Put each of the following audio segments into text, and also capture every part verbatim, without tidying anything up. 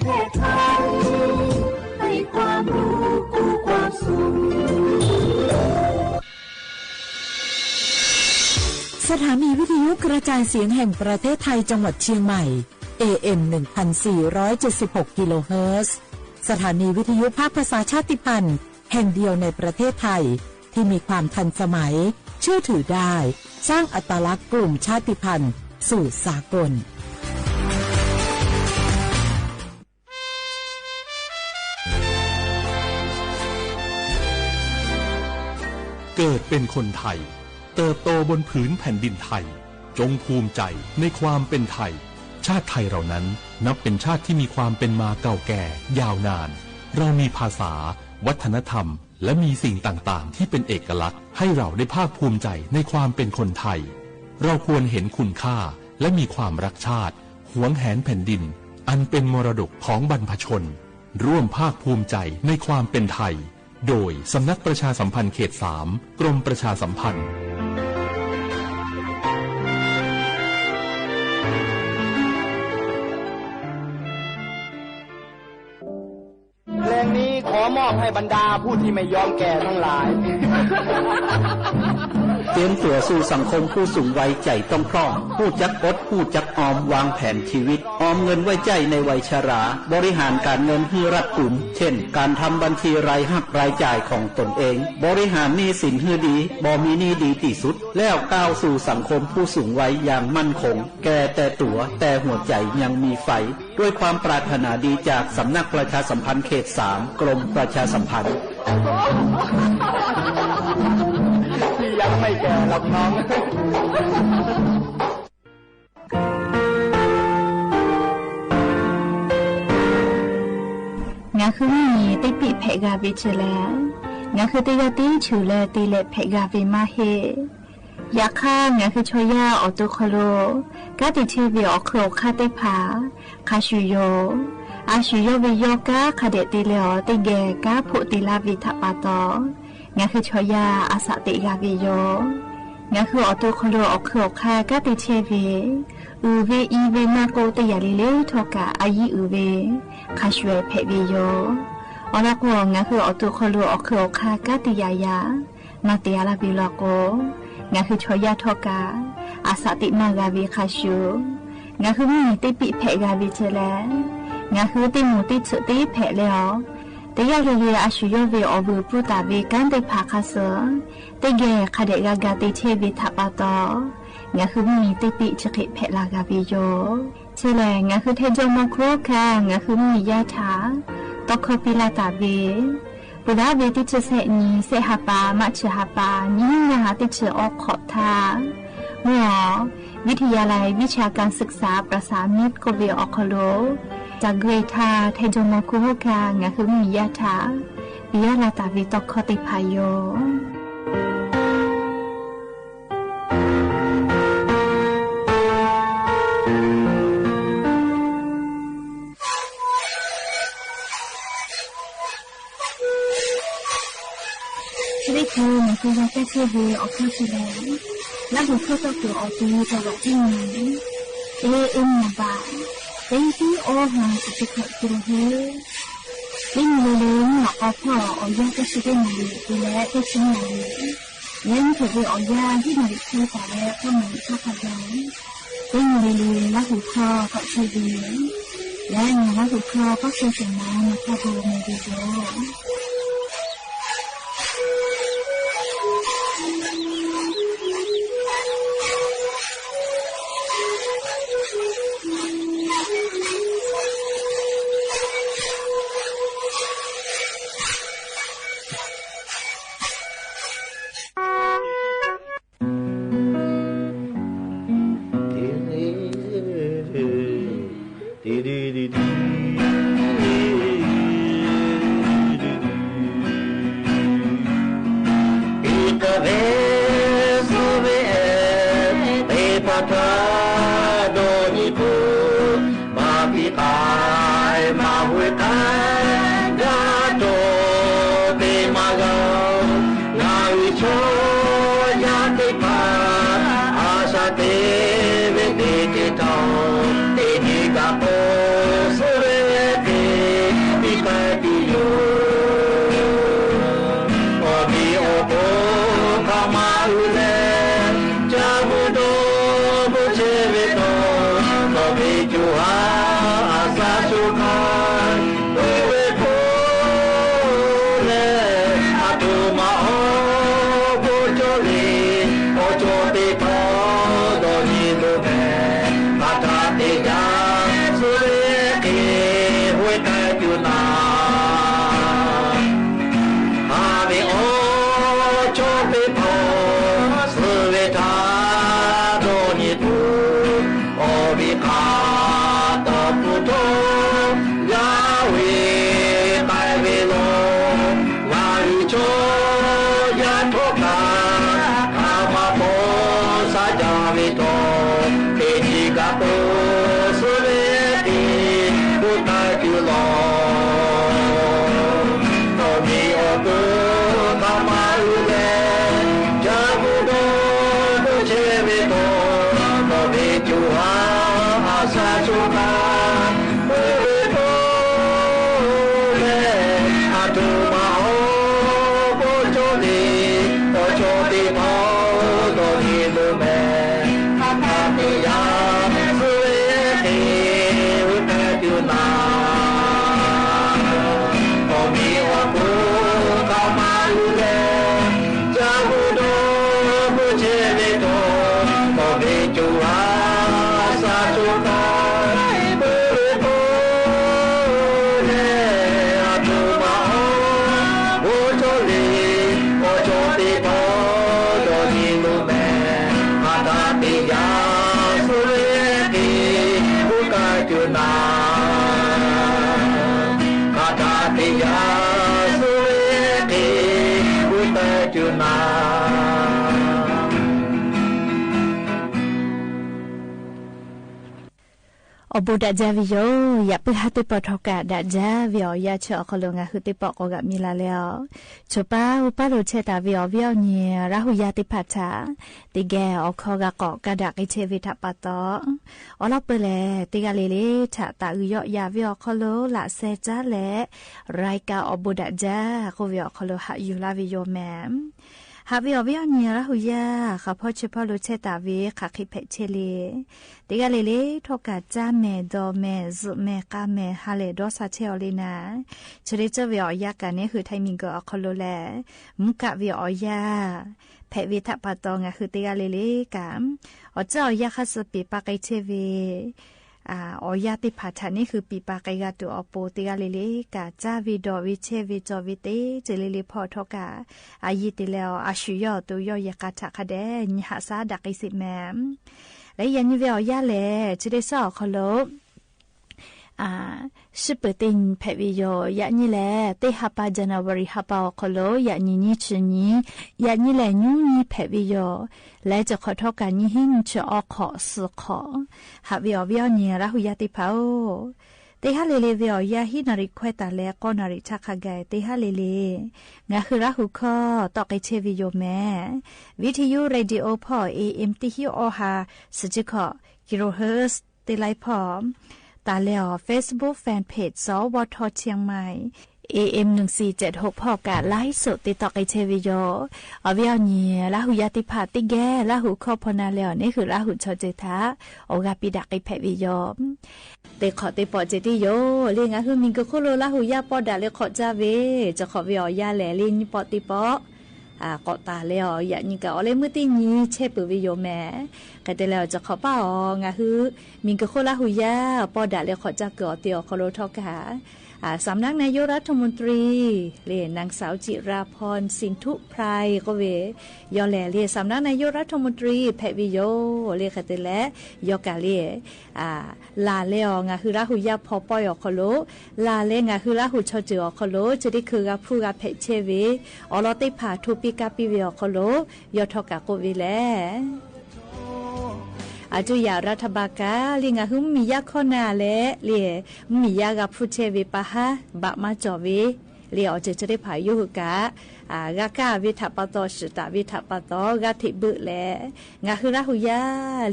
เทศไทย ให้ความรู้กู้ความสุข สถานีวิทยุกระจายเสียงแห่งประเทศไทยจังหวัดเชียงใหม่ เอเอ็ม หนึ่งพันสี่ร้อยเจ็ดสิบหก กิโลเฮิรตซ์ สถานีวิทยุภาคภาษาชาติพันธุ์แห่งเดียวในประเทศไทย ที่มีความทันสมัย เชื่อถือได้ สร้างอัตลักษณ์กลุ่มชาติพันธุ์สู่สากล เกิดเป็นคนไทย เติบโตบนผืนแผ่นดินไทย จงภูมิใจในความเป็นไทย ชาติไทยเรานั้นนับเป็นชาติที่มีความเป็นมาเก่าแก่ยาวนาน เรามีภาษา วัฒนธรรม และมีสิ่งต่างๆ ที่เป็นเอกลักษณ์ ให้เราได้ภาคภูมิใจในความเป็นคนไทย เราควรเห็นคุณค่า และมีความรักชาติ หวงแหนแผ่นดิน อันเป็นมรดกของบรรพชน ร่วมภาคภูมิใจในความเป็นไทย โดยสำนักประชาสัมพันธ์เขตสาม กรมประชาสัมพันธ์ เพลงนี้ขอมอบให้บรรดาผู้ที่ไม่ยอมแก่ทั้งหลาย เตรียมตั๋วสู่สังคมผู้สูงวัยใจ๋ต้องพร่อง ฮู้จักอด ฮู้จักออม วางแผนชีวิต ออมเงินไว้ใจ๊ในวัยชรา บริหารก๋านเงินหื้อรัดกุม เช่น ก๋านทำบัญชีรายฮับรายจ่ายของต๋นเอง บริหารหนี้สินหื้อดี บ่มีหนี้ดีตี้สุด แล้วก้าวสู่สังคมผู้สูงวัยอย่างมั่นคง แก่แต่ตั๋ว แต่หัวใจ๋ยังมีไฟ ด้วยความปรารถนาดีจากสำนักประชาสัมพันธ์เขตสาม กรมประชาสัมพันธ์ ยังไม่แก่หรอกน้อง ငါဃုမုၢ်နံၤ တ့ပ့ၣ်ဖဲးဂၤဝ့ၤတၢ်လဲၣ်, ငါဃုတ့ယီၢ်တ့ဆူၣ်လၢတ့လဲးဖဲးဂၤဝ့ၤမးဟ့ၣ် ယၤခါ ငါဃုဆီယါ အီၣ်တိၢ်ခီၣ်လိာ် ကါတ့ထဲဝ့ၤ အီၣ်ခုၣ်အီၣ်ခါသ့ၣ်တဖၣ် ခါဆူၣ်ယီၤ, အါဆူၣ်ယီၤဝ့ၤယီၤ ကါခးဒဲးတ့လဲအီၤ တ့ဂဲၤ ကါဖိးတ့လါဝ့ၤထးပာ်တီၤ, ငါဃုဆီယါ အစးတ့ဂၤဝ့ၤယီၤ, ငါဃုအီၣ်တိၢ်ခီၣ်လိာ် အီၣ်ခုၣ်အီၣ်ခါ ကါတ့ထဲဝ့ၤ အုၣ်ဝ့ၤအံၤဝ့ၤ မၤကိးတ့ယၤလံလၢထီၣ်ကး အယံၤအုၣ်ဝ့ၤ ခါဆူၣ်ဖဲးဝ့ၤယီၤ, အီၤလီၤကီး ငါဃုအီၣ်တိၢ်ခီၣ်လိာ် အီၣ်ခုၣ်အီၣ်ခါ ကါတ့ယၤယၤ မၤတ့အါလၢဝ့ၤလီၤကီး, ငါဃုဆီယါထီၣ်ကး အစးတ့မၤဂၤဝ့ၤခါဆူၣ်, ငါဃုမုၢ်နံၤ တ့ပ့ၣ်ဖဲးဂၤဝ့ၤတၢ်လဲၣ်, ငါဃုတ့မူးတ့ဆၢးတ့ဖဲးလဲအီၤ, တ့ယီၢ်လၢလၢ အါဆူၣ်ယီၤဝ့ၤ အီၣ်ဘူၣ်ပူၤတၢ်ဝ့ၤ ကါသ့ၣ်တဖၣ်ခါဆၢၣ်, တ့ဂဲၤ ခးဒဲးဂၤဂၤတ့ထဲဝ့ၤထးပာ်တီၤ, ငါဃုမုၢ်နံၤ တ့ပ့ၣ်ဆၢဃ့ဖဲးလၢဂၤဝ့ၤယီၤ တၢ်လဲၣ်, ငါဃုထဲဒိၣ်မီခိၣ်ခါ ငါဃုမုၢ်နံၤယါထး တီခီပံလၢတၢ်ဝ့ၤ, ပူၤလၢဝ့ၤတ့ဆၢးစဲးနံၤ စဲးဟးပာ် မးဆၢးဟးပာ် နံၤနံၤဟးတ့ဆၢးအီခီၣ်ထါ, မ့ၢ်အီၤ วิทยาลัยวิชาการศึกษาประสานมิตร ကိးဝ့ၤအီၣ်ခီၣ်လိာ်, တၢ်ဂ့ၢ်ထါ ထဲဒိၣ်မီခိၣ်ခါ ငါဃုမုၢ်နံၤယါထး ပယီၤလၢတၢ်ဝ့ၤတီခီသ့ၣ်တဖၣ်ယီၤ သ့ၣ်ခိၣ် မ့ၢ်ဃုဂၤကဲထ့ဝ့ၤ အီၣ်ခီၣ်ထံးလဲၣ်, လၢဟူၣ်ခီၣ်ထီၣ်ကၢၤအီၤတုၤ တၢ်ဘၣ်တံၢ်နၤ, အ့ အ့ မ့ၢ်ဘၣ်, တံၢ်တံၢ်အီဟါ တံၢ်တံၢ်ခီၣ်တံၢ်တဟ့ၣ်, တံၢ်မုၢ်လၢလၢ မ့ၢ်အီၣ်ဖီၣ်အီၣ်ယၢ် တဆံတ့ၢ်နၤလံ တုၤလၢတဆံနၤလံ လၢနထိၣ်ဝ့ၤအီၣ်ယၢ် ဟံၣ်နၤလံခဲတၢ်လၢ ပှၤမၤလံခါခါယၤ, တံၢ်မုၢ်လၢလၢ လၢဟူၣ်ခီၣ်ထီၣ်ကၢၤထံဝ့ၤ, လၢနၤလၢဟူၣ်ခီၣ်ထီၣ် ကီၢ်ဆၢၣ်စၢၣ်မၤ နခီၣ်ဘိမ့ၢ်ဂ့ၤယီၤ အိၣ်ဘူးဒၣ်စၢ်ဝဲယိာ် ယၢ်ပၢဟၢ်သ့ၣ်ပီၣ်ထီၣ်ကၢ်ဒၣ်စၢ်ဝဲအီၤ ယၢ်ဆၢအီၤခီလိာ် ငါဟုသ့ၣ်ပီၣ်ကိးဂၤမံၤလၢ်လၢအီၤ ဆိပာ် အိၣ်ပာ်လိာ်ဆဲးတၢ်ဝဲအီၤ ဝဲအီၤနံၤ ရၤဟူယါသ့ၣ်တဖၣ်ထၣ် တကဲအိၣ်ခီဂၤကီး ကဒါက့ၤဆဲးဝဲထၣ်ပာ်တီ အီၤလီၤပၢၢ်လဲၣ် တဂၤလၢ်လၢ် ထၣ်သးအုးယီၣ်ယၢ်ဝဲအီၤခီလိာ် လၢ်စဲးတၢ်လဲၣ် ရၢးကၢ်အိၣ်ဘူးဒၣ်စၢ် အဃိဝဲအီၤခီလိာ် ဟးယူၢ်လၢ်ဝဲယိာ်မဲာ် ဟးဝဲအီၤဝဲအီၤနံၤ ရၤဟူယါ ဃၣ်ဖီဆၢဖီလိာ်ဆဲးတၢ်ဝဲ ဃၣ်ဃ့ဖဲးဆဲးလံ တဂၤလၢ်လၢ် ထီၣ်ကၢ်တၢ်မဲာ်ဒီးမဲာ် စူးမဲာ်ကါမဲာ် ဟးလဲၢ်ဒီးဆါဆဲးအီၤလံနၤ ဆၢဒ့ဆၢဝဲအီၤယါကၢ်န့ၣ် ဟုးထၢၣ်မံၤကၢၢ်အီၤခီလိာ်လဲၣ် မူကၣ်ဝဲအီၤယါ ဖဲးဝဲထၣ်ပာ်တီ ငါဟုသ့ၣ်ဂၤလၢ်လၢ်ကၢ် အီၤစၢ်အီၤယါခါဆၢပ့ၤပာ်ကဲဆဲးဝဲ အီၤယါသ့ၣ်တဖၣ်ထၣ်န့ၣ် ဟုးပံာ်ပာ်ကဲဂၤတုၤအီၤပူၤ တဂၤလၢ်လၢ်ကၢ် စၢ်ဝဲဒီးဝဲဆဲးဝဲကၠီဝဲသ့ တလ့လ့ဖီထီၣ်ကၢ် အယံၤတလ့အီၤ အဆူၣ်ယီၣ်အသိးယီၣ်ယဲၢ်ကၢ်ထၣ်ခါဒဲး နံၤဟးစၢ်ဒၣ်က့ၤစံးမဲာ် လၢယၤနံၤဝဲအီၤယါလဲၣ် ဆၢဒ့ဆၢအီၤခီလိာ် အၢ ရှံပၢၢ်သ့ၣ်နံၤဖဲးဝဲယိာ် ယၤနံၤလဲၣ် သ့ၣ်ဟးပာ် January ဟးပာ်အီၤခီလိာ် ယၤနံၤနံၣ်ဆံနံၤ ယၤနံၤလဲၣ် နွံနံၣ်ဖဲးဝဲယိာ် လဲၤစၢၤခီၣ်ထီၣ်ကၢ် နံၣ်ဟံၣ်နံၣ်ဆံအီၣ်ခီၣ် စူးခီၣ် ဟးဝဲအီၤဝဲအီၤနံၤ ရၤဟူယါသ့ၣ်တဖၣ်ဧၢ သ့ၣ်ဟးလ့လ့ဝဲအီၤယါ ဟံၣ်နၣ်ရံၣ်ခွဲးတၢ်လဲၤ ဃိးနၣ်ရံၣ်ဆါခါဂၤ သ့ၣ်ဟးလ့လ့ ငါဟုရၤဟူခီၣ် တီၣ်က့ၤဆဲးဝဲယိာ်မဲာ် ဝံထယု ရေဒီယိုဖီၣ် AM တဟံၣ်အီၣ်ဟါ သၢဆံခီၣ် kilohertz သ့ၣ်လၢဖီၣ် တၢ်လဲၤအီၤ Facebook Fan Page စဝထ เชียงใหม่ AM หนึ่งสี่เจ็ดหก ဖီၣ်ကၢ် ไลฟ์สด သ့ၣ်တီၣ်က့ၤဆဲးဝဲယိာ် အဝဲအီၤနံၤ ရၤဟူယါသ့ၣ်တဖၣ် သ့ၣ်ဂဲၤ ရၤဟူခီၣ်ဖီနၤလဲၤအီၤန့ၣ် ဟုရၤဟူဆီၣ်ထွဲထၣ် အီၣ်ဂၤပံးဒၣ်က့ၤဖဲးဝဲယိာ် သ့ၣ်ခီၣ်သ့ၣ်ပီၣ်စ့ၢ်ကီးယိာ် လၢငါဟုမံၤကၢၢ်ခိၣ်လိလါဟူယါပီၣ်ဒၣ်လၢခီၣ်ကၠၢ်ဝဲ စၢၤခီၣ်ဝဲအီၤယါလဲၣ် လၢနံၣ်ပီၣ်သ့ၣ်ပီၣ် အၢ ကိးတၢ်လဲၤအီၤ ယၤနံၤကၢ်အီၤလၢမုၢ်တနံၤ ဆဲးပၢၢ်ဝဲယိာ်မဲာ် ကဲတလဲၤအီၤ စၢၤခီၣ်ပာ်အီၤ ငါဟုမံၤကၢၢ်ခိၣ်လါဟူယါ ပီၣ်ဒၣ်လၢခီၣ်ကၠၢ်ကၢၤအီၤသ့အီၤခီလိာ်ထီၣ်ကၢ် အၢ สำนักนายกรัฐมนตรี လၢ นางสาวจิราพร สินธุไพร ကီးဝဲ ယီၤလဲၣ်လၢ สำนักนายกรัฐมนตรี ဖဲးဝဲယိာ် လၢကဲတလဲၤ ယီၤကၢ်လၢ အၢ လၢ်လၢအီၤ ငါဟုရၤဟူယါဖီၣ်ပီၣ်အီၤခီလိာ် လၢ်လၢငါဟုရၤဟူဆီၣ်ထွဲအီၤခီလိာ် စၢၤဒ့ခုဂၤဖုဂၤဖဲးဆဲးဝဲ အီၤလီၤသ့ၣ်ဖၣ်ထိၣ်ပံကါပံဝဲအီၤခီလိာ် ယီၤထီၣ်ကၢ်ကိးဝဲလဲၣ် အတုယၤရးထဘၣ်ကၢ် လၢငါဟုမံၤယါခီနၤလဲၣ် လၢ မံၤယါဂၤဖုဆဲးဝဲပာ်ဟါ ဘၣ်မၤကၠီၣ်ဝဲ လၢအီၤစၢၤစၢၤသ့ၣ်တဖၣ်ယိယိကၢ် အၢ ဂၤကၢ်ဝဲထၣ်ပာ်တီ စၢၤတၢ်ဝဲထၣ်ပာ်တီ ဂၤထံးဘုးလဲၣ် ငါဟုရၤဟူယါ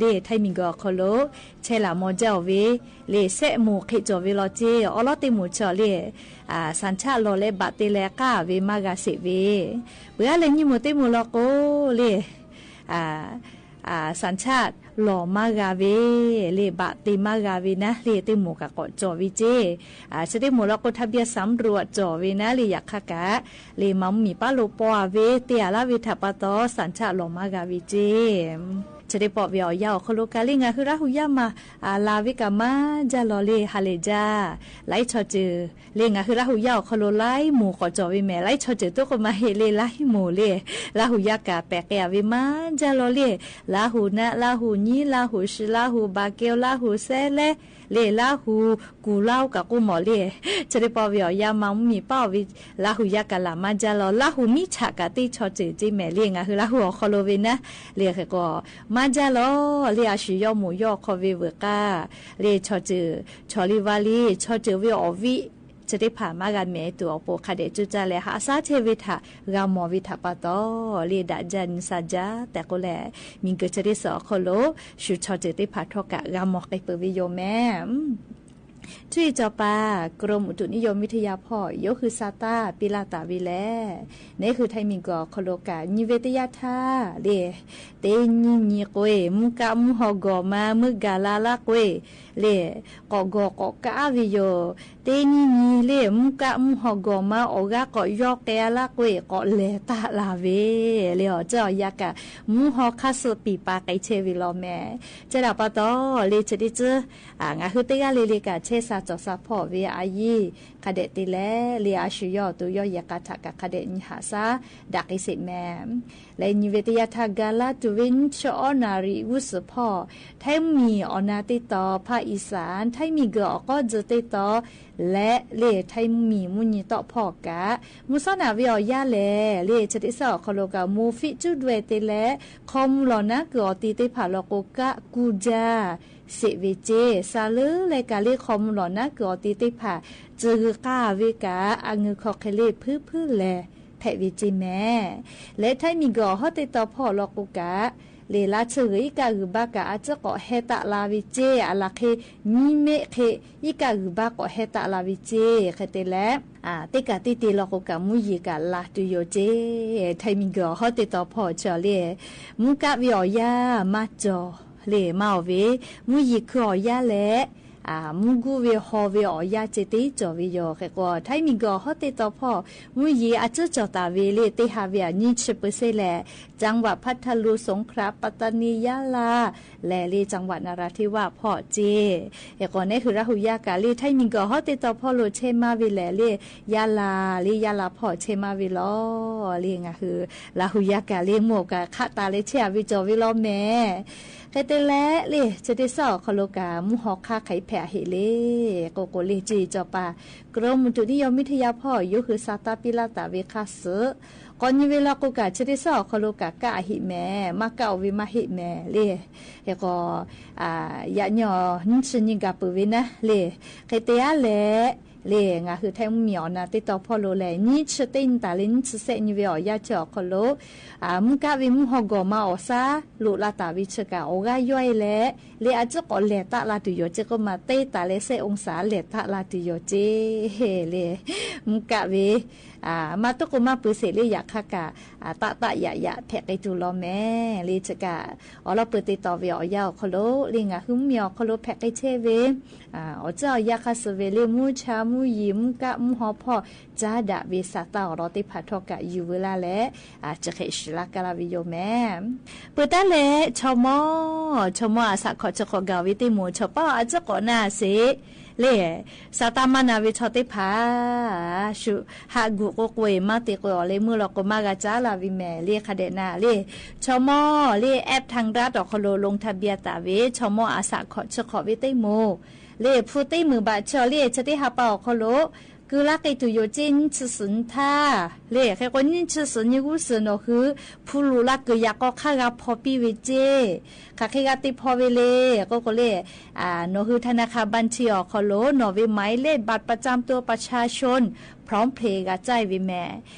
လၢထၢၣ်မံၤကၢၢ်အီၤခီလိာ် ဆဲးလၢမီၤကၠၢ်အီၤဝဲ လၢစဲးမိၣ်ဃ့ၢ်ကၠီၣ်ဝဲလီၤစ့ အီၤလီၤသ့ၣ်မိၣ်ဆီၣ်လၢ အၢ สัญชาติလီၤလၢဘၣ်တ့လဲၣ် ကၢ်ဝဲမၤဂၤစ့းဝဲ ပှၤလၢညံမိၣ်သ့ၣ်မိၣ်လီၤကိးလၢ အၢ အၢ สัญชาติလီၤမၤဂၤဝဲ လၢဘၣ်တ့မၤဂၤဝဲနၤ လၢသ့ၣ်မိၣ်ကၢ်ကိးကၠီၣ်ဝဲစ့ အၢ စၢၤသ့ၣ်မိၣ်လီၤကိး ทะเบียนสำรวจကၠီၣ်ဝဲနၤ လၢယခါကၢ် လၢမၤမုၢ်မံၤပာ်လိာ်ပီၢ်ဝဲ တ့အလါဝဲထၣ်ပာ်တီ สัญชาติလီၤမၤဂၤဝဲစ့ စၢၤသ့ၣ်ပီၣ်ဝဲအီၤယါအီၤခီလိာ်ကၢ် လၢငါဟုရၤဟူယါမၤ အၢ လၢ်ဝဲကၢ်မၤကၠၢ်လီၤလၢ ဟးလဲၣ်ကၠၢ် လၢဆီၣ်ထွဲ လၢငါဟုရၤဟူယါအီၤခီလိာ် လၢမိၣ်ကၠီၣ်ကၠီၣ်ဝဲမဲာ် လၢဆီၣ်ထွဲတိကမၤဟ့ၣ်လၢ လၢမိၣ်လၢ လၢဟူယါကၢ်ပဲာ်ကဲအဝဲမၤကၠၢ်လီၤလၢ လၢဟူနး လၢဟူညံ လၢဟူရှံ လၢဟူဘၣ်ကဲ လၢဟူစဲးလဲ လၢလၢဟူကူၣ် လၢကၢ်ကိးမီၣ်လၢ စၢၤသ့ၣ်ပီၣ်ဝဲအီၤယါမၤမုၢ်မံၤပာ်အီၤဝဲ လၢဟူယါကၢ်လၢ်မၤကၠၢ်လီၤ လၢဟူမံဆၣ်ကၢ်သ့ဆီၣ်ထွဲစ့မဲာ် လၢငါဟုရၤဟူအီၤခီလိာ်ဝဲနၤ လၢဃဲၤကီး မါယါလီၤ လၢအစုယီၢ်မူးယီၢ်ခီဝ့ၢ်ဝဲၢ်ကၢ် လၢဆီၣ်တၢၣ် ဆီၣ်လံဝါလံ ဆီၣ်တၢၣ်ဝ့ၢ်အီၣ်ဝံၣ် ဆၢတ့ၢ်ဖၣ်မၤဂၤမဲာ်တူၢ်အီၤပိာ် ခါဒဲးကၠူၣ်တၢ်လဲၣ် ဟးစါထဲဝ့ၢ်ထး ဂၤမီၤဝ့ၢ်ထးပၢ်တီ လၢဒၣ်ယါနံၣ်စၢ်ယါ တဲကိးလဲၣ် မံၤကၢၢ်ဆၢတ့ၢ်စီၤအခီၣ်လိၤ စုဆီၣ်တၢၣ်သ့ၣ်တဖၣ်ထီၣ်ကး ဂၤမီၤက့ၤပၢၢ်ဝ့ၢ်ယိာ်မဲာ် ထွံၣ်စီၤပၤ ကရူးမူးတုးနံၣ်ယီၢ်မံၣ်ထယါဖီၣ် ယိးဃုာ်စၢ်တၢ်ပံလၢ်သးဝံၣ်လဲၣ် နဲဃုာ်ထၢၣ်မံၤကီၢ်ခီၣ်လိၤကး နံၣ်ဝ့ၢ်တယၢ်ထါ လၢ တ့နံၤနံၤကွ့ၢ် မူကးမူဟီၣ်ဂီၢ်မါ မုၢ်ကၢ်လါလါကွ့ၢ် လၢ ကိးဂီၤကိးကးဝ့ၢ်ယိာ် တ့နံၤနံၤလၢ မူကးမူဟီၣ်ဂီၢ်မါ အိၣ်ဂၤကိးယီၢ်ကဲအလါကွ့ၢ် ကိးလဲၤတၢ်လၢ်ဝ့ၢ် လၢအီၤကၠၢအီၣ်ယၤကး မူဟီၣ်ခါဆူးပံာ်ပာ်ကဲဆဲဝ့ၢ်လီၤမဲာ် ဆဲဒၣ်ပၢ်တီ လၢဆၢတ့ၢ်ကၠူၣ် ငါဃုတ့ၢ်ဂၤလၢလၢကး ဆဲစၢ်စီၣ်စၢ်ဖီၣ်ဝ့ၢ်အယံၤ ခါဒဲးတ့ၢ်လဲၣ် လၢအစုယီၢ်တူၢ်ယီၢ်ယဲၢ်ကးထးကး ခါဒဲးနံၤဟးစါ ဒၣ်က့ၤစ့ၢ်မဲာ် လၢနံၣ်ဝ့ၢ်တယၢ်ထါ ကၤလါတူၢ်ဝ့ၢ်နွံဆံအီနၣ်ရံၣ် ဂုၢ်စၢဖီၣ် ထၢၣ်မံၤအီၣ်နၢ်တ့ၢ်တီ ဖၣ်အံၣ်စၣ် ထၢၣ်မံၤကၢၢ်အီၣ်ကီၢ်စၢၤတ့ၢ်တီ လဲၣ် လၢထၢၣ်မံၤမုၢ်နံၤတီၣ်ဖီၣ်ကး မူစီနၢ်ဝ့ၢ်အီၣ်ယၤလဲၣ် လၢဆၢတ့ၢ်စီၤအခီၣ်လိၤကး မိၢ်ဖံးကၠူၣ်ဒွဲၣ်တ့ၢ်လဲၣ် ခီမူလီၤနါကုၢ်အီၤတံၢ်သ့ၣ်တဖၣ်လီၤကိးကး ကူၣ်ယၤ စ့ၢ်ဝ့ၢ်စ့ၢ် စးလၢလၢကးလၢ ခီမူလီၤနါကုၢ်အီၤတံၢ်သ့ၣ်တဖၣ် စၢဂုၤဃာ်ဝ့ၢ်ကး အငိူၢ်ခီၣ်ခဲလၢာ်ဖုဖုလဲၢ် ဖဲးဝ့ၢ်စ့ၢ်မဲာ် လၢထၢၣ်မံၤကၢၢ်အီၣ်ဟီၣ်တ့ၢ်တီၣ်ဖီၣ်လီၤကိးကး လၢလါဆၢဂ့ၤ အံးကးဂုၢ်ဘါကး အစ့ၢ်ကိးဟဲတၢ်လၢ်ဝ့ၢ်စ့ၢ် အလၢ်ဃ့ နံၣ်မဲာ်ဃ့ အံးကးဂုၢ်ဘါကိးဟဲတၢ်လၢ်ဝ့ၢ်စ့ၢ် ဃဲတဲလဲၣ် တ့ၢ်ကးတ့ၢ်တ့ၢ်လီၤကိးကး မူယံၤကးလၢ်တုၤယိာ်စ့ၢ် ထၢၣ်မံၤကၢၢ်အီၣ်ဟီၣ်တ့ၢ်တီၣ်ဖီၣ်ဆၢလၢ မူကးဝ့ၢ်အီၣ်ယၤ မၤကၠီၣ် လၢမၤအီၣ်ဝ့ၢ် မူယံၤခုၣ်အီၣ်ယၤလဲၣ် မူကူဝ့ၢ်ဟီၣ်ဝ့ၢ်အီၣ်ယၤ စ့ၢ်တ့ၢ်ကၠီၣ်ဝ့ၢ်ယိာ် ဃဲကိး ထၢၣ်မံၤကၢၢ်အီၣ်ဟီၣ်တ့ၢ်တီၣ်ဖီၣ် မူယံၤအစ့ၢ်ကၠီၣ်တၢ်ဝ့ၢ်လၢ တ့ၢ်ဟးဝ့ၢ်အနံၣ်ဆံပၢၢ်စ့ၢ်လဲၣ် จังหวัดพัทลุง สงขลา ปัตตานี ยะลา လဲၣ်လၢ จังหวัดนราธิวาส ဖီၣ်စ့ၢ် ဃဲကိးနဲဃုာ်ရၤဟူးယၤကးလၢ ထၢၣ်မံၤကၢၢ်အီၣ်ဟီၣ်တ့ၢ်တီၣ်ဖီၣ်လိာ်ဆဲမါဝ့ၢ်လဲၣ်လၢ ယၤလၤ လၢယၤလၤဖီၣ် ဆဲမါဝ့ၢ်လီၤ လၢငါဃုာ်ရၤဟူးယၤကးလၢ မူကးခးတၢ်လၢဆဲအဝ့ၢ်ကၠီၣ်ဝ့ၢ်လီၤမဲာ် ဃဲတဲလဲၣ်လၢ ဆၢတ့ၢ်စီၤအခီၣ်လိၤကး မူဟီၣ်ခါခဲအံၤဖဲးအဟ့ၣ်လၢ ကိးကိးလၢ ဆၢတ့ၢ်စီၤပၤ ကရူးမူးတုးနံၣ်ယီၢ်မံၣ်ထယါဖီၣ် ယိးဃုာ်စၢ်တၢ်ပံလၢ်သးဝ့ၢ်ခါဆူး ကိးနံၣ်ဝ့ၢ်လီၤကိးကး ဆၢတ့ၢ်စီၤအခီၣ်လိၤကး ကးအဟ့ၣ်မဲာ် မၤကးအီၣ်ဝ့ၢ်မၤဟ့ၣ်မဲာ်လၢ ဃဲကိး ယၤညီနံၣ်ဆံနံၣ်ဂၤပၢၢ်ဝ့ၢ်နၤလၢ ဃဲတဲယၤလဲၣ် လၢ ငါဃုာ်ထၢၣ်မံၤအီၣ်နၢ်တ့ၢ်တီၣ်ဖီၣ်လိာ်လဲၣ် နံၣ်ဆံတ့ၢ်နတၢ်လၢ နံၣ်ဆံစဲးနံၣ်ဝ့ၢ်အီၣ်ယၤဆၢအခီၣ်လိၤ မူကးဝ့ၢ်မူဟီၣ်ဂီၢ်မါအီၣ်စါ လိာ်လၢ်တၢ်ဝ့ၢ်ဆၢကး အိၣ်ဂၤယွဲလဲၣ် လၢအစ့ၢ်ကိးလဲၤတၢ်လၢ်တုၤယိာ်စ့ၢ်ကိးမး တ့ၢ်တၢ်လၢ စဲးအိၣ်စၢ် လဲၤတၢ်လၢ်တုၤယိာ်စ့ၢ် လၢ မူကးဝ့ၢ် မၤတကိးမၤပၢၤစ့ၢ်လၢယၤခါကး တၢ်တၢ်ယၤယၤဖဲးကဲတူၢ်လီၤမဲာ် လၢဆၢကး အီၣ်လီၤပၢၤတ့ၢ်တီၣ်ဝ့ၢ်အီၣ်ယၤအခီၣ်လိၤ လၢငါဃုာ်မံၤအီၣ်ခီၣ်လိၤဖဲးကဲဆဲဝ့ၢ် အီၣ်စၢ်အီၣ်ယၤခါဆူးဝ့ၢ်လၢ မူဆါမူယံၤ မူကးမူဟီၣ်ဖီၣ် ကၢဒၣ်ဝ့ၢ်စၢ်တၢ်အီၣ်လီၤတ့ၢ်ဖးထီၣ်ကး ယုၢ်ဝဲလၢ်လဲၣ် စဲးဃဲးစံးလၢ်ကလၢ်ဝ့ၢ်ယိာ်မဲာ် ပၢတၢ်လဲၣ် ဆီမိၢ် ဆီမိၢ်အစးခိးဆၢခိးဂာ်ဝ့ၢ်တ့ၢ်မိၢ် ဆီပၢ်အစ့ၢ်ကိးနၢ်စ့ၢ် လၢ စးတၢ်မၤနၢ်ဝ့ၢ်ဆီၣ်တ့ၢ်ဖး ဆူ ဟးဂူာ်ကိးကွံာ် မၤတ့ၢ်ကွံာ်အီၤလၢမုၢ်လီၤကိးမၤဂၤကၢလၢ်ဝံၤမဲာ် လၢခါဒဲးနၤလၢ ဆီမိၢ်လၢ แอปทางรัฐ အီၣ်ခီၣ်လိၤ ลงทะเบียน တၢ်ဝ့ၢ် ဆီမိၢ်အစးခိးဆၢခိးဝ့ၢ်တ့ၢ်မိၢ် လၢ ဖုတ့ၢ်မုၢ်ဘၣ်ဆၢလၢ ဆၢတ့ၢ်ဟးပာ်အီၣ်ခီၣ်လိၤ ကုလၢက့ၤတုၤယိာ်စ့ၢ် နံၣ်ဆံစုနံၣ်ထါ လၢ ဃဲကိးနံၣ်ဆံစုနံၣ်ဂုၢ်စုနီၣ်ဃုာ် ဖုလိာ်လၢ်ကုၢ်ယၤကီၢ်ခါဂၤဖီပံဝ့ၢ်စ့ၢ် ခးဃ့ဂၤတ့ၢ်ဖီဝ့ၢ်လၢ ကိးကိးလၢ နီၣ်ဃုာ် ธนาคารบัญชี အီၣ်ခီၣ်လိၤ နီၣ်ဝ့ၢ် หมายเลขบัตรประจำตัวประชาชน พร้อมเพย์ ဂၤကၢဝ့ၢ်မဲာ်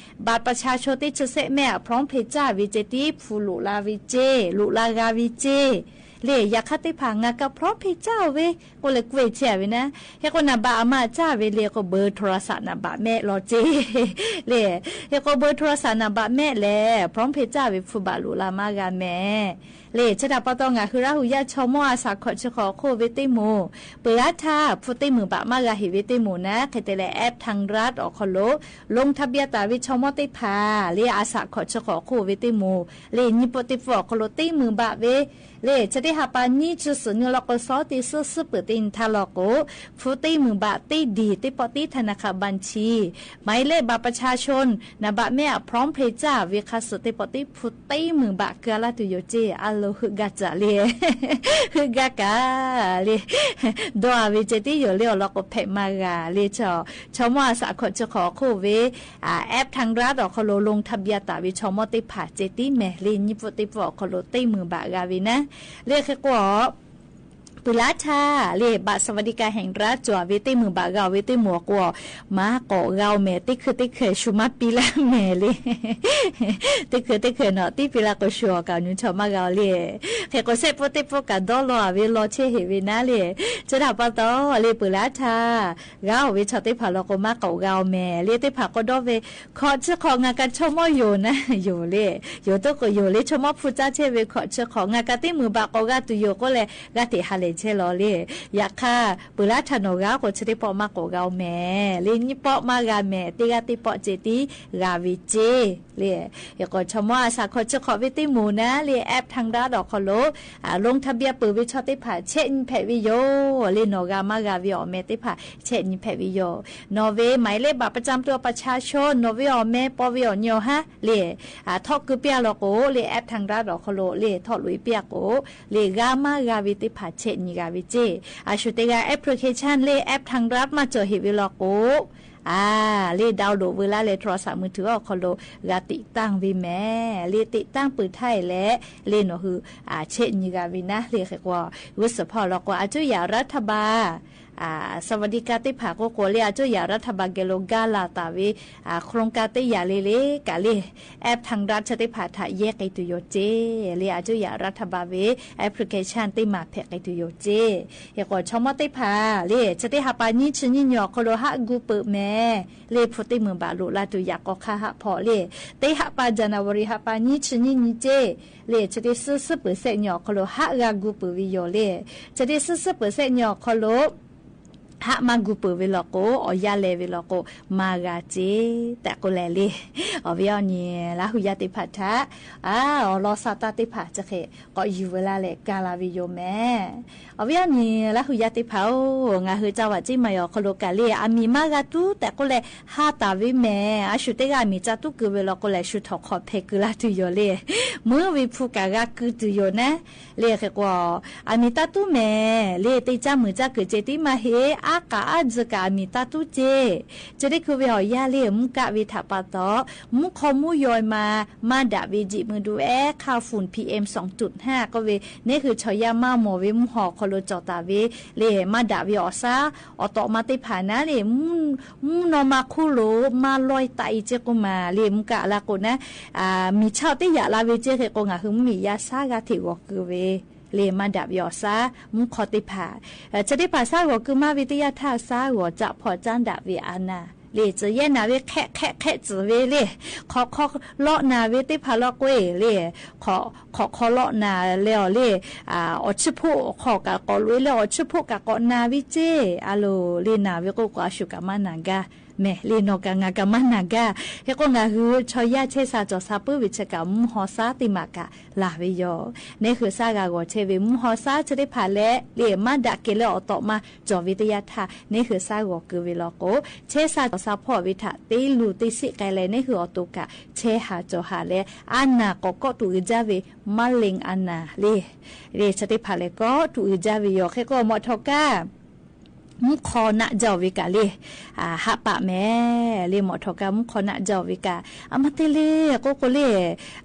บัตรประชาชน တ့ၢ်ဆၢစဲးမဲာ် พร้อมเพย์ ကၢဝ့ၢ်စ့ၢ် တ့ၢ်ဖုလိာ်လၢ်ဝ့ၢ်စ့ၢ် လိာ်လၢ်ဂၤဝ့ၢ်စ့ၢ် လၢ ယၤခါတ့ၢ်ဖး ငါက พร้อมเพย์ ကၢဝ့ၢ် ကိးလၢကွံာ်ဆဲးဝ့ၢ်နၤ ဟဲကိးနဘၣ်အမၤကၢဝ့ၢ်လၢ ကိး เบอร์โทรศัพท์ နဘၣ်မဲာ်လီၤစ့ၢ် လၢ ဟဲကိး เบอร์โทรศัพท์ နဘၣ်မဲာ်လဲၣ် พร้อมเพย์ ကၢဝ့ၢ် ဖုဘၣ်လိာ်လၢ်မၤဂၤမဲာ် လၢ ဆၢဒၣ်ပၢ်တီ ငါဃုာ်ရၤဟူးယၤ ဆီမိၢ်အစးခိးဆၢခိးအခိၣ်ဝ့ၢ်တ့ၢ်မိၢ် ပၢၤဂၤထါ ဖုတ့ၢ်မုၢ်ဘၣ်မၤဂၤဟ့ၣ်ဝ့ၢ်တ့ၢ်မိၢ်နၤ ခဲတဲလၢ แอปทางรัฐ အီၣ်ခီၣ်လိၤ ลงทะเบียน တၢ်ဝ့ၢ် ဆီမိၢ်တ့ၢ်ဖး လၢအစးခိးဆၢခိးအခိၣ်ဝ့ၢ်တ့ၢ်မိၢ် လၢ နံၣ်ပိၣ်တ့ၢ်ဖုအီၣ်ခီၣ်လိၤ တ့ၢ်မုၢ်ဘၣ်ဝ့ၢ် လၢ ဆၢတ့ၢ်ဟးပာ် နံၣ်ဆံစုနံၣ်လီၤကိး စီၤတ့ၢ်စု စုပၢၢ်တ့ၢ်နံၣ်ထါလီၤကိး ဖုတ့ၢ်မုၢ်ဘၣ်တ့ၢ်ဒံၣ် တ့ၢ်ပီးတ့ၢ် ธนาคารบัญชี หมายเลขบัตรประชาชน နဘၣ်မဲာ်အ พร้อมเพย์ ကၢဝ့ၢ်ခါဆူး တ့ၢ်ပီးတ့ၢ် ဖုတ့ၢ်မုၢ်ဘၣ်ကၢလၢ်တုၤယိာ်စ့ၢ် လို ဟုးဂဲကၠၢ်လံ ဟုးဂဲကၠၢ်လံ ဒိးဝဲစဲးတံၢ်ယိာ်လံ အီၤလီၤကိးဖဲးမၤဂၤလံ ဆီ ဆီမိၢ်အသးခီၣ်ဆၢခီၣ် ခိၣ်ဝဲ အ แอปทางรัฐ အီၤခီၣ်လိၤ ลงทะเบียน တၢ်ဝဲဆီမိၢ်သ့ၣ်တဖၣ်စဲးတံၢ်မဲာ်လံ ညိပူၣ်သ့ၣ်တဖၣ်အီၤခီၣ်လိၤ သ့ၣ်မုၢ်ဘၣ်ဂၤဝဲနၤ လံ ဃဲၤကွီၢ် ပၢၤလါထါ လံ บัตรสวัสดิการแห่งรัฐ ကွၢ်ဝဲသ့ၣ်မုၢ်ဘၣ်ဂၤဝဲသ့ၣ်မုၢ်အီၤကွီၢ် မၤကိးဂၤအီၤမဲာ် သ့ၣ်ခုသ့ၣ်ခု ဆူမၤပံလၢ်မဲာ်လံ သ့ၣ်ခုသ့ၣ်ခုနီၤ သ့ၣ်ပံလၢ်ကိးဆူအီၤ ကၣ်နုၢ်ဆီမၤဂၤအီၤလံ ဃဲၤကွီၢ် စဲးဖိသ့ၣ်ဖိကဒီလီၤဝဲ လီၤဆဲးဟ့ၣ်ဝဲနၤလံ ဆၢဒၣ်ပၢ်တီ လံ ပၢၤလါထါ ဂၤအီၤဝဲဆီသ့ၣ်တဖၣ်လီၤကိး မၤကိးဂၤအီၤမဲာ်လံ သ့ၣ်တဖၣ်ကိးဒီးဝဲ ခီၣ်ဆၢခီၣ် ငါကၣ်ဆီမိၢ်ယိာ်နၤ ယိာ်လံ ယိာ်တကိးယိာ်လံ ဆီမိၢ်ဖူစၢ်ဆဲးဝဲ ခီၣ်ဆၢခီၣ် ငါကၣ်သ့ၣ်မုၢ်ဘၣ်ကိးဂၤတုၤယိာ်ကိးလဲၣ် ဂၤသ့ၣ်ဟးလဲၣ်ဆဲးလီၤလံ ယခါ ပၢၤလါထါနီၢ်ဂၤ ကိးဆၢသ့ၣ်ပိာ် မၤကိးဂၤအီၤမဲာ်လံ ညိပီၣ်မၤဂၤမဲာ် သ့ၣ်ဂၤသ့ၣ်ပိာ်စဲးတံၢ်ဂၤဝဲစဲး လံ ယကိးဆီမိၢ်အသးခီၣ်ဆၢခီၣ်ဝဲသ့ၣ်မုၢ်နၤလံ แอปทางรัฐ အီၤခီၣ်လိၤ ลงทะเบียน ပၢၢ်ဝဲဆီသ့ၣ်တဖၣ် ဆဲးနံၤဖဲးဝဲယိာ်လံ နီၢ်ဂၤမၤဂၤဝဲအီၤမဲာ်သ့ၣ်တဖၣ် ဆဲးနံၤဖဲးဝဲယိာ် နီၢ်ဝဲ หมายเลขบัตรประจำตัวประชาชน နီၢ်ဝဲအီၤမဲာ် ပိာ်ဝဲအီၤညီဟါလံ အ ထီၣ်ကွံာ်ပျၢ်လီၤကိးလံ แอปทางรัฐ အီၤခီၣ်လိၤလံ ထီၣ်လိာ်ပျၢ်ကိးလံ ဂၤမၤဂၤဝဲသ့ၣ်တဖၣ် ဆဲးနံၤဂၤဝဲစဲး အၡူၣ်တဂၤ แอปพลิเคชัน လံ แอปทางรัฐ မၤစၢၤဟ့ၣ်ဝဲလီၤကိး အ လံ ดาวน์โหลด ဝဲလၢလဲၣ် โทรศัพท์มือถือ အီၤခီၣ်လိၤ ဂၤသံးတၢ်ဝဲမဲာ်လံ သံးတၢ်ပၢၢ်ထါအံၤလဲၣ် လံနီၢ်ဟု အ ဆဲးနံၤဂၤဝဲနၤလံ ဃဲၤကွီၢ် ဝဲစၢဖီၣ်လီၤကိး အစိုးရรัฐบาล အ สวัสดิการ သ့ၣ်တဖၣ်ကိးကိးလံ အစိုးရรัฐบาล ကဲးလိာ် ကၤလၤတၢ်ဝဲ အ โครงการ သ့ၣ်ယၤလံလံ ကးလံ แอปทางรัฐ ဆၢသ့ၣ်တဖၣ်ထး ယဲၢ်က့ၤတုၤယိာ်စဲးလံ အစိုးရรัฐบาล ဝဲ แอปพลิเคชัน သ့ၣ်မၤဖဲးက့ၤတုၤယိာ်စဲး ယကိးဆီမိၢ်သ့ၣ်တဖၣ် လံ ဆၢသ့ၣ်ဟးပာ် နံၣ်ဆံနံၣ်ညီ အီၤခီၣ်လိၤ ဟးဂုာ်ပၢၢ်မဲာ်လံ ဖိသ့ၣ်မုၢ်ဘၣ်လိာ်လၢတုၤယၤကီၢ်ခါဟးဖီၣ်လံ သ့ၣ်ဟးပာ် January ဟးပာ် နံၣ်ဆံနံၣ်ညီစဲး လံ ဆၢသ့ၣ်သၢဆံပၢၢ်စဲးညီ အီၤခီၣ်လိၤ ဟးဂုာ်ပၢၢ်ဝဲယိာ်လံ ဆၢသ့ၣ်သၢဆံပၢၢ်စဲးညီ အီၤခီၣ်လိၤ ဟးမၤဂုာ်ပၢၢ်ဝဲလီၤကိး အီၣ်ယၢ်လဲဝဲလီၤကိး မၤဂၤစဲး တကိးလဲၣ်လံ အဝဲအီၤန့ၣ် လၢဟုယၤသ့ၣ်တဖၣ်ထး အ အီၣ်လီၤသးတၢ်သ့ၣ်တဖၣ် ကဃဲး ကိးယူၤဝဲလၢလဲၣ် ကၤလၤဝဲယိာ်မဲာ် အဝဲအီၤန့ၣ် လၢဟုယၤသ့ၣ်တဖၣ်ဧၢ ငါဟုစၢဝဲစ့မၤယီၤခီၣ်လိၤကးလံ အမံၤမါဂၤတူၢ် တကိးလဲၣ် ဟးတၢ်ဝဲမဲာ် အၡူၣ်တဂၤ အမံၤစၢ်တူၢ်က့ၤဝဲလီၤကိးလဲၣ် ဆူထီၣ်ခီၣ်ဖဲးက့ၤလၢတုၤယိာ်လံ မ့ၢ်ဝံၤဖုကးဂၤကုတုၤယိာ်နၤ လံဃဲၤကွီၢ် အမံၤတၢ်တူၢ်မဲာ် လံသ့ၣ်ကၢ်မုာ်ကၢ်ကုာ်စဲးတံၢ်မးဟ့ၣ် အါကးအါစှၤကး အမံၤတၢ်တူၢ်စဲး ဆၢသ့ၣ်ခုဝဲအီၤယၢ်လံ မူကးဝဲထးပာ်တီ မူခီမူယီၤမး မၤဒၣ်ဝဲ ဒံၣ်မုၢ်ဒူအဲ ခး ฝุ่น พีเอ็ม สองจุดห้า ကိးဝဲ န့ၣ်ဃုာ်ဆီၣ်ယၢ်မၤမီၢ်ဝဲ မူဟီၣ်ခီၣ်လိၤ ကၠီၣ်တၢ်ဝဲ လံ မၤဒၣ်ဝဲအီၣ်ဆၣ် အီၣ်တီၣ်မးသ့ၣ်တဖၣ်နၤလံ မူနီၢ်မၤခူလိာ် မၤလီၤတၢ်အံၤစ့ၢ်ကီးမးလံ မူကးလၢကိးနၤ အ မံၤဆၣ်သ့ၣ်ယၢ်လၢဝဲစ့ၢ် ဃဲၤကွီၢ် ငါဟုမ့ၢ်ယၤသၢဂၤထံၣ်ဂီၤက့ၤဝဲ လံ မၤဒၣ်ဝဲအီၣ်ဆၣ် မူခီသ့ၣ်တဖၣ် ဆၢသ့ၣ်တဖၣ်သၢဂီၤက့ၤမးဝဲသ့ၣ်ယၢ်ထၢၣ် သၢဂီၤ ကၠၣ်ဖီၣ်ကၠၣ်ဒၣ်ဝဲအနၢ် လံ စၢၤယဲၢ်နၤဝဲ ခဲးခဲးခဲးစၢၤဝဲလံ ခီၣ်ခီၣ်လီနၤဝဲသ့ၣ်တဖၣ်လီၤကွံာ်လံ ခီၣ်ခီၣ်လီနၤလၢအီၤလံ အ အီၣ်ဆူၣ်ဖိ ခီၣ်ကးကိးလိာ်လၢ အီၣ်ဆူၣ်ဖိကးကိးနၤဝဲစ့ၢ် အလိၤလံ နၤဝဲကိးကွၢ် ဆူၣ်ကးမၤနၤဂၤ မဲာ်လံ နီၢ်ကးနၤကးမၤနၤဂၤ ဟဲကိး ငါဟုဆီၣ်ယၢ်ဆဲးသးကၠီၣ်သးပၢဝဲဆၢကး မူဟီၣ်သၣ်သ့ၣ်မးကး လၢ်ဝဲယီၤ န့ၣ်ဃုာ်သၢဂၤဂီၤဆဲးဝဲ မူဟီၣ်သၣ်ဆၢသ့ၣ်တဖၣ်လၢ လံ မၤဒၣ်က့ၤလၢအီၣ်တီၣ်မး ကၠီၣ်ဝဲသ့ၣ်ယၢ်ထၢၣ် န့ၣ်ဃုာ်သၢဂီၤက့ၤဝဲလီၤကိး ဆဲးသးကၠီၣ်သးဖီၣ်ဝဲထး သ့လူၤသ့စ့းကဲလဲၣ် န့ၣ်ဃုာ်အီၣ်တိၢ်ကး ဆဲးဟးကၠီၣ်ဟးလၢ အနၢ်ကိးကိးတူၢ်အုးဒၣ်ဝဲ မလ့ၣ်အနၢ်လံ လံ ဆၢသ့ၣ်တဖၣ်လဲၣ် ကိးတူၢ်အုးဒၣ်ဝဲယီၤ ဃဲၤကွီၢ် မီၣ်ထီၣ်ကါ မူခီနးကၠီၣ်ဝဲကးလံ အ ဟးပာ်မဲာ်လံ မီၣ်ထီၣ်ကါ မူခီနးကၠီၣ်ဝဲကး အမၤတ့ၢ်လံ ကိးကိးလံ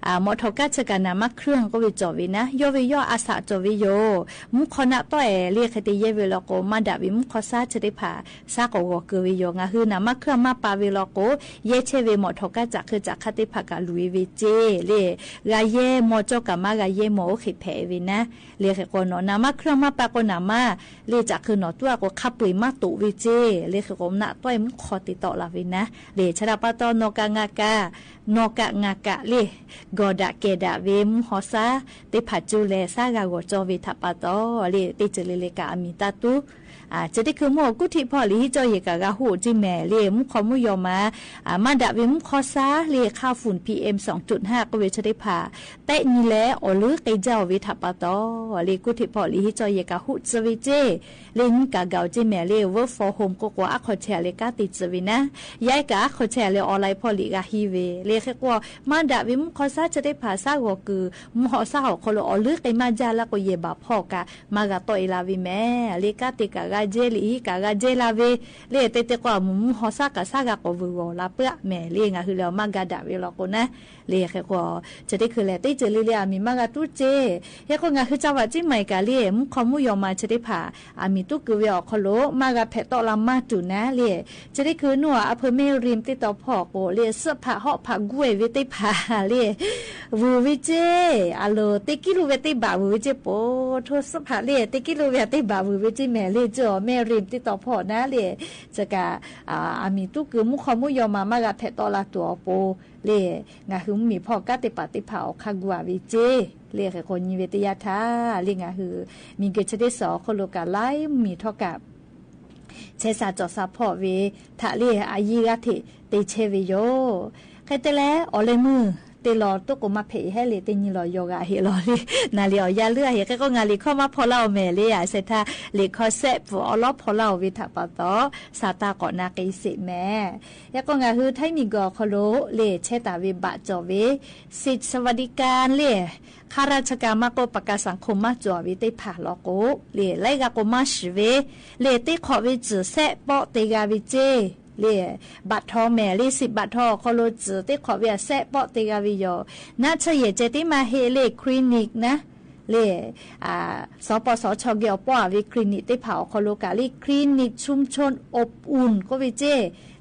အ မီၣ်ထီၣ်ကါဆၢကး နးမါခရံာ် ကိးဝဲကၠီၣ်ဝဲနၤ ယီၢ်ဝဲယီၢ်အသးကၠီၣ်ဝဲယိၤ မူခီနးတီၢ်အဲၣ်လံ ဃဲၤတ့ၢ်ယဲၢ်ဝဲလီၤကိး မၤဒၣ်ဝဲမူခီသၣ်ဆၢသ့ၣ်တဖၣ် သၢဂီၤဂီၤက့ၤဝဲယီၤ ငါဟု နးမါခရံာ်မၤပာ်ဝဲလီၤကိး ယဲၢ်ဆဲးဝဲမီၣ်ထီၣ်ကါ စးခုစးခါသ့ၣ်တဖၣ်ကးလူၤဝဲစ့ၢ်လံ ဂၤယဲၢ်မီၣ်ကၠီၣ်ကးမါ ဂၤယဲၢ်မီၣ်အိၣ်ဃ့ၢ်ဖဲးဝဲနၤ လံဃဲၤကွီၢ်နီၢ် နးမါခရံာ်မၤပာ်ကိးနးမါ လံစးခုနီၢ်တူၢ်အကိး ခါပှ့ၤမးတိာ်ဝဲစ့ၢ် လံဃဲၤကွီၢ် နးတီၢ်အံၤမူခီတ့ၢ်တီၢ်လၢ်ဝဲနၤ လံဆၢဒၣ်ပၢ်တီ နီၢ်ကးနးကး နီၢ်ကးနးကးလံ ဂီၤဒၣ်ကဲၤဒၣ်ဝဲမူဟီၣ်သၣ်သ့ၣ်တဖၣ်ကၠိလဲၣ် သၢဂၤဂီၤကၠီၣ်ဝဲထးပၢ်တီ လံသ့ၣ်စၢၤလံလံကးအမံၤတၢ်တူၢ် အ ဆၢသ့ၣ်ခုမူ ကူၣ်ထံးဖီၣ်လံ ဟံးကၠီၣ်ယဲၢ်ကး ဂၤဟူးကၠံမဲာ်လံ မူခီမူယီၤမး အမၤဒၣ်ဝဲမူခီသၣ်လံ ခါ ฝุ่น พีเอ็ม สองจุดห้า ကိးဝဲဆၢသ့ၣ်တဖၣ် ပဲၣ်နံၤလဲၣ် အီၣ်လၢက့ၤကၠီၣ်ဝဲထးပၢ်တီ လံကူၣ်ထံးဖီၣ်လံ ဟံးကၠီၣ်ယဲၢ်ကး ဟူးကၠံဝဲစ့ၢ် လံမူကးဂၤအီၤကၠံ เลย work from home ก็กั๋ว อะ คอเทียเลย กล้าติดจือเวนะ ย้ายกา อะ คอเทียเลย ออนไลน์พ่อหลีกาฮีเว เลย ใครกั๋ว มาดะเว มุ้งคอซ้า เชอเต๊ะผา ซ้าก่อกือ มุ้งคอซ้าหอคอโล อ๋อ ลือเกยมาจ้า แล้วก็เย่บ่าพ่อกา มากาต่อเอลาเวแหม เลย กล้าติดกากาเจ๊ เลย อีกากาเจ๊ลาเว เลย เต๊ะเต๊ะกั๋ว มุ้งคอซ้ากาซ้ากาก่อ วือวอลาเปื้อแหม เลย งาคือเลย มากาดะเวลอกั๋วนะ เลย ใครกั๋ว เชอเต๊ะคือแล เต๊ะเจอเลยเลย อะ มีมากาตู้เจ๊ ใครกั๋ว งาคือ จังหวัดเชียงใหม่กา เลย มุ้งคอมุ้งยอมา เชอเต๊ะผา อะ มีตู้กือเว อ๋อ คอโล มากาแผะเตาะลำมาตั๋วนะ เลย เชอเต๊ะคือ นั่น อำเภอแม่ริม เต๊ะเต๊ะพ่อกั๋ว เลย เสื้อผ้า ฮอกผ้า ก้วยเว เต๊ะผา เลย วือเวเจ๊ อะโล เต๊ะกิโลเว เต๊ะบ่า วือเวเจ๊ โปโท เสื้อผ้า เลย เต๊ะกิโลเว เต๊ะบ่า วือเวเจ๊แหม เลย เจ้าแม่ริม เต๊ะเต๊ะพ่อนะ เลย เจ้ากา อะ อะ มีตู้กือ มุ้งคอมุ้งยอมา มากาแผะเตาะลาตั๋วโป เลย งาคือ มีพ่อกาเต๊ะปา เต๊ะผา อ๋อ คากั๋วเวเจ๊ เลย ใครกั๋ว ยินเวเต๊ะยะท้า เลย งาคือ มีเกยเชอเต๊ะสอ คอโลกา ไลมีเท่ากับ เชสาจอดสาพ่อเว ทะเลอายีกาเท เตเชเวโย ใครเต๊ะแล อ๋อ เลย มือ เต๊ะลอ ตุ๊กโกมาเผยแฮะ เลย เต๊ะยินลอยอกา เฮลอ เลย นาลี อ๋อ ยาเลือด เฮ ใครกั๋ว งาลี เข้ามาพ่อเล่าแหม เลย อะ เสร็จทา เลย เข้าแซ่บ อ๋อ ลอพ่อเล่าเว ทะปาตอ สาตาก่อนาเกยเสะแหม ใครกั๋ว งาคือ ไทยมีก่อ คอโล เลย เชตาเว บะจ่อเว สิทธิสวัสดิการ เลย ข้าราชการ มากา ประกันสังคม มาจ่อเว เต๊ะผา ลอกั๋ว เลย ไล่กากั๋ว มาสิเว เลย เต๊ะขอเว จื้อแซ่เปาะเตกาเวเจ๊ เลย บัตรทองแหม เลย สิทธิ์บัตรทอง คอโล จื้อเต๊ะขอเว อะ แซ่เปาะเตกาเวโย นาเชอเย่เจเต๊ะมาเฮ เลย คลินิกนะ เลย อะ สปสช เกียวป้อเว คลินิกเต๊ะผา อ๋อ คอโลกา เลย คลินิกชุมชนอบอุ่น ก็เวเจ๊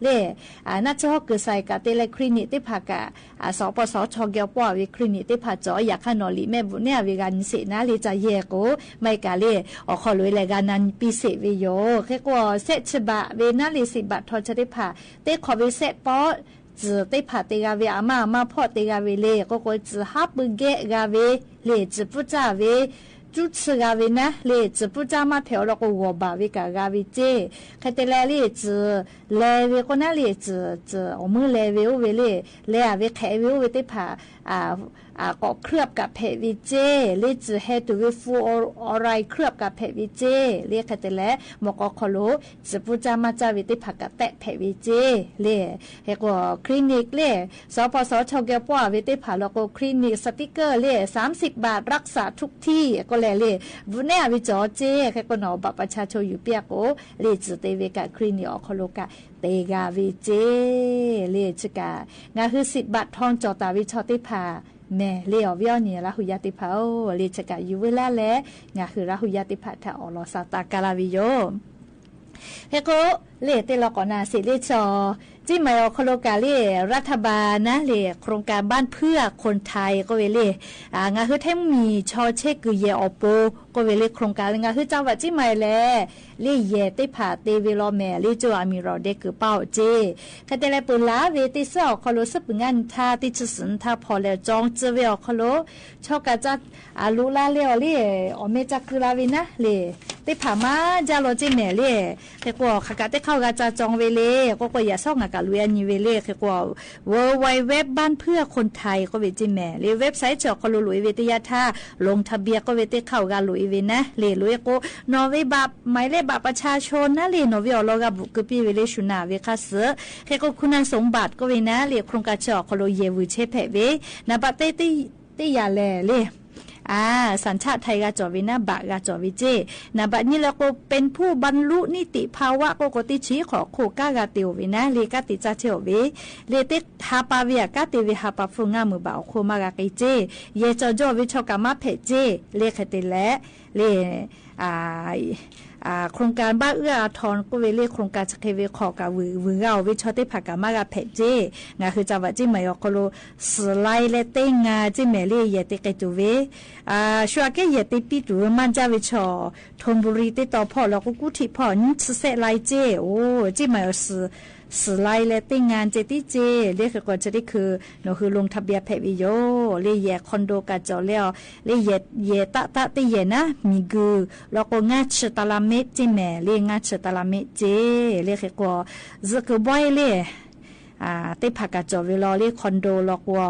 เลย อะ นาเชอฮอกเกอใส่กาเต๊ะ เลย คลินิกเต๊ะผากา อะ สปสช เกียวป้อเว คลินิกเต๊ะผา จ่อยาฆ่าหนอนหลีแม่บุญเนี่ย เวกานิเสะนะ เลย จะแยกโก ไม่กา เลย อ๋อ คอโล เลย กานันปิเสะเวโย ใครกั๋ว แซ่ฉบะเวนะ เลย สิทธิ์บัตรทอง เชอเต๊ะผา เต๊ะขอเว แซ่เปาะ จื้อเต๊ะผา เตกาเว อะ มา มาพ่อเตกาเว เลย ก็กั๋ว จื้อฮับปือแกะกาเว เลย จื้อปู้จ้าเว จู้ชื่อกาเวนะ เลย จื้อปู้จ้า มาแผว ลอกั๋ว หัวบ่าเว กากาเวเจ๊ ใครเต๊ะแล เลย จื้อแลเว ก็นา เลย จื้อ จื้อ เอามือแลเว โอเว เลย แลเว แขะเว โอเว เต๊ะผา อะ อะ ก็เคลือบกาแผะเวเจ๊ เลย จื้อแฮตั๋วเว ฟลูออไรด์ เคลือบกาแผะเวเจ๊ เลย ใครเต๊ะแล มก คอโล จื้อปู้จ้า มาจ้าเว เต๊ะผากาแตะแผะเวเจ๊ เลย ใครกั๋ว คลินิก เลย สปสช เกียวป้อเว เต๊ะผา ลอกั๋ว คลินิก สติ๊กเกอร์ เลย สามสิบบาท รักษาทุกที่ ก็แล เลย บุญเนี่ย เวจ๋อเจ๊ ใครกั๋ว หนอ บัตรประชาชนอยู่เปียกโก เลย จื้อเตเวกา คลินิก อ๋อ คอโลกา เตกาเวเจ๊ เลย เจ้ากา งาคือ สิทธิ์บัตรทอง จ่อต๋าเว ชอเต๊ะผา แหม เลย อ๋อ เวียวนี่ ลาหูยาเต๊ะผา โอ เลย เจ้ากา อยู่เวลาแล งาคือ ลาหูยาเต๊ะผา ทะ อ๋อ ลอสาตากาลาเวโย ใครกั๋ว เลย เต๊ะลอก่อนาเสะ เลย ชอ เชียงใหม่ อ๋อ คอโลกา เลย รัฐบาลนะ เลย โครงการบ้านเพื่อคนไทย ก็เว เลย อะ งาคือ ไทยมีชอเชกกือแย อป ก็เว เลย โครงการ เลย งาคือ จังหวัดเชียงใหม่แล เลย แยเต๊ะผา เตเวลอแหม เลย เจ้า อะ มีรอเด็กกือเป้าเจ๊ ใครเต๊ะแล เปิดลาเว เต๊ะเสื้อ อ๋อ คอโล เสื้อปืนงานทา เต๊ะจื้อสืนทา ผ่อแลวจอง จื้อเว อ๋อ คอโล ชอกาจ้า อะ ลุลาเล่อ เลย อ๋อ แม่จ้า กือลาเวนะ เลย เต๊ะผา มาจ้าลอเจ๊แหม เลย ใครกั๋ว ขากาเต๊ะเข้ากาจ้าจองเว เลย ก็กั๋ว อย่าซอกหงากาลุยอันนี้เว เลย ใครกั๋ว ดับเบิลยู ดับเบิลยู ดับเบิลยู ดับเบิลยู ดอท บ้านเพื่อคนไทย ก็เว เชียงใหม่ เลย เว็บไซต์ เจ้า คอโล ลุยเวเต๊ะยะท้า ลงทะเบียน ก็เว เต๊ะเข้ากาลุยเวนะ เลย ลุยกั๋ว หนอ เว บัตร หมายเลขบัตรประชาชนนะ เลย หนอ เว อ๋อ ลอกาบุกกือปี้เว เลย ชูนาเว ค่าเสื้อ ใครกั๋ว คุณสมบัติ ก็เวนะ เลย โครงการ เจ้า คอโล แย วือเชแผะเว นาบัตรเต๊ะ เต๊ะ เต๊ะยาแล เลย อะ สัญชาติไทยกาจ่อเวนะ บัตรกาจ่อเวเจ๊ นาบัตรนี้ ลอกั๋ว เป็นผู้บรรลุนิติภาวะ ก็กั๋ว ตี้ชีขอโคก้ากาเตียวเวนะ เลย กาติดจ้าเตียวเว เลย เต๊ะฮาปาเว อะ กาเตียวเว ฮาปา ฟูงาม มือบา โอโค มากาเกยเจ๊ แยจ่อจ่อเว ชอกามาแผะเจ๊ เลย ใครเต๊ะแล เลย อะ อะ โครงการบ้านเอื้ออาทร ก็เว เลย โครงการ เจ้า ใครเว ขอกา วือ วือเงา เว ชอเต๊ะผากามากาแผะเจ๊ งาคือ จังหวัดเชียงใหม่ อ๋อ คอโล สือไลและเต๊ะงา เชียงใหม่ เลย แยเต๊ะเกยตั๋วเว อะ ชัวเก้แยเต๊ะปี้ตั๋ว มาจ้าเว ชอ ธนบุรี เต๊ะตอพ่อ ลอกั๋ว กู้ถิพ่อ นี่ ชื่อแซ่ไลเจ๊ โอ เชียงใหม่ อ๋อ สือ สือไลและเต๊ะงานเจ๊ตี้เจ๊ เลย ใครกั๋ว เจ้า เลย คือ หนอ คือ ลงทะเบียนแผะเวโย เลย แยคอนโดกาจ่อแล้ว เลย แย แยตะตะเต๊ะแยนะ มีกือ ลอกั๋ว งาเฉอตาราเมตร เชียงใหม่ เลย งาเฉอตาราเมตรเจ๊ เลย ใครกั๋ว จื้อกือบ้อย เลย อะ เต๊ะผากาจ่อเวลอ เลย คอนโด ลอกั๋ว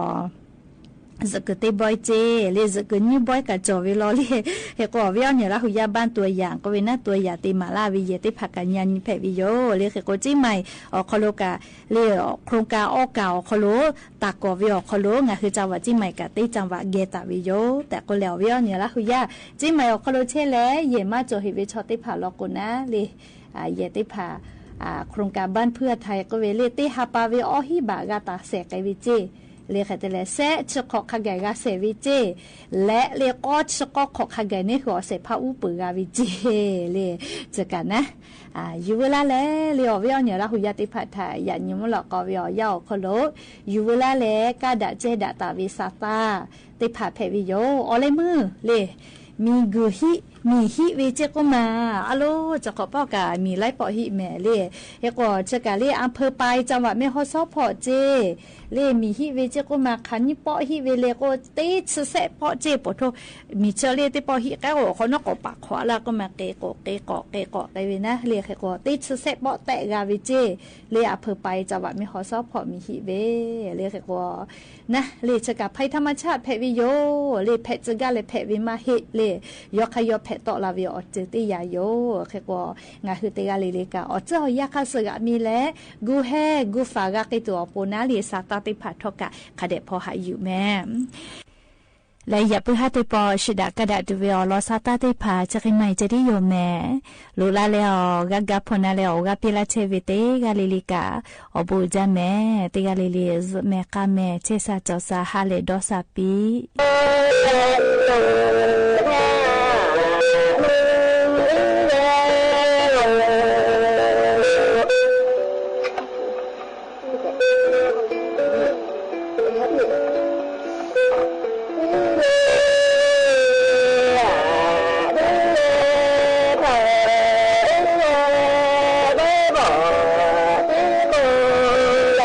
စကူးတ့ဘွဲကၠ့ လၢစကူးညိဘွဲကၠိဝဲလီၤလၢ ဟဲကီးဝဲအီၣ်ညီလၢဟူးယၢ်ဘၢၣ်တူယၢ် ကီးဝဲနၢ်တူယၢ်တ့မးလၢအဝဲယဲၢ်တ့ဖးကညးညီဖဲဝဲယိာ် လၢဟဲကီးကၠ့မး အိၣ်ခီလိာ်ကၢ် လၢ โครงการ အီၣ်ကၢ်အိၣ်ခီလိာ် တၢ်ကီၢ်ဝဲအိၣ်ခီလိာ် ငါဟ့ၣ်ကၠၢဝဲကၠ့မးကၢ်တ့ကၠၢဝဲဂဲၤတၢ်ဝဲယိာ် တၢ်ကီးလဲၣ်အီၣ်ဝဲအီၣ်ညီလၢဟူးယၢ် ကၠ့မးအိၣ်ခီလိာ်ဆဲးလဲၣ် ယဲၢ်မးကၠိဟ့ၣ်ဝဲဆီတ့ဖးလီၤကိးနၤလၢ ယဲၢ်တ့ဖး โครงการ ဘၢၣ်ဖုၣ်အထါ ကီးဝဲလၢတ့ဟးပာ်ဝဲအီၣ်ဟံၣ်ဘၣ်ဂၤတၢ်စဲးကဲဝဲကၠ့ လၢဃဲတလဲၣ် စဲးဆံဃိးခါဂဲၤဂၤစဲးဝဲကၠ့ လၢလၢကီၢ်ဆံဃိးခါဂဲၤန့ၣ် ဃုအီၣ်စဲးဖးအူပၢၤဂၤဝဲကၠ့ လၢ စကူးနၤ ယူၢ်ဝဲလၢ်လဲၣ် လၢအီၣ်ဝဲအီၣ်ညီလၢဟူးယၢ်တ့ဖးထါ ယၤညီမုၢ်လီၤကီးဝဲအီၣ်ယၢ်အိၣ်ခီလိာ် ယူၢ်ဝဲလၢ်လဲၣ် ကၢ်ဒၣ်ကၠဲဒၣ်တၢ်ဝဲစးသၢ် တ့ဖးဖဲဝဲယိာ် အီၣ်လၢမုၢ်လၢ မံၤဂုာ်ဟံၣ် မံၤဟံၣ်ဝဲကၠ့ကိးမး အလိၤ စကီးပီၣ်ကၢ် မံၤလၢပီၣ်ဟံၣ်မဲာ်လၢ ဟဲကီးဆၢကၢ်လၢ อำเภอปาย จังหวัดแม่ฮ่องสอนဖီၣ်ကၠ့ လၢမံၤဟံၣ်ဝဲကၠ့ကိးမး ခါနံၣ်ပီၣ်ဟံၣ်ဝဲလၢကီး တ့ဆံဆဲးပီၣ်ကၠ့ ပိာ်ထိ မံၤဆၢလၢတ့ပီၣ်ဟံၣ်ကဲအိၣ်ခီနီၢ်ကီၢ်ပာ်ခီလၢကီးမး က့ၤကီး က့ၤကီး က့ၤကီး က့ၤဝဲနၤ လၢဟဲကီး တ့ဆံဆဲးပီၣ်တဲာ်ဂၤဝဲကၠ့ လၢ อำเภอปาย จังหวัดแม่ฮ่องสอนဖီၣ်မံၤဟံၣ်ဝဲ လၢဟဲကီး နၤ လၢဆၢကၢ်ဖဲထမ်မချၢတ်ဖဲဝဲယိာ် လၢဖဲစှၤဂၤလၢဖဲဝဲမးဟ့ၣ်လၢ ယီၤခါယီၤဖဲးတီၣ်လၢ်ဝဲအီၤတ့တ့ယၤယိာ် ဟဲကီး ငါဟ့ၣ်တ့ဂၤလံၤလံၤကၢ် အီၣ်ကၠ့အီၣ်ယၢ်ခါစှၤဂၤမံၤလဲၣ် ဂုာ်ဟဲ ဂုာ်ဖးဂၤက့ၤတုၤအီၤပိာ်နၤလၢ စးသၢ်တ့ဖးထီၣ်ကၢ် ခါဒဲးဖီဟးယူၢ်မဲာ် လၢယပုၢ်ဟၣ်တ့ပီၣ် ဆှၢဒၣ်ကၢ်ဒၣ်တုၤဝဲအီၤလီၤ စးသၢ်တ့ဖး ဆၢက့ၤမးအံၤကၠ့ဒ်ယိာ်မဲာ် လူလၢ်လၢအီၤ ဂၤဂၤဖီနၤလၢအီၤ ဂၤပျဲလၢ်ဆဲးဝဲတ့ဂၤလံၤလံၤကၢ် အီၣ်ဘူးကၠၢ်မဲာ် တ့ဂၤလံၤလံၤ မဲာ်ဃါမဲာ် ဆဲးစၢ်ကၠီၣ်စၢ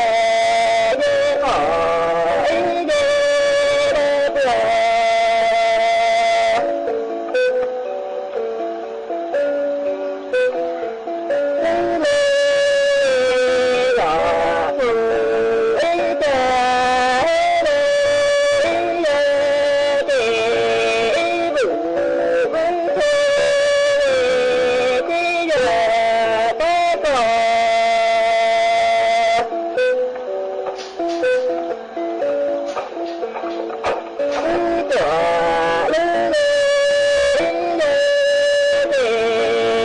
်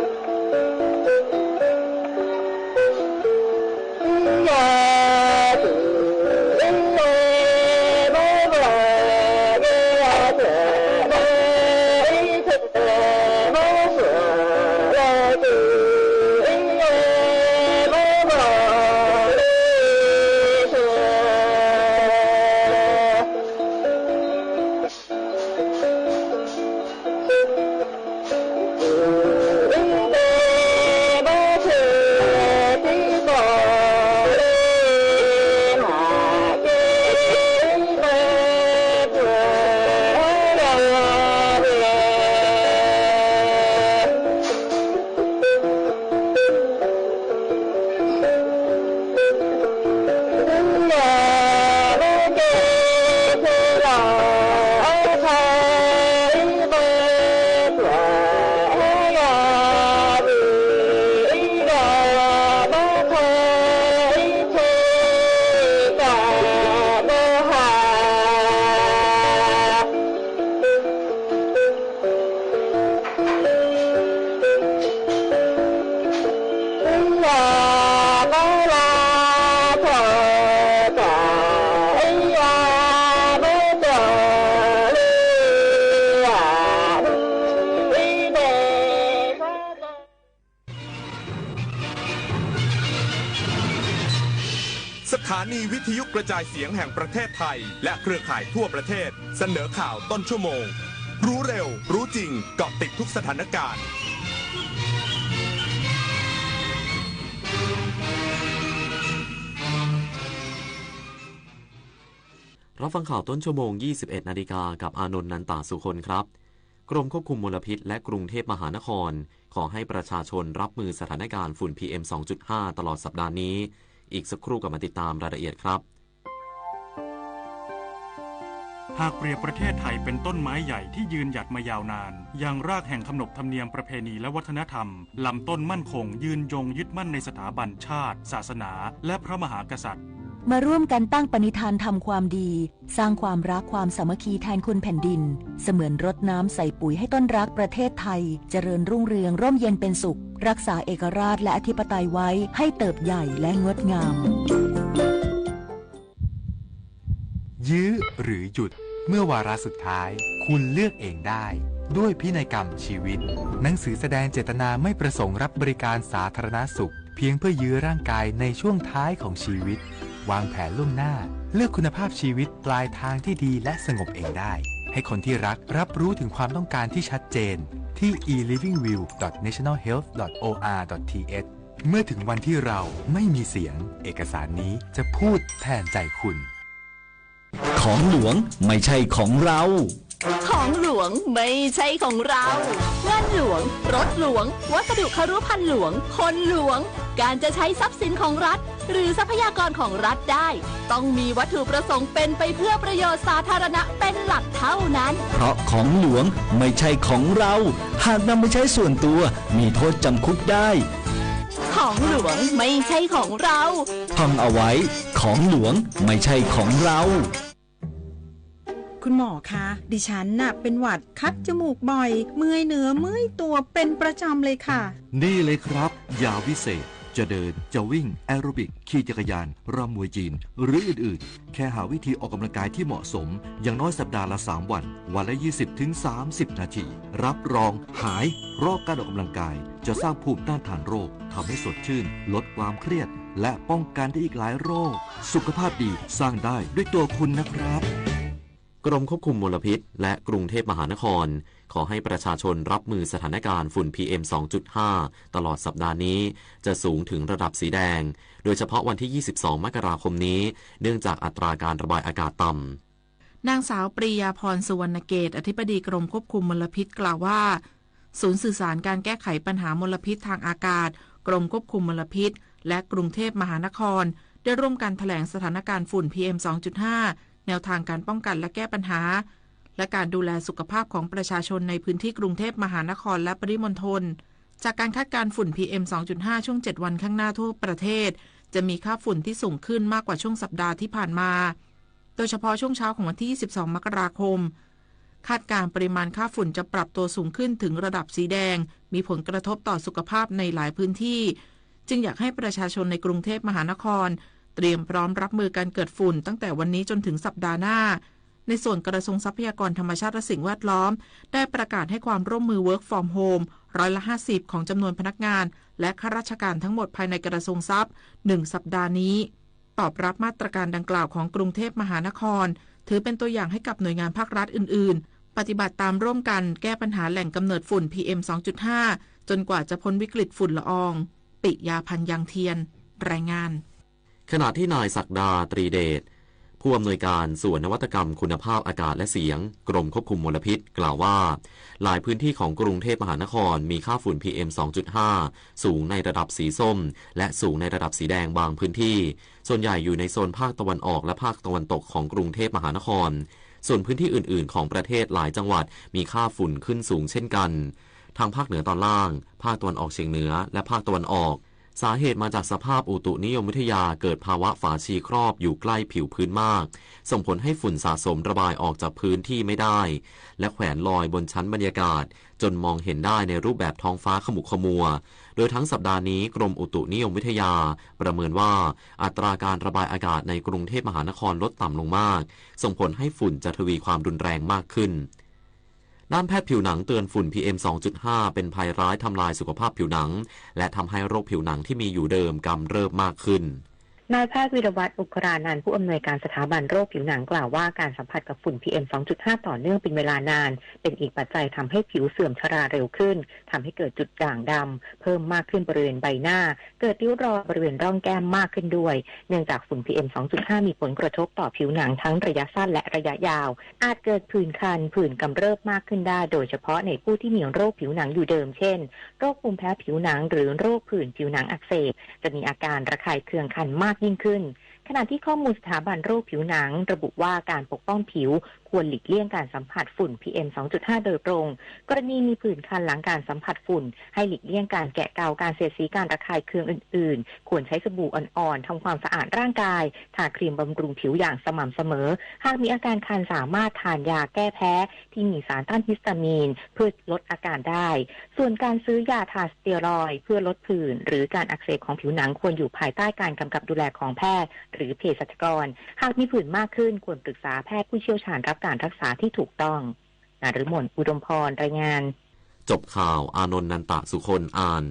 ဟါလ့ၢ်ဒီးစၢ်ပံ สถานีวิทยุกระจายเสียงแห่งประเทศไทย และเครือข่ายทั่วประเทศ เสนอข่าวต้นชั่วโมง รู้เร็ว รู้จริง เกาะติดทุกสถานการณ์ เ รับฟังข่าวต้นชั่วโมง ยี่สิบเอ็ดนาฬิกา กับอานนท์ นันตาสุคนครับ กรมควบคุมมลพิษและกรุงเทพมหานคร ขอให้ประชาชนรับมือสถานการณ์ฝุ่น พีเอ็ม สองจุดห้า ตลอดสัปดาห์นี้ อีกสักครู่กลับมาติดตามรายละเอียดครับ หากเปรียบประเทศไทยเป็นต้นไม้ใหญ่ที่ยืนหยัดมายาวนาน ยังรากแห่งขนบธรรมเนียมประเพณีและวัฒนธรรม ลำต้นมั่นคง ยืนยงยึดมั่นในสถาบันชาติ ศาสนา และพระมหากษัตริย์ มาร่วมกันตั้งปณิธานทำความดี สร้างความรักความสามัคคีแทนคุณแผ่นดิน เสมือนรดน้ำใส่ปุ๋ยให้ต้นรักประเทศไทย เจริญรุ่งเรือง ร่มเย็นเป็นสุข รักษาเอกราชและอธิปไตยไว้ให้เติบใหญ่และงดงาม ยื้อหรือหยุด เมื่อวาระสุดท้าย คุณเลือกเองได้ ด้วยพินัยกรรมชีวิต หนังสือแสดงเจตนาไม่ประสงค์รับบริการสาธารณสุข เพียงเพื่อยื้อร่างกายในช่วงท้ายของชีวิต วางแผนล่วงหน้า เลือกคุณภาพชีวิตปลายทางที่ดีและสงบเองได้ ให้คนที่รักรับรู้ถึงความต้องการที่ชัดเจน ที่ e living will dot national health dot o r dot t h เมื่อถึงวันที่เราไม่มีเสียง เอกสารนี้จะพูดแทนใจคุณ ของหลวงไม่ใช่ของเรา ของหลวงไม่ใช่ของเรา เงินหลวง รถหลวง วัสดุครุภัณฑ์หลวง คนหลวง การจะใช้ทรัพย์สินของรัฐ หรือทรัพยากรของรัฐได้ ต้องมีวัตถุประสงค์เป็นไปเพื่อประโยชน์สาธารณะเป็นหลักเท่านั้น เพราะของหลวงไม่ใช่ของเรา หากนำไปใช้ส่วนตัว มีโทษจำคุกได้ ของหลวงไม่ใช่ของเรา ท่องเอาไว้ ของหลวงไม่ใช่ของเรา คุณหมอคะ ดิฉันน่ะเป็นหวัด คัดจมูกบ่อย เมื่อยเนื้อเมื่อยตัวเป็นประจำเลยค่ะ นี่เลยครับ ยาวิเศษ จะเดิน จะวิ่ง แอโรบิก ขี่จักรยาน รำมวยจีน หรืออื่นๆ แค่หาวิธีออกกำลังกายที่เหมาะสม อย่างน้อยสัปดาห์ละสามวัน วันละ ยี่สิบถึงสามสิบนาที รับรองหาย เพราะการออกกำลังกายจะสร้างภูมิต้านทานโรค ทำให้สดชื่น ลดความเครียด และป้องกันได้อีกหลายโรค สุขภาพดีสร้างได้ด้วยตัวคุณนะครับ กรมควบคุมมลพิษและกรุงเทพมหานคร ขอให้ประชาชนรับมือสถานการณ์ฝุ่น พีเอ็ม สองจุดห้า ตลอดสัปดาห์นี้ จะสูงถึงระดับสีแดง โดยเฉพาะวันที่ ยี่สิบสอง มกราคมนี้ เนื่องจากอัตราการระบายอากาศต่ำ นางสาวปรียาพร สุวรรณเกต อธิบดีกรมควบคุมมลพิษกล่าวว่า ศูนย์สื่อสารการแก้ไขปัญหามลพิษทางอากาศ กรมควบคุมมลพิษ และกรุงเทพมหานคร ได้ร่วมกันแถลงสถานการณ์ฝุ่น พีเอ็ม สองจุดห้า แนวทางการป้องกันและแก้ปัญหา และการดูแลสุขภาพของประชาชนในพื้นที่กรุงเทพมหานครและปริมณฑล จากการคาดการณ์ฝุ่น พีเอ็ม สองจุดห้า ช่วง เจ็ด วันข้างหน้าทั่วประเทศ จะมีค่าฝุ่นที่สูงขึ้นมากกว่าช่วงสัปดาห์ที่ผ่านมา โดยเฉพาะช่วงเช้าของวันที่ ยี่สิบสอง มกราคม คาดการณ์ปริมาณค่าฝุ่นจะปรับตัวสูงขึ้นถึงระดับสีแดง มีผลกระทบต่อสุขภาพในหลายพื้นที่ จึงอยากให้ประชาชนในกรุงเทพมหานคร เตรียมพร้อมรับมือการเกิดฝุ่นตั้งแต่วันนี้จนถึงสัปดาห์หน้า ในส่วนกระทรวงทรัพยากรธรรมชาติและสิ่งแวดล้อม ได้ประกาศให้ความร่วมมือ work from home ร้อยละห้าสิบ ของจำนวนพนักงาน และข้าราชการทั้งหมดภายในกระทรวงทรัพย์ หนึ่ง สัปดาห์นี้ ตอบรับมาตรการดังกล่าวของกรุงเทพมหานคร ถือเป็นตัวอย่างให้กับหน่วยงานภาครัฐอื่นๆ ปฏิบัติตามร่วมกันแก้ปัญหาแหล่งกำเนิดฝุ่น พีเอ็ม สองจุดห้า จนกว่าจะพ้นวิกฤตฝุ่นละออง ปิยา พันยังเทียน รายงาน ขณะที่นายศักดา ตรีเดช ผู้อำนวยการส่วนนวัตกรรมคุณภาพอากาศและเสียง กรมควบคุมมลพิษ กล่าวว่า หลายพื้นที่ของกรุงเทพมหานครมีค่าฝุ่น พีเอ็ม สองจุดห้า สูงในระดับสีส้ม และสูงในระดับสีแดงบางพื้นที่ ส่วนใหญ่อยู่ในโซนภาคตะวันออกและภาคตะวันตกของกรุงเทพมหานคร ส่วนพื้นที่อื่นๆ ของประเทศหลายจังหวัดมีค่าฝุ่นขึ้นสูงเช่นกัน ทางภาคเหนือตอนล่าง ภาคตะวันออกเฉียงเหนือ และภาคตะวันออก สาเหตุมาจากสภาพอุตุนิยมวิทยาเกิดภาวะฝาชีครอบอยู่ใกล้ผิวพื้นมาก ส่งผลให้ฝุ่นสะสมระบายออกจากพื้นที่ไม่ได้ และแขวนลอยบนชั้นบรรยากาศ จนมองเห็นได้ในรูปแบบท้องฟ้าขมุกขมัว โดยทั้งสัปดาห์นี้กรมอุตุนิยมวิทยาประเมินว่าอัตราการระบายอากาศในกรุงเทพมหานครลดต่ำลงมาก ส่งผลให้ฝุ่นจะทวีความรุนแรงมากขึ้น ด้านแพทย์ผิวหนังเตือนฝุ่น พีเอ็ม สองจุดห้า เป็นภัยร้ายทำลายสุขภาพผิวหนัง และทำให้โรคผิวหนังที่มีอยู่เดิมกำเริบมากขึ้น นายแพทย์วีรวัฒน์ อุครานันท์ ผู้อำนวยการสถาบันโรคผิวหนังกล่าวว่า การสัมผัสกับฝุ่น พีเอ็ม สองจุดห้า ต่อเนื่องเป็นเวลานาน เป็นอีกปัจจัยทำให้ผิวเสื่อมชราเร็วขึ้น ทำให้เกิดจุดด่างดำเพิ่มมากขึ้นบริเวณใบหน้า เกิดริ้วรอยบริเวณร่องแก้มมากขึ้นด้วย เนื่องจากฝุ่น พีเอ็ม สองจุดห้า มีผลกระทบต่อผิวหนังทั้งระยะสั้นและระยะยาว อาจเกิดผื่นคัน ผื่นกำเริบมากขึ้นได้ โดยเฉพาะในผู้ที่มีโรคผิวหนังอยู่เดิม เช่น โรคภูมิแพ้ผิวหนัง หรือโรคผื่นผิวหนังอักเสบ จะมีอาการระคายเคืองคันมากยิ่งขึ้น ขณะที่ข้อมูลสถาบันโรคผิวหนังระบุว่า การปกป้องผิวควรหลีกเลี่ยงการสัมผัสฝุ่น พีเอ็ม สองจุดห้า โดยตรง กรณีมีผื่นคันหลังการสัมผัสฝุ่น ให้หลีกเลี่ยงการแกะเกา การเสียดสี การระคายเคืองอื่นๆ ควรใช้สบู่อ่อนๆ ทำความสะอาดร่างกาย ทาครีมบำรุงผิวอย่างสม่ำเสมอ หากมีอาการคันสามารถทานยาแก้แพ้ที่มีสารต้านฮิสตามีนเพื่อลดอาการได้ ส่วนการซื้อยาทาสเตียรอยด์เพื่อลดผื่น หรือการอักเสบของผิวหนังควรอยู่ภายใต้การกำกับดูแลของแพทย์ หรือเภสัชกร หากมีผื่นมากขึ้น ควรปรึกษาแพทย์ผู้เชี่ยวชาญรับการรักษาที่ถูกต้อง นฤมล อุดมพร รายงาน จบข่าว อานนท์ นันตะสุคน อ่าน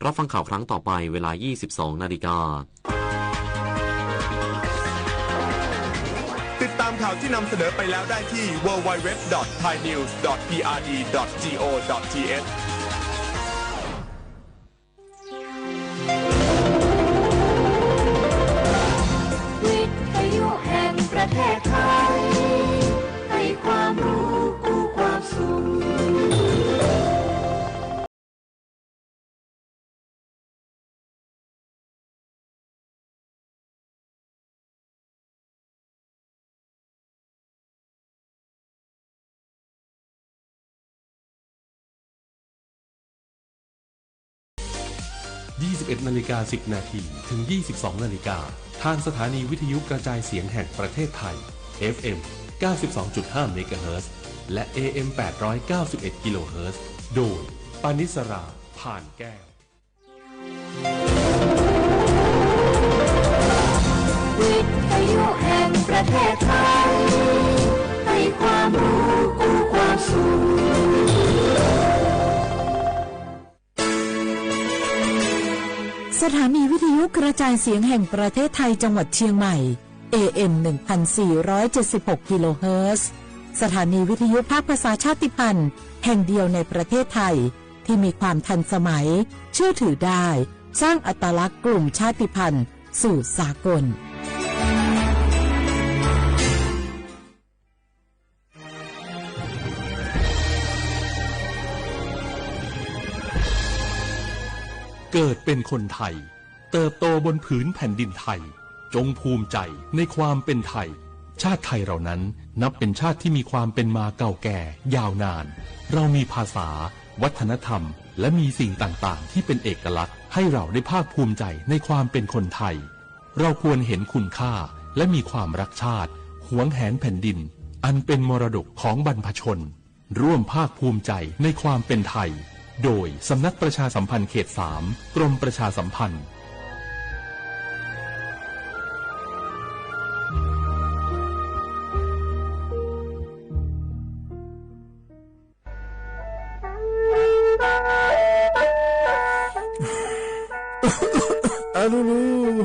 รับฟังข่าวครั้งต่อไปเวลา ยี่สิบสองนาฬิกา ติดตามข่าวที่นำเสนอไปแล้วได้ที่ ดับเบิลยู ดับเบิลยู ดับเบิลยู ดอท ไทย นิวส์ ดอท พี อาร์ ดี ดอท จี โอ ดอท ที เอช วิทยุแห่งประเทศไทย ให้ความรู้คู่ความสุข ยี่สิบเอ็ดนาฬิกาสิบนาที ถึง ยี่สิบสองนาฬิกา ทางสถานีวิทยุกระจายเสียงแห่งประเทศไทย เอฟเอ็ม เก้าสิบสองจุดห้า เมกะเฮิรตซ์ และ เอเอ็ม แปดร้อยเก้าสิบเอ็ด กิโลเฮิรตซ์ โดย ปานิสรา ผ่านแก้ว วิทยุแห่งประเทศไทย ให้ความรู้คู่ความสุข สถานีวิทยุกระจายเสียงแห่งประเทศไทยจังหวัดเชียงใหม่ เอเอ็ม หนึ่งพันสี่ร้อยเจ็ดสิบหก กิโลเฮิรตซ์ สถานีวิทยุภาคภาษาชาติพันธุ์แห่งเดียวในประเทศไทย ที่มีความทันสมัย เชื่อถือได้ สร้างอัตลักษณ์กลุ่มชาติพันธุ์สู่สากล เกิดเป็นคนไทย เติบโตบนผืนแผ่นดินไทย จงภูมิใจในความเป็นไทย ชาติไทยเรานั้นนับเป็นชาติที่มีความเป็นมาเก่าแก่ยาวนาน เรามีภาษา วัฒนธรรม และมีสิ่งต่างๆ ที่เป็นเอกลักษณ์ ให้เราได้ภาคภูมิใจในความเป็นคนไทย เราควรเห็นคุณค่า และมีความรักชาติ หวงแหนแผ่นดิน อันเป็นมรดกของบรรพชน ร่วมภาคภูมิใจในความเป็นไทย โดยสำนักประชาสัมพันธ์เขตสาม กรมประชาสัมพันธ์ အလူလူ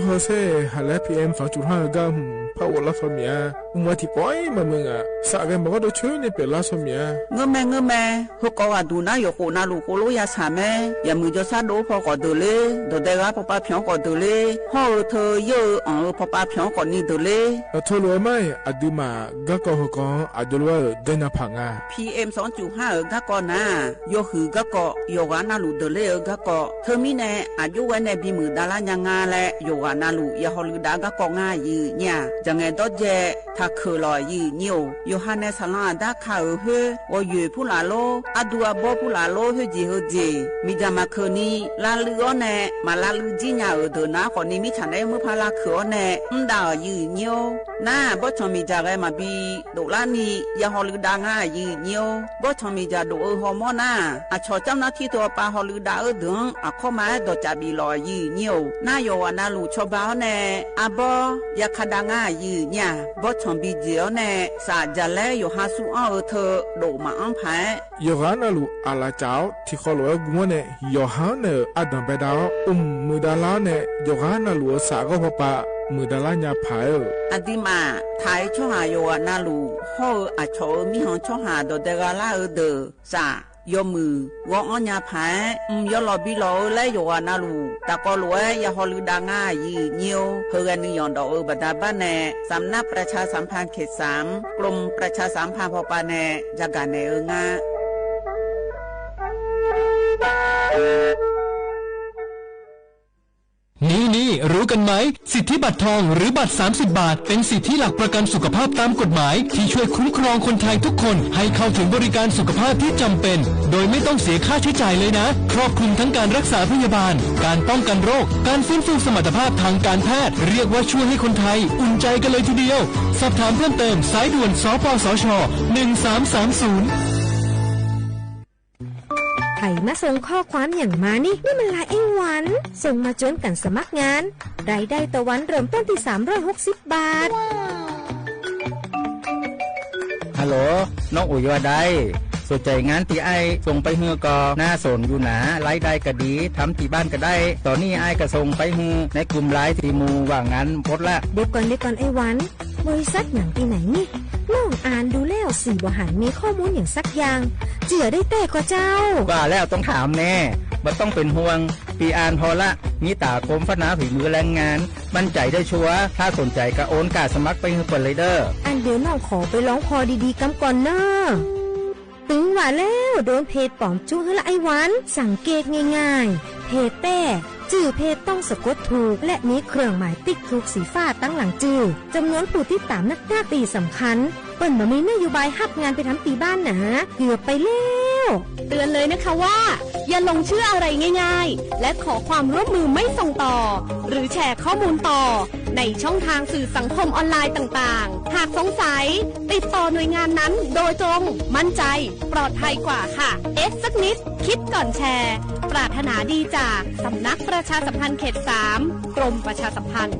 ဟိုဆဲး ဟါလၢ PM สองจุดห้า ဂၤဟုၣ် ဖးအိၣ်လါထီၣ်မ့ၢ်ဧါ, မုၢ်ဝါထံၣ်ပီၢ်အံၤ မၤမုၢ်ဂၤ စးဂဲၤမၤကီဒိၣ်ဆၢန့ၣ် ပဲာ်လါထီၣ်မ့ၢ်ဧါ. ငၢၢ်မဲာ် ငၢၢ်မဲာ် ဟိုကိးဂၤဒူၣ်နါ ယိၤကိးနါလူၤကိးလိယၤဆၣ်မဲ, ယၤမုၢ်ယီၤဆါဒိၣ်ဖီကီၢ်ဒုးလ့, ဒီးဒဲဂၤဖီပာ်ဖျီကီၢ်ဒုးလ့, ဟီၣ်အၢၣ်ထၢ ယဲၢ်အၢၣ်အီၣ်အၢၣ်ဖီပာ်ဖျီကီၢ်နံၤဒုးလ့. အထိၣ်လိာ်အမါအံၤ အဒုးမး ဂၤကီၢ်ဟိုကိး အဒိးလီၤဝဲ ဒဲနၢ်ဖးငါ PM สองจุดห้า အၢ ဂၤကီၢ်နၤ, ယိၤဟုၣ်ဂၤကီၢ်, ယိၤဂၤနၢ်လူၤဒုးလ့ အၢ ဂၤကီၢ်, ထၢမံၤန့ၣ် အယိဝဲန့ၣ် ဘံမုၢ်ဒၣ်လါညါငါလဲၣ်, ယိၤဂၤနၢ်လူၤ ယၤဟီၣ်လုၢ်ဒၣ်ဂၤကီၢ် ငါယုၢ်ညၣ်, ယၤငဲၤဒီးယဲၢ် ထးခုၣ်လီၤယုၢ်ညိၣ်, ယိၤဟၣ်နဲၣ် ဆၣ်လီၤအဒါခးအၢၣ်ဟ့, ဂီၤယုၢ်ဖုလၢ်လိ, အဒူအဘီဖုလၢ်လိ ဟ့ၣ်ဂံၢ်ဟ့ၣ်ဘါ, မ့ၢ်ဒၣ်မၤခုၣ်နံၤ လါလုၢ်အီၤန့ၣ် မၤလါလုၢ်ကံညၣ်အၢၣ်ဒုးနၤ ခီၣ်နံၤမ့ၢ်ဆၣ်န့ၣ်မုၢ်ဖးလၢ်ခုၣ်အီၤန့ၣ် မ့ၢ်ဒၣ်အၢၣ်ယုၢ်ညိၣ်, နၤ ဘီၣ်ဆီၣ်မံၤယၤဂဲၤမၤဘံ ဒိၣ်လါနံၤ ယၤဟီၣ်လုၢ်ဒၣ် ငါယုၢ်ညိၣ်, ဘီၣ်ဆီၣ်မံၤယၤဒိၣ်အၢဟီၣ်မီၢ်နၤ, အဆီၣ်ကၠီနါထံတိၤအပၢ် ဟီၣ်လုၢ်ဒၣ်အၢဒုး အခီမၤအဲၣ်ဒိးကၠးဘံၣ်လီၤယုၢ်ညိၣ်, နၤ ယိၤဂၤနၢ်လူၤဆီဘၣ်အီၤန့ၣ် အဘီ ယၤခးဒၣ် ငါယုၢ်ညၣ်, ဘီၣ်ဆီၣ်ဘံၤယဲၢ်အီၤန့ၣ် စးယၤလဲၣ်ယိၤဟၣ်ဆူအီၣ်အၢထၢ ဒိၣ်မးအီဖး ယိၤဂၤနၢ်လူၤအလၣ်ကၠးအီၤ ထံၣ်ဃီလိာ်ဝဲဂုၢ်မီၢ်န့ၣ် ယိၤဟၣ်န့ၣ် အဒၢၣ်ဘဲဒၣ်အီၤ အိၣ်မုာ်ဒၣ်လါန့ၣ် ယိၤဂၤနၢ်လူၤအၢစးဂီၢ်ဖီပာ် မုၢ်တလါညါဖးဧၢ အဒံးမး ထးအီၤ ချီၣ်ဟၣ်ယွၤနၢ်လူၢ် ဟီၣ်ဧၢ အဆီၣ်ဧၢ မံဟီၣ်ချီၣ်ဟၣ် ဒီးတဂၤလၢ်ဧၢ ဒီးစး ယီၢ်မုၢ် ဂီၤအီၣ်ညါဖး အုမ် ယီၢ်လီၤဘံလီၤဧၢ လၢယွၤနၢ်လူၢ် တၢ်ကီလိာ်ဝဲ ယဟီၣ်လူၢ်ဒၣ် ငါးယံာ်ညိ ဟ့ၣ်ဂဲၤနုာ်ယီၢ်ဒီးအၢ ဘၣ်တၢ်ဘၣ်နဲ สำนักประชาสัมพันธ์เขตสาม กรมประชาสัมพันธ์ ဖီၣ်ပာ်နဲ ယဂၤနဲဧၢ ငါး นี่นี่ รู้กันไหม สิทธิบัตรทองหรือบัตร สามสิบ บาท เป็นสิทธิหลักประกันสุขภาพตามกฎหมาย ที่ช่วยคุ้มครองคนไทยทุกคนให้เข้าถึงบริการสุขภาพที่จำเป็น โดยไม่ต้องเสียค่าใช้จ่ายเลยนะ ครอบคลุมทั้งการรักษาพยาบาล การป้องกันโรค การฟื้นฟูสมรรถภาพทางการแพทย์ เรียกว่าช่วยให้คนไทยอุ่นใจกันเลยทีเดียว สอบถามเพิ่มเติม สายด่วน สปสช หนึ่งสามสามศูนย์ ใผมาส่งข้อความหยังมานี่ นี่มันไลน์ไอ้หวัน ส่งมาจวนกั๋นสมัครงาน รายได้ต่อวันเริ่มต้นตี้ สามร้อยหกสิบบาท ฮัลโหล น้องอุ๋ยว่าใด สนใจ๋งานตี้อ้ายส่งไปหื้อก่อ น่าสนอยู่นา รายได้ก็ดี ทำตี้บ้านก็ได้ ต๋อนนี้อ้ายก็ส่งไปหื้อในกลุ่มไลน์ตี้หมู่ว่างงานหมดละ เดี๋ยวก่อน เดี๋ยวก่อนไอ้หวัน บริษัทหยังตี้ไหนนี่ น้องอ่านดูแล้วสี่บ่หันมีข้อมูลหยังสักอย่าง เจื้อได้แต๊ก่อเจ้า ว่าแล้วต้องถามแน่ บ่ต้องเป๋นห่วง ปี้อ่านผ่อละ มีต๋ากรมพัฒนาฝีมือแรงงาน มั่นใจ๋ได้ชัวร์ ถ้าสนใจ๋ก็โอนก้าสมัครไปหื้อเปิ้นเลยเด้อ อันเดี๋ยวน้องขอไปลองผ่อดีๆ กำก่อนเน่อ ตึงว่าแล้ว โดนเพจป๋อมจุ๊หื้อละไอ้หวัน สังเกตง่ายๆ เพจแต๊ จื้อเพจต้องสะกดถูก และมีเครื่องหมายติ๊กถูกสีฟ้าตังหลังจื้อ จำนวนผู้ติดต๋ามนักๆ ตี้สำคัญ เปิ้นบ่มีนโยบายฮับงานไปทำตี้บ้านหนา เกือบไปแล้ว เตือนเลยนะคะว่า อย่าหลงเชื่ออะไรง่ายๆ และขอความร่วมมือไม่ส่งต่อ หรือแชร์ข้อมูลต่อ ในช่องทางสื่อสังคมออนไลน์ต่างๆ หากสงสัย ติดต่อหน่วยงานนั้นโดยตรง มั่นใจ ปลอดภัยกว่าค่ะ เอ๊ะสักนิด คิดก่อนแชร์ ปรารถนาดีจากสำนักประชาสัมพันธ์เขตสาม กรมประชาสัมพันธ์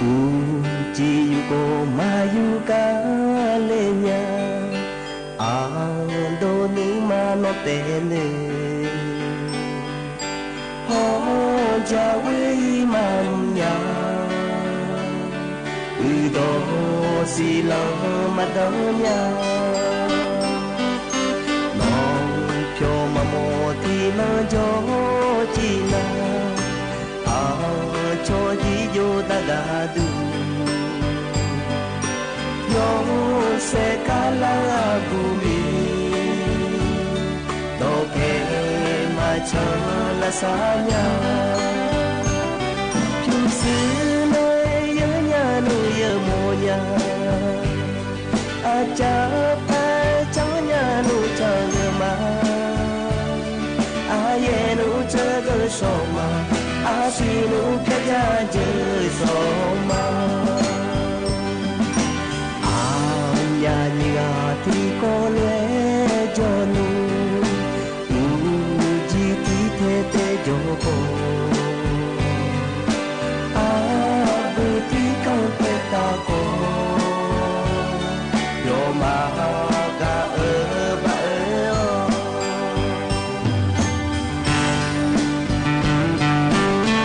အူကံယုကီၢ်မၤယုကလဲၣ်ညါ အဒိးန့ၢ်မၤနီၣ်တဲာ်န့ၣ် ဟီၣ်ယၤဝဲအံၤမၤညါ အုဒီးစံးလီၤမၤဒီးညါ နီၢ်ဖျီမၤမီၢ်ထံလၢယီၢ်ကံနၤ အဆီၣ်ယံယိၣ်တၢ်ဒၣ်ဒုး ယီၢ်စဲးကါလၢအပူၤမံၤ ဆၢလၢဆါညါ ဖြူစူၤလၢယညါနုၢ်ယမိၢ်ညါ အစၢ်ပၢ်ကၠီညါနုၢ်ကၠီဂ့ၤမး အယဲၢ်နုၢ်ကၠီဂ့ၤစီၤမး အစံနုၢ်ကၠီဂ့ၤစီၤမး အညါညါထံကီၢ်လွဲၢ်ကၠီနုၢ် အူကၠံထံထဲတဲကၠီကီၢ် အဘူးထံကီၢ်ပဲတၢ်ကီၢ် ယီၤမၤဂၤအၢဘၣ်အၢ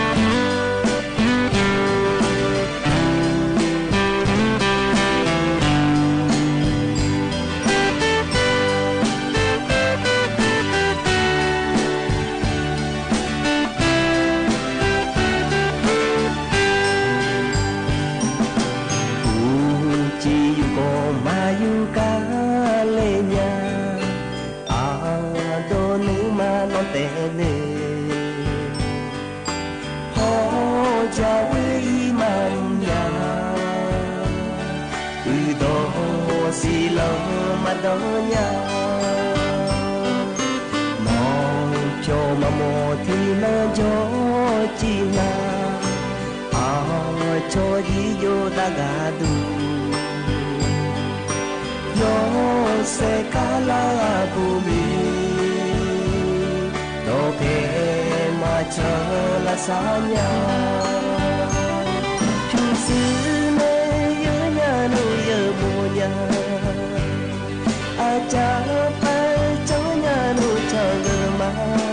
အီၤ အူကၠံယူၢ်ကီၢ်မၤယူၢ်ကလဲၣ်ညါ အဒိးနုၢ်မၤနီၣ်တဲန့ၣ် ဟီၣ်ကၠၢဝ့အံၤမၤညါ အုၣ်ဒီးစံလီၤမၤဒီညါ မီၣ်ဖျီမၤမီၣ်ထံလၢကၠီကၠံနၤ အကၠီယံယိာ်တၢ်ဂၤဒူ ယီၤစဲးကါလၢအပူၤမံၤ ဒီးဖဲမၤဆၢလၢဆါညါ ဖြူစူၤလၢယညါနုၢ်ယမိၢ်ညါ အစၢ်ပၢ်ကၠီညါနုၢ်ကၠီဂ့ၤမး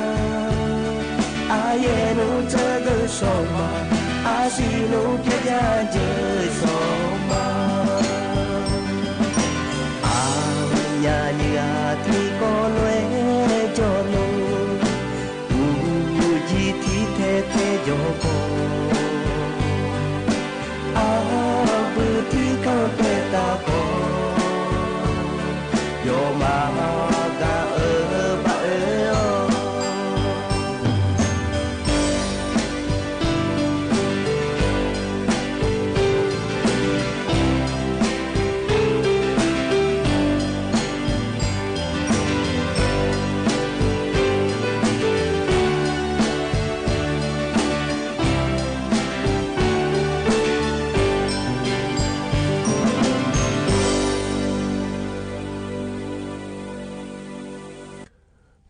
အယဲၢ်နုၢ်ကၠီဂ့ၤစီၤမး အစံနုၢ်ကၠီဂ့ၤစီၤမး အညါညါထံကီၢ်လွဲၢ်ကၠီနုၢ် အူကၠံထံထဲတဲကၠီကီၢ် အဘူးထံကီၢ်ပဲတၢ်ကီၢ် ယီၤမၤဂၤအၢဘၣ်အၢအီၤ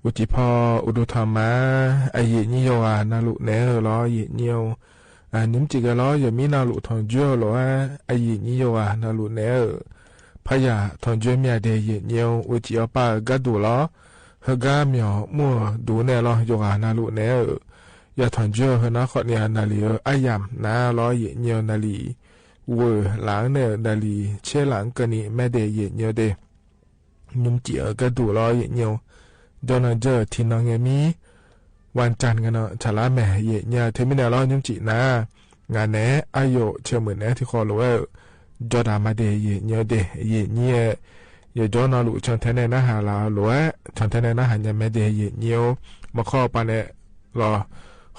အိၣ်တံၢ်ဖီ အိၣ်ဒိၣ်ထီၣ်မး အယံာ်ညံယိာ်ဂၤနၤလူၤနဲဧၢလီၤ ယံာ်ညံဧိၤ နံၣ်မတံၢ်ကဲလီၤ ယမ့ၢ်နၤလူၤ ထွန်ကြွ ဧိၤလီၤဧါ အယံာ်ညံယိာ်ဂၤနၤလူၤနဲဧၢ ဖးယၢ် ထွန်ကြွ မ့ၢ်အဒဲး ယံာ်ညံဧိၤ အိၣ်တံၢ်အီၤပာ်ဂၤဒိၣ်လီၤ ဟၢဂၤမၠီၤမူၣ်ဒိၣ်နဲလီၤ ယိာ်ဂၤနၤလူၤနဲဧၢ ယထွန်ကြွ ဟၢနၤခီန့ၣ် နၤလံၤဧၢ အယၢမ်ၣ်နၤလီၤ ယံာ်ညံဧိၤ နၤလံၤ ဝဲၢ်လၢ်န့ၣ် နၤလံၤဆဲးလၢ်ကၢန့ၣ် မ့ၢ်ဒဲး ယံာ်ညံဧိၤဒဲး နံၣ်မတံၢ်အကဲဒိၣ်လီၤ ယံာ်ညံဧိၤ ဒီးနၤယၢၢ်ထံနီၣ်ငဲမံ ဝၣ်ကၠၣ်ကနီၤ ဆၣ်လါမဲာ် ယံာ်ညံ ထဲမံၤန့ၣ်လီၤ နံၣ်မတံၢ်နၤ ငါနဲ အယိာ် ဆၢမုၢ်နဲ ထံဃီလိာ်ဝဲ ယီၤဒၣ်မၤဒဲး ယံာ်ညံဧိၤဒဲး ယံာ်ညံ ယယီၤနၤလူၤ ဆီၣ်ထဲနဲၣ်နါဟၢ်လၢလိာ်ဝဲ ဆီၣ်ထဲနဲၣ်နါဟၢ်ညါ မ့ၢ်ဒဲး ယံာ်ညံဧိၤ မခီပၤနဲၣ်လီၤ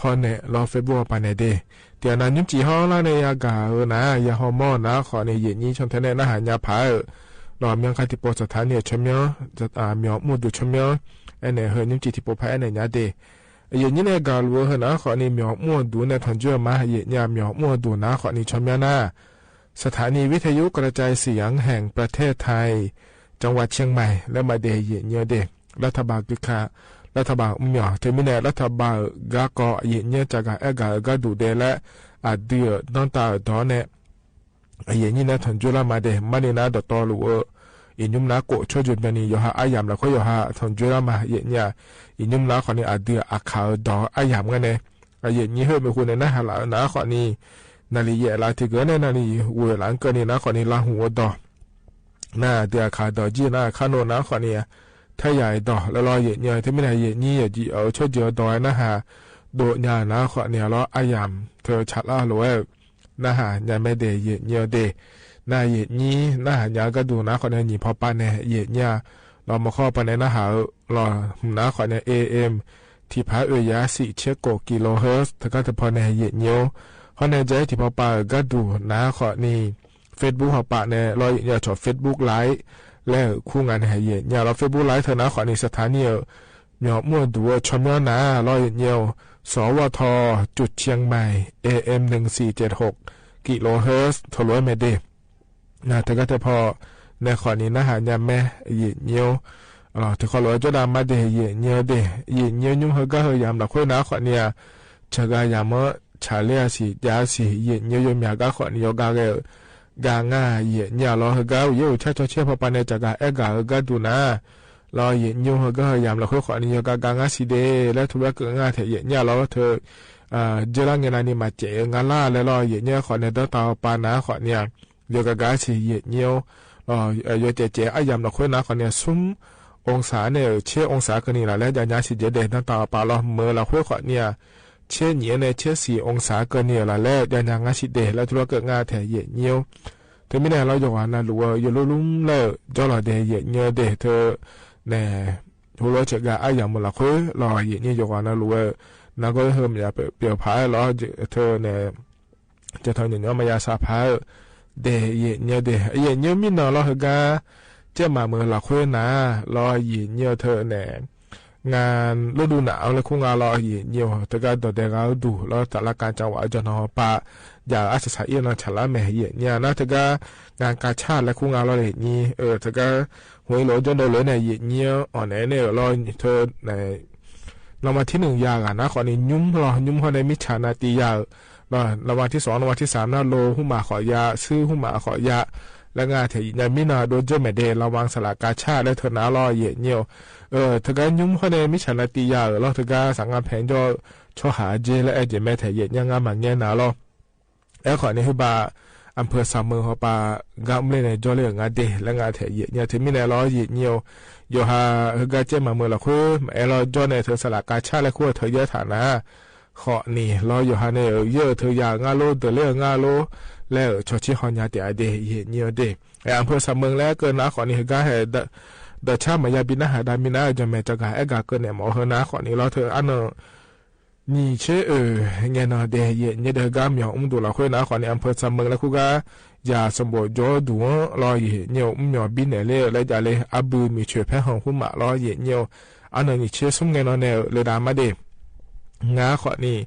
ဟီနဲၣ်လီၤ Facebook ပၤနဲၣ်ဒဲး တံၢ်အနၤ နံၣ်မတံၢ် ဟီလါန့ၣ် ယၤဂၤဧိၤနၤ ယၤဟီမီနၤခီန့ၣ် ယံာ်ညံ ဆီၣ်ထဲနဲၣ်နါဟၢ်ညါဖးဧိၤ ဒီးမၠီခါထံပိ ဆီၣ်ထဲနဲၣ် ဆီၣ်မၠီ မၠီမူၣ်ဒိၣ်ဆီၣ်မၠီ အဲန့ၣ် ဟၢ နံၣ်မတံၢ်ထံပိ ဖးအဲန့ၣ်ညါဒဲး ယံာ်ညံန့ၣ် ဂၤလိာ်ဧိၤနၤခီန့ၣ် မၠီမူၣ်ဒိၣ်နဲၣ် ထွန်ကြွ မၤ ယံာ်ညံ မၠီမူၣ်ဒိၣ်နၤခီန့ၣ် ဆီၣ်မၠီနၤ สถานีวิทยุกระจายเสียงแห่งประเทศไทย จังหวัดเชียงใหม่ လၢမၤဒဲး ယံာ်ညံဧိၤဒဲး รัฐบาล ကခး รัฐบาล မၠီ ထဲမံၤန့ၣ် รัฐบาล ဂၤကီၢ် ယံာ်ညံ ကၠးဂၤအဲၣ်ဂၤအဂၤဒူၣ်ဒဲးလၢ အဒုးတၢ်တၢ်အဒီးနဲၣ် ယံာ်ညံန့ၣ် ထွန်ကြွလၢမၤဒဲး မၤန့ၢ်နၤဒီးတီလိာ်ဧိၤ အံၤညုမ်နၤကိး ဆီၣ်ယိၤ ဘျီန့ၣ် ယီၤဟၣ်အါယၢမ်ၣ်လၢခွဲးယီၤဟၣ် ထွန်ကြွလၢမၤ ယံာ်ညံ အံၤညုမ်နၤခီန့ၣ် အဒုးအခးအဒီးအါယၢမ်ၣ်ဂၤန့ၣ် အယံာ်ညံဟၢမ့ၢ်ဃိန့ၣ် နါဟၢ်လၢနၤခီန့ၣ် နၤလံၤယဲၢ်လါထံဂၢၢ်န့ၣ် နၤလံၤဝဲၢ်လၢကၢန့ၣ် နၤခီန့ၣ် လါဟူးအဒီး နၤဒုးအခးဒီးကံၣ်နၤခါနိၣ်နၤခီန့ၣ် ထဲယၤအဒီးလၢလီၤ ယံာ်ညံ ထဲမံၤန့ၣ် ယံာ်ညံ ယအၢ ဆီၣ်ယိၤ ဒီးနါဟၢ် ဒိၣ်ညါနၤခီန့ၣ်လီၤ အါယၢမ်ၣ် ထဲဆၣ်လၢလိာ်ဝဲ နါဟၢ်ညါ မ့ၢ်ဒဲး ယံာ်ညံဧိၤဒဲး နၤယံာ်ညံ နါဟၢ်ညါကဲဒိၣ်နၤခီန့ၣ် နံၣ်ဖီပၤနဲၣ် ယံာ်ညံ လီၤမခီပၤနဲၣ် နါဟၢ်ဧိၤ လီၤမုၢ်နၤခီန့ၣ် AM ထံၣ်ဖးအိၣ်ယၤ သီၣ်ဆံကိၣ်ကီႇလူဝ်ႇႁိူတ်ႉ တကးတဖၣ်န့ၣ် ယိင်ညို ဟီၣ်န့ၣ် ကၠဲထံၣ်ဖီၣ်ပၢ်ဂၤဒူၣ် နၤ ဃိးနံၣ် Facebook ဟီၣ်ပၢ်န့ၣ် လီၤယိင်ညို ဆီၣ် Facebook Live လၢခူငါန့ၣ် ယိင်ညိုလီၤ Facebook Live ထဲနၤ ဃိးနံၣ် စထၣ်နံၣ် မျီၢ်မူၣ်ဒူၣ် ဆီၣ်မၠီၣ်နၤ လီၤယိင်ညို သဝထ จุดเชียงใหม่ เอเอ็ม หนึ่งสี่เจ็ดหก กิโลเฮิรตซ์ ထီၣ်လိာ်မဲာ်ဒ့ၣ် နၤ တကးတဖၣ် နၤ ဃိးနံၣ် နဟးညါမဲ ယိင်ညို အလီၢ် ထီၣ်လိာ်ကၠိဒၣ်မးဒ့ၣ် ယိင်ညိုဒ့ၣ် ယိင်ညိုညုမ် ဟဲဂၤဟဲယၢမ်ၣ်လီၤခွ့နၤ ဃိးနံၣ် ဆၢဂၤယၢမ်ၣ်မၢ ဆၢလ့အဆံၣ် ယၤဆံၣ် ယိင်ညိုယိမၠးဂၤ ဃိးနံၣ် ယိၤဂၤဂ့ၤ ဂၤငါ ယိင်ညိုလီၤ ဟဲဂၤ ယဲၢ်အိၣ်ဆၢ ဆီၣ်ဆဲဖီၣ်ပၢ်န့ၣ် ဆၢဂၤအဲၣ်ဂၤ ဂၤဒူၣ်နၤ လီၤယိင်ညို ဟဲဂၤဟဲယၢမ်ၣ်လီၤခွ့ ဃိးနံၣ် ယိၤဂၤ ဂၤငါဆံၣ်ဒ့ၣ် လၢထူဝဲကငါထဲ ယိင်ညိုလီၤ ထီၣ် ကၠိလၢငဲၤနၤနံၣ်မးစဲး ဂၤလၢ်လၢလီၤယိင်ညို ဃိးနံၣ် ဒီးတၢ်အီၣ်ပၢ်နၤ ဃိးနံၣ် ယိၤဂၤဂၤဆံၣ် ယိင်ညို ယိၤစဲးစဲး အယၢမ်ၣ်လီၤခွ့နၤ ဃိးနံၣ် သုမ်း องศา န့ၣ် ဆဲး องศา ကၢၢ်နံၣ်လီၤ လၢယၤညါဆံၣ်ဒ့ၣ် ဒီးတၢ်အီၣ်ပၢ်လီၤ မၢလီၤခွ့ ဃိးနံၣ် ဆဲးနံၣ်န့ၣ် ဆဲးသီၣ် องศา ကၢၢ်နံၣ်လီၤ လၢယၤညါငါဆံၣ်ဒ့ၣ် လၢထူဝဲကငါထဲ ယိင်ညို တမံၤန့ၣ်လီၤ ယိၤဂၤနၤလူၤဝဲ ယိၤလိၤလိၤလၢ ကၠိလီၤဒ့ၣ် ယိင်ညိုဒ့ၣ် ထီၣ် န့ၣ် ဟူလိဆၢဂၤ အယၢမ်ၣ်မၢလီၤခွ့လီၤ ယိင်ညို ယိၤဂၤနၤလူၤဝဲ နၤကီၢ်ဟဲမၠးပျီၤဖးလီၤ ထီၣ်န့ၣ် ကၠဲထီၣ်ညီညီမၤယၤစၢ်ဖး ဒ့ၣ် ယိင်ညိုဒ့ၣ် ယိင်ညိုမံနီၤလီၤ ဟဲဂၤ ကၠဲမၤမၢလီၤခွ့နၤ လီၤယိင်ညို ထီၣ်န့ၣ် งานฤดูหนาว လၢခူငါလီၤ ယိင်ညို တဂၤဒီးဒဲးဂၤဒူၣ် လီၤတၢ်လၢကၣ်ကၠီဝါ ကၠီနီၤပၢ် ယၤအစစၢ်အံၤနီၤ ဆၣ်လၢမဲာ် ယိင်ညိုနၤ တဂၤ งานกาชาด လၢခူငါလီၤ ယိင်ညို တဂၤ ဟူလိကၠိဒိၣ်လၢန့ၣ် ယိင်ညို အီၤန့ၣ်န့ၣ်လီၤ ထီၣ်န့ၣ် รางวัลที่หนึ่ง ယၤဂၤနၤ ဃိးနံၣ် ညုမ်လီၤ ညုမ်ဟီၣ်န့ၣ် မ့ၢ်ဆၣ်နၤတံၢ်ယၤဧိၤ လီၤ รางวัลที่สอง รางวัลที่สาม နၤ လိၤဟူမးဃီယၤ ဆူဟူမးဃီယၤ လၢငါထဲ ယိင်ညို မံနီၤ ဒိၣ်ကၠိမဲာ်ဒ့ၣ် ระวังสลากกาชาด လၢထီၣ်နၤလီၤ ယိင်ညို ထီၣ်ဂၤညုမ်ဟီၣ်န့ၣ် မ့ၢ်ဆၣ်နၤတံၢ်ယၤဧိၤလီၤ ထီၣ်ဂၤ သင်ငါဖဲၣ်ကၠီ ဆီဟးကၠဲလၢအဲၣ်ကၠဲမဲထဲ ယိင်ညို ငါမၤငဲနၤလီၤ အဲၣ်ဃိးနံၣ် ဟဲဘၣ် อำเภอสามเมือง ဟီၣ်ပၢ် ဂၤမူၣ်လ့ၣ်န့ၣ် ကၠီလၢအဂၤဒ့ၣ် လၢငါထဲ ယိင်ညို တမံၤန့ၣ်လီၤ ယိင်ညို ယိၤဟၣ် ဟဲဂၤကၠဲမၤမၢလီၤခွ့ မ့ၢ်အဲၣ်လီၤကၠီန့ၣ် ထီၣ် สลากกาชาด လၢခူထီၣ်ယဲထၣ်နၤ ဃိးနံၣ်လီၤ ယိၤဟၣ်န့ၣ် ယဲထီၣ်ယၤငါလိၤ ဒၢးလၢအဂၤလိၤ လၢဆီၣ်ဆံဟီၣ်ညါတ့ၢ်အဒ့ၣ် ယိင်ညိုဒ့ၣ် အံၤ อำเภอสามเมือง လၢကၢၢ်နၤ ဃိးနံၣ် ဟဲဂၤဟဲ ဒီးဆၣ်မၤယၤဘံနၤဟးဒါမံနၤ ကၠီမဲာ်တဂၤ အဲၣ်ဂၤကၢၢ်န့ၣ် မ့ၢ်ဟဲနၤ ဃိးနံၣ်လီၤ ထီၣ်အါနီၤ နံၣ်ဆဲးအၢၣ် ငဲၤနီၤဒဲး ယိင်ညို ဒီးဟဲဂၤ မျီၢ်အူဒူၣ်လီၤခွ့နၤ ဃိးနံၣ် อำเภอสามเมือง လၢခူဂၤ ယၤစံဘိၣ်ကၠီဒူၣ်လီၤ ယိင်ညို မျီၢ်ဘံနဲၣ်လၢ လၢယၤလၢ အဘု မုၢ်ဆၢၣ်ဖဲဟီၣ်ဟူမးလီၤ ယိင်ညို အါနီၤ နံၣ်ဆဲးသုမ်း ငဲၤနီၤနဲၣ် လၢဒၣ်မးဒ့ၣ် ငါ ဃိးနံၣ်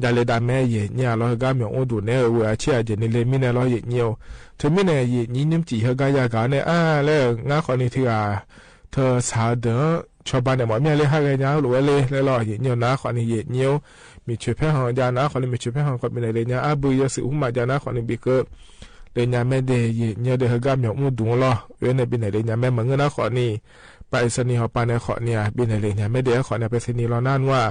ယၤလၢဒၣ်မဲ ယိင်ညိုလီၤ ဟဲဂၤ မျီၢ်အူဒူၣ်နဲၣ် ဝဲအဆံးအဒ့ၣ်န့ၣ် လၢမံန့ၣ်လီၤ ယိင်ညို ထီၣ်မံန့ၣ် ယိင်ညို ညုမ်ကံၣ် ဟဲဂၤယၤဂၤန့ၣ် အါ လၢ ငါ ဃိးနံၣ် ထံဂၤ ထီၣ်စၢ်ဒၢး ဆီၣ်ဘၣ်နဲၣ်မီၣ်မံလၢ ဟးဂဲၤညါလိာ်ဝဲလၢ လၢလီၤ ယိင်ညိုနၤ ဃိးနံၣ် ယိင်ညို မုၢ်ဆၢၣ်ဖဲဟီၣ်ယၤနၤ ဃိးနံၣ် မုၢ်ဆၢၣ်ဖဲဟီၣ် ကီၢ်ဘံနဲၣ်လၢညါ အဘု ယဲစံးဟူမးယၤနၤ ဃိးနံၣ် ဘံကၢၢ် လၢညါမဲဒဲး ယိင်ညို ဒီးဟဲဂၤ မျီၢ်အူဒူၣ်လီၤ ဝဲန့ၣ်ဘံနဲၣ်လၢညါမဲ မၤငိုၢ်နၤ ဃိးနံၣ် ပၢၢ်စနံၣ်ဟီၣ်ပၢ်န့ၣ် ဃိးနံၣ် ဘံနဲၣ်လၢညါမဲဒဲး ဃိးနံၣ် ပၢၢ်စနံၣ်လီၤ နၤနွၤ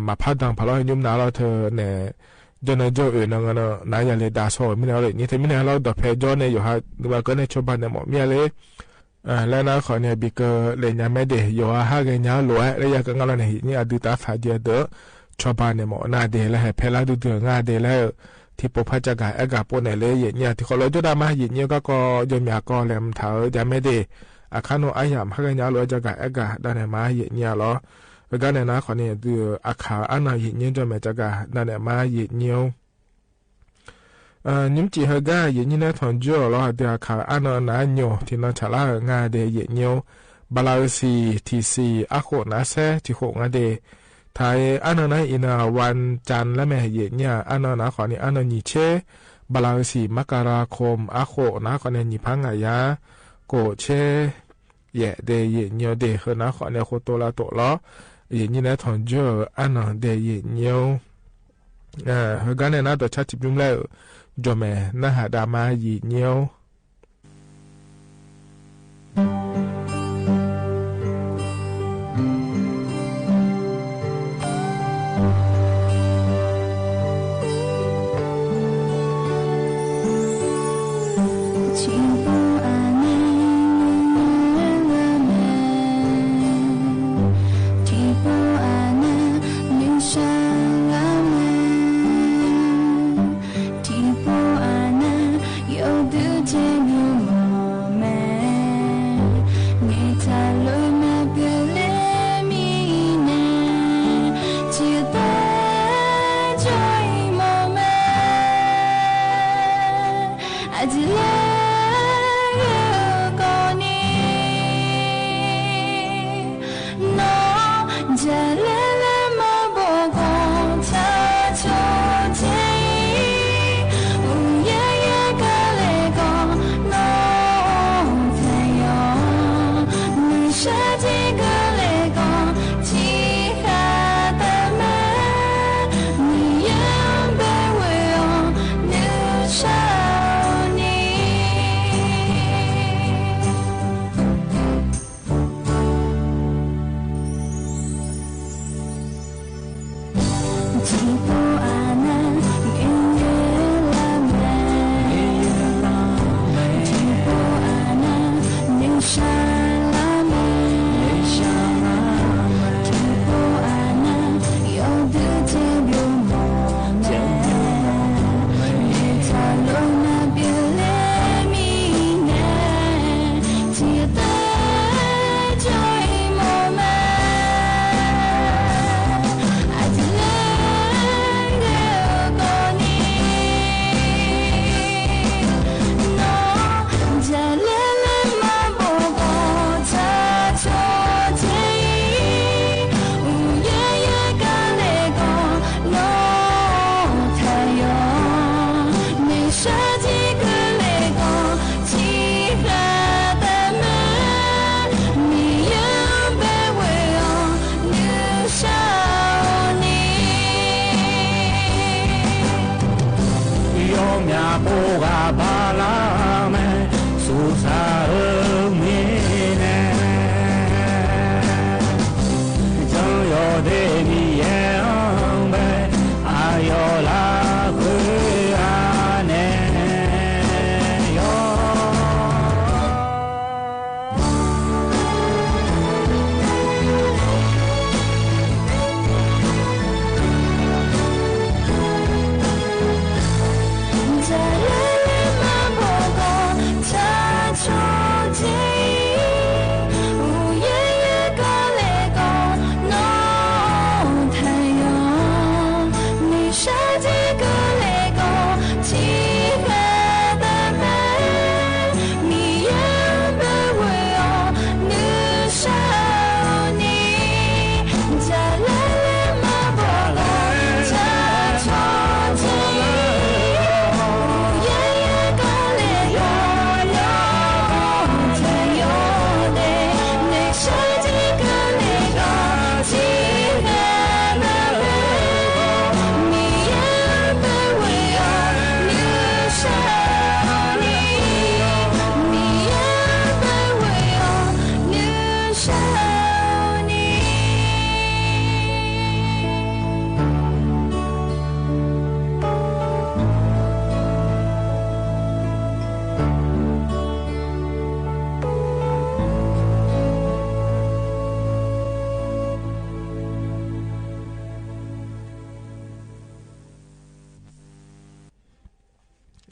မၤဖးဒၣ်ဖးလီၤ ညုမ်နၤလီၤ ထီၣ်န့ၣ် ကၠီနီၤကၠီအၢၣ် နၤနၤ နၤယၤလၢဒၣ်ဆီၣ် မံန့ၣ်လီၤ ယိင်ညို ထီၣ်မံန့ၣ်လီၤ ဒီးဖဲကၠီန့ၣ် ယိၤဟၣ် နုာ်ဘၣ်ကၢၢ်န့ၣ် ဆီၣ်ဘၣ်နဲၣ်မီၣ်မံလၢ လၢနၤ ဃိးနံၣ် ဘံကၢၢ် လၢညါမဲဒဲး ယိၤဟၣ် ဟးဂဲၤညါလိာ်ဝဲ လၢယၤကငါလီၤန့ၣ် ယိင်ညို အဒုးတၢ်သးယဲဒၢး ဆီၣ်ဘၣ်နဲၣ်မီၣ်နၤဒဲး လၢဟဲဖဲလၢဒုးဒုးငါဒဲးလၢ ထံပိာ်ဖးစၢ်ဂၤအဲၣ်ဂၤပိာ်န့ၣ်လၢ ယိင်ညို ထီၣ်ဃီလီၤကၠိဒၣ်မး ယိင်ညို ကၢ်ကီၢ် ယိၤမၠးကီၢ် လဲၤမထၢၣ်ဧၢ ယၤမဲဒဲး အခါနီၣ် အါယၤ ဟးဂဲၤညါလိာ်ဝဲ စၢ်ဂၤအဲၣ်ဂၤ ဒၣ်နဲၣ်မး ယိင်ညိုလီၤ ဟဲဂၤန့ၣ်နၤ ဃိးနံၣ် ဒုးအခါအါနီၢ် ယိင်ညို ကၠီမဲာ်စၢ်ဂၤ ဒၣ်နဲၣ်မး ယိင်ညို ညုမ်ကံၣ် ဟဲဂၤ ယိင်ညို နဲထီၣ်ကၠိလီၤ ဒုးအခါအါနီၢ် နၤညိၣ် ထံၣ်နီၢ်ဆၣ်လၢ ငါဒဲး ယိင်ညို ဘၤလၤရူၤစံၣ် ထံၣ်စံၣ် အဃိးနၤစဲ ထံၣ်ဃိးငါဒဲး ထါအါနီၢ်နၤ အံၤနၤ วันจันทร์ လၢမဲာ် ယိင်ညို အါနီၢ်နၤ ဃိးနံၣ် အါနီၢ် နံၣ်ဆဲး ဘၤလၤရူၤစံၣ် มกราคม အဃိးနၤ ဃိးနံၣ် နံၣ်ဖးငါယၤ ကိးဆဲး ယဲၢ်ဒဲး ယိင်ညိုဒဲး ဟဲနၤ ဃိးနံၣ် ဃိးတိၢ်လါတိၢ်လီၤ ယိင်ညို နဲထီၣ်ကၠိ အါနီၢ်ဒဲး ယိင်ညို ဟဲဂၤန့ၣ်နၤ ဒီးဆၣ်ထံၣ်ဘျုးလၢ ကၠီမဲာ် နဟးဒါမး ယိင်ညို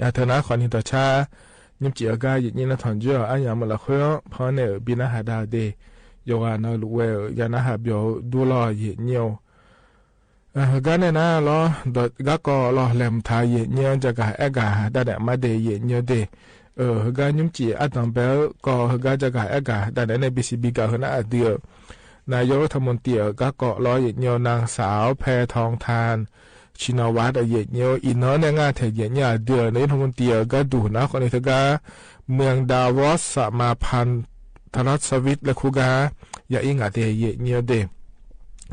အတၢ်နာ်ဃီန့ၣ် တၢ်ဆါ ညီမ့ၢ်ကံၣ်အဂၤ ယံာ်ညိနါထွန်ကၠိ အါယံာ်မုၢ်လၢ်ဃု ဖီန့ၣ် ဘံနါဟးဒါဒ့ၣ် ယွၤနၢ်လူဝဲ ယၤနါဟးဘျီၣ်ဒိလီၤ ယံာ်ညိ ဟဂၤန့ၣ်နၤလီၤ ဒီးဂၤကီၢ်လီၤ လဲၤမုၢ်ထါ ယံာ်ညိ ကဂၤအဲၣ်ဂၤ ဒၣ်နဲၣ်မးဒ့ၣ် ယံာ်ညိဒ့ၣ် ဟဂၤညီမ့ၢ်ကံၣ်အတၢ်ဘဲ ကီၢ် ဟဂၤကဂၤအဲၣ်ဂၤ ဒၣ်နဲၣ်န့ၣ် ဘံစံဘံကၤ ဟဲနၤအဒုး နာယိကထၢမူၣ်တံၣ် ဂၤကီၢ်လီၤ ယံာ်ညိ နၢ်စၢ် ဖဲထီၣ်ထၢၣ် ဆံနီၤဝါဒီး ယံာ်ညိ အံၤနီၤန့ၣ် ငါထဲယံာ်ညိအဒုး နာယိကထၢမူၣ်တံၣ် ဂၤဒိၣ်နၤဃီန့ၣ် တဂၤ เมืองดาวอส สหพันธรัฐสวิต လၢခိၣ်ဂၤ ယၤအံၤငါထဲယံာ်ညိဒ့ၣ်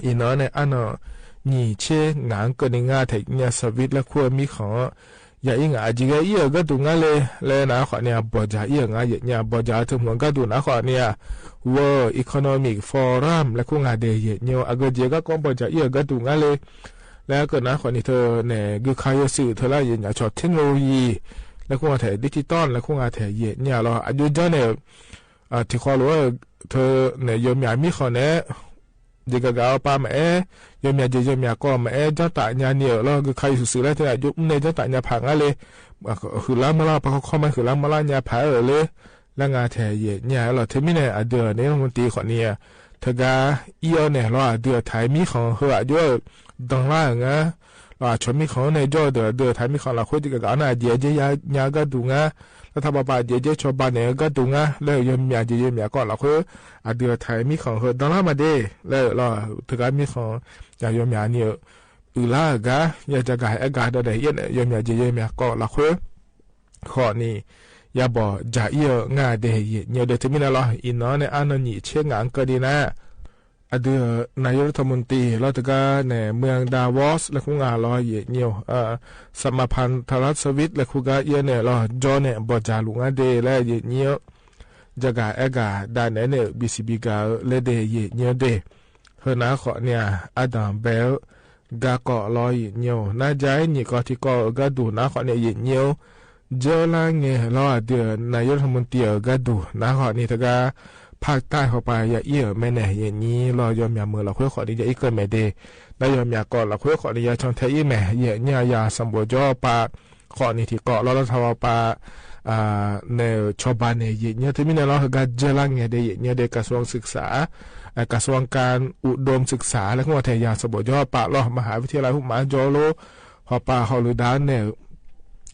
အံၤနီၤန့ၣ် အနီၢ်နံၣ်ဆံငါကၢၢ်န့ၣ် ငါထဲယံာ်ညိ စဝိတ် လၢခိၣ်အမံၤဃီ ယၤအံၤငါအယံာ်ဂဲအံၤအဂၤဒိၣ်ငါလဲၣ် လၢနၤဃီန့ၣ် အဘီၣ်ကၠၣ်အံၤအဂၤ ယံာ်ညိ အဘီၣ်ကၠၣ် အထၢၣ်မုၢ်ဂၤဒိၣ်နၤဃီန့ၣ် World Economic Forum လၢခိၣ်ဂၤဒဲး ယံာ်ညိ အဂၤကဲဂၤကီၢ်ဘီၣ်ကၠၣ်အံၤအဂၤဒိၣ်ငါလဲၣ် လၢကၢၢ်နၤဃီန့ၣ် တၢ်န့ၣ် ဂုၢ်ခါယိၤသုး တၢ်လၢယံာ်ညိ ကၠီၣ် technology လၢခိၣ်ဂၤထဲ digital လၢခိၣ်ဂၤထဲ ယံာ်ညိလီၤ အယိၣ်ကၠီၣ်န့ၣ် ထံၣ်ဃီလိာ် တၢ်န့ၣ် ယိၤမၠးမံၤဃီန့ၣ် ဒ်ဂၤဂၤအပၢ်မၤအဲၣ် ယိၤမၠးကဲယိၤမၠးကီၢ်မၤအဲၣ် ကၠီၣ်တၢ်ညါန့ၣ်လီၤ ဂုၢ်ခါယိၤသုးသုးလၢတၢ်န့ၣ် ယိၤမၠးကၠီၣ်တၢ်ညါဖးငါလဲၣ် ဟုးလၢမုၢ်လၢ် ပှၤခီခီမ့ၢ်ဟုးလၢမုၢ်လၢ်ညါဖးအၢလဲၣ် လၢငါထဲယံာ်ညိလီၤ ထဲမံၤန့ၣ် အဒုးန့ၣ် မုၢ်တံၢ်ဃီန့ၣ် တဂၤ အံၤအီၤန့ၣ်လီၤ အဒုးထဲမံၤဃီ ဟၢအယိၣ် ဒၢလၢအဂၤ လီၤအဆိမံၤဃီန့ၣ် ယိၣ်ဒီး အဒုးထဲမံၤဃီလီၤ ဃိဒ်ဂၤဂၤန့ၣ် အယံာ်ကဲယံာ်ညိဂၤဒိၣ်ငါ လၢတၢ်ဘၣ်ဘၣ် အယံာ်ကဲဆီဘၣ်န့ၣ် ဂၤဒိၣ်ငါ လၢယိၤမၠးကဲယိၤမၠးကီၢ်လီၤ ဃိ အဒုးထဲမံၤဃီ ဟၢဒၢလၢမးဒဲး လၢလီၤ တဂၤမံၤဃီ ယၤယိၤမၠးန့ၣ် အုၣ်လၢအဂၤ ယၤကဂၤအဲၣ်ဂၤဒီး ယဲန့ၣ် ယိၤမၠးကဲယိၤမၠးကီၢ်လီၤ ဃိ ဃီန့ၣ် ယၤဘီၣ်ကၠၣ်အံၤအဂၤဒဲး ယံာ်ညိဒဲး ထဲမံၤန့ၣ်လီၤ အံၤနီၤန့ၣ် အနီၢ်နံၣ်ဆံငါကၢၢ်ဒံးနၤ အဒုး နာယိကထၢမူၣ်တံၣ် လီၤတဂၤန့ၣ် เมืองดาวอส လၢခိၣ်ဂၤလီၤ ယံာ်ညိ สหพันธรัฐสวิต လၢခိၣ်ဂၤအံၤန့ၣ်လီၤ ကၠီၣ်န့ၣ် ဘီၣ်ကၠၣ်လူၤငါဒဲး လၢယံာ်ညိ ကဂၤအဲၣ်ဂၤ ဒၣ်နဲၣ်န့ၣ် ဘံစံဘံကၤ လၢဒဲး ယံာ်ညိဒဲး ဟၢနၤဃီန့ၣ် အတၢ်ဘဲ ဂၤကီၢ်လီၤ ယံာ်ညိ နၤကၠဲနံၣ်ကီၢ်ထံကီၢ် ဂၤဒိၣ်နၤဃီန့ၣ် ယံာ်ညိ เจ๊อล้างแง ลอ เดี่ยว นายกรัฐมนตรี เอ่อ กาดู นะ ขอนี้ ตะกา ภาคใต้ ขอปา ยาอี้ เอ่อ แม่แหน่ เย่นนี้ ลอ ยอมหยาบเหมือ ละ เควส ขอนี้ ยาอี้ เกินแม่เด นายก ยอมหยาบก่อ ละ เควส ขอนี้ ยาช่องแท้อี้ แม่ เย่นนี้ ยาสำรวจ จอปา ขอนี้ ตี้เกาะ ลอ รัฐบาลปา อ่า ใน ชอปา เนี่ย เย่นนี้ ตี้มี เนี่ย ลอ เฮอกา เจ๊อล้างแง เด เย่นนี้ เด กระทรวงศึกษา เอ่อ กระทรวงการอุดมศึกษา และ หัวแถว ยาสำรวจ จอปา ลอ มหาวิทยาลัย หุบหมา จอโล ขอปา หอหรือดาน เนี่ย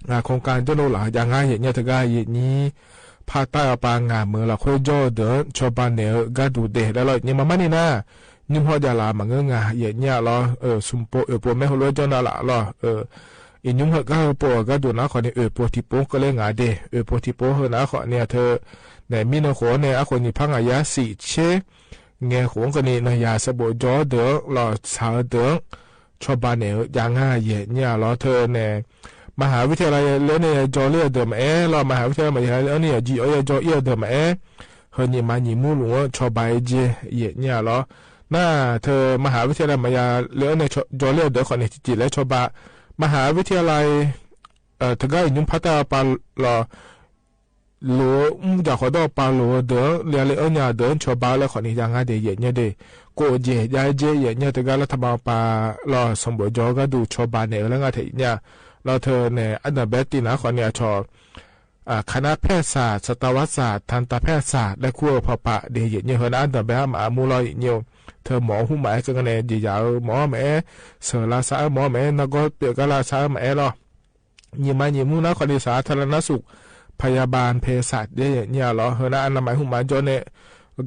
อ่า โครงการเจ๊อโล หลายอย่าง อ่ะ เย่นนี้ ตะกา เย่นนี้ ภาคใต้ เอาปางาเหมือ ละ เควส จอเดิน ชอปา เนี่ย กาดู เด และ ลอ เนี่ย มา มา นี่ นะ นึ่ง ฮอด ยาลา มา เงอะงา เย่นนี้ ลอ เออ สุมโป เออ โป แม่ ฮอลวย จอ นา ละ ลอ เออ อีกนึ่ง เฮอกา เฮอโป กาดู นะ ขอนี้ เออ โป ตี้โป ก็เลย งาเด เออ โป ตี้โป เฮอ นะ ขอนี้ เธอ เนี่ย มี นโข เนี่ย อะ คนนี้ พังงายา สี่ เช แง โขง คนนี้ นะ ยาสำรวจ จอเดิน ลอ สาวเดิน ชอปา เนี่ย อย่าง อ่ะ เย่นนี้ ลอ เธอ เนี่ย มหาวิทยาลัย เล่น เนี่ย จอเล่น เดิน มา แอ ลอ มหาวิทยาลัย มหาวิทยาลัย เนี่ย จี เอ จอ เอี้ย เดิน มา แอ เฮอ นี่ มา นี่ มู หลวง ชอปา เอ เจ เย่นนี้ ลอ นะ เธอ มหาวิทยาลัย มหาวิทยาลัย เล่น เนี่ย จอ จอเล่น เดิน ขอนี้ ตี้ ตี้ และ ชอปา มหาวิทยาลัย เอ่อ ตะกา อีกนึ่ง ภาคใต้ เอาปา ลอ โล อืม ยาขอดอปา โลเดิน เรียน เล่น เออ เนี่ย เดิน ชอปา และ ขอนี้ อย่าง อ่ะ เด เย่นนี้ เด โกเจ ยาเจ เย่นนี้ ตะกา รัฐบาลปา ลอ สำรวจ จอ กาดู ชอปา เนี่ย และ งาแถว เนี่ย ลอ เธอ เนี่ย อันดับแรก ตี้ นะ ขอนี้ ชอ อ่า คณะแพทยศาสตร์ สัตวศาสตร์ ทันตแพทยศาสตร์ และ คู่ พอปะ เด เย่นนี้ เฮอ นะ อันดับแรก มา มู ลอ เย่นนี้ เธอ หมอ หุบหมา เกิน กัน เนี่ย เจียา เออ หมอ แม่ เสริราษา เออ หมอ แม่ นอกก็เปียกกาลาษา เออ มา แอ ลอ นี่ มา นี่ มู นะ ขอนี้ สาธารณสุข พยาบาล เภสัช เด เย่นนี้ ลอ เฮอ นะ อนามัย หุบหมา จอ เนี่ย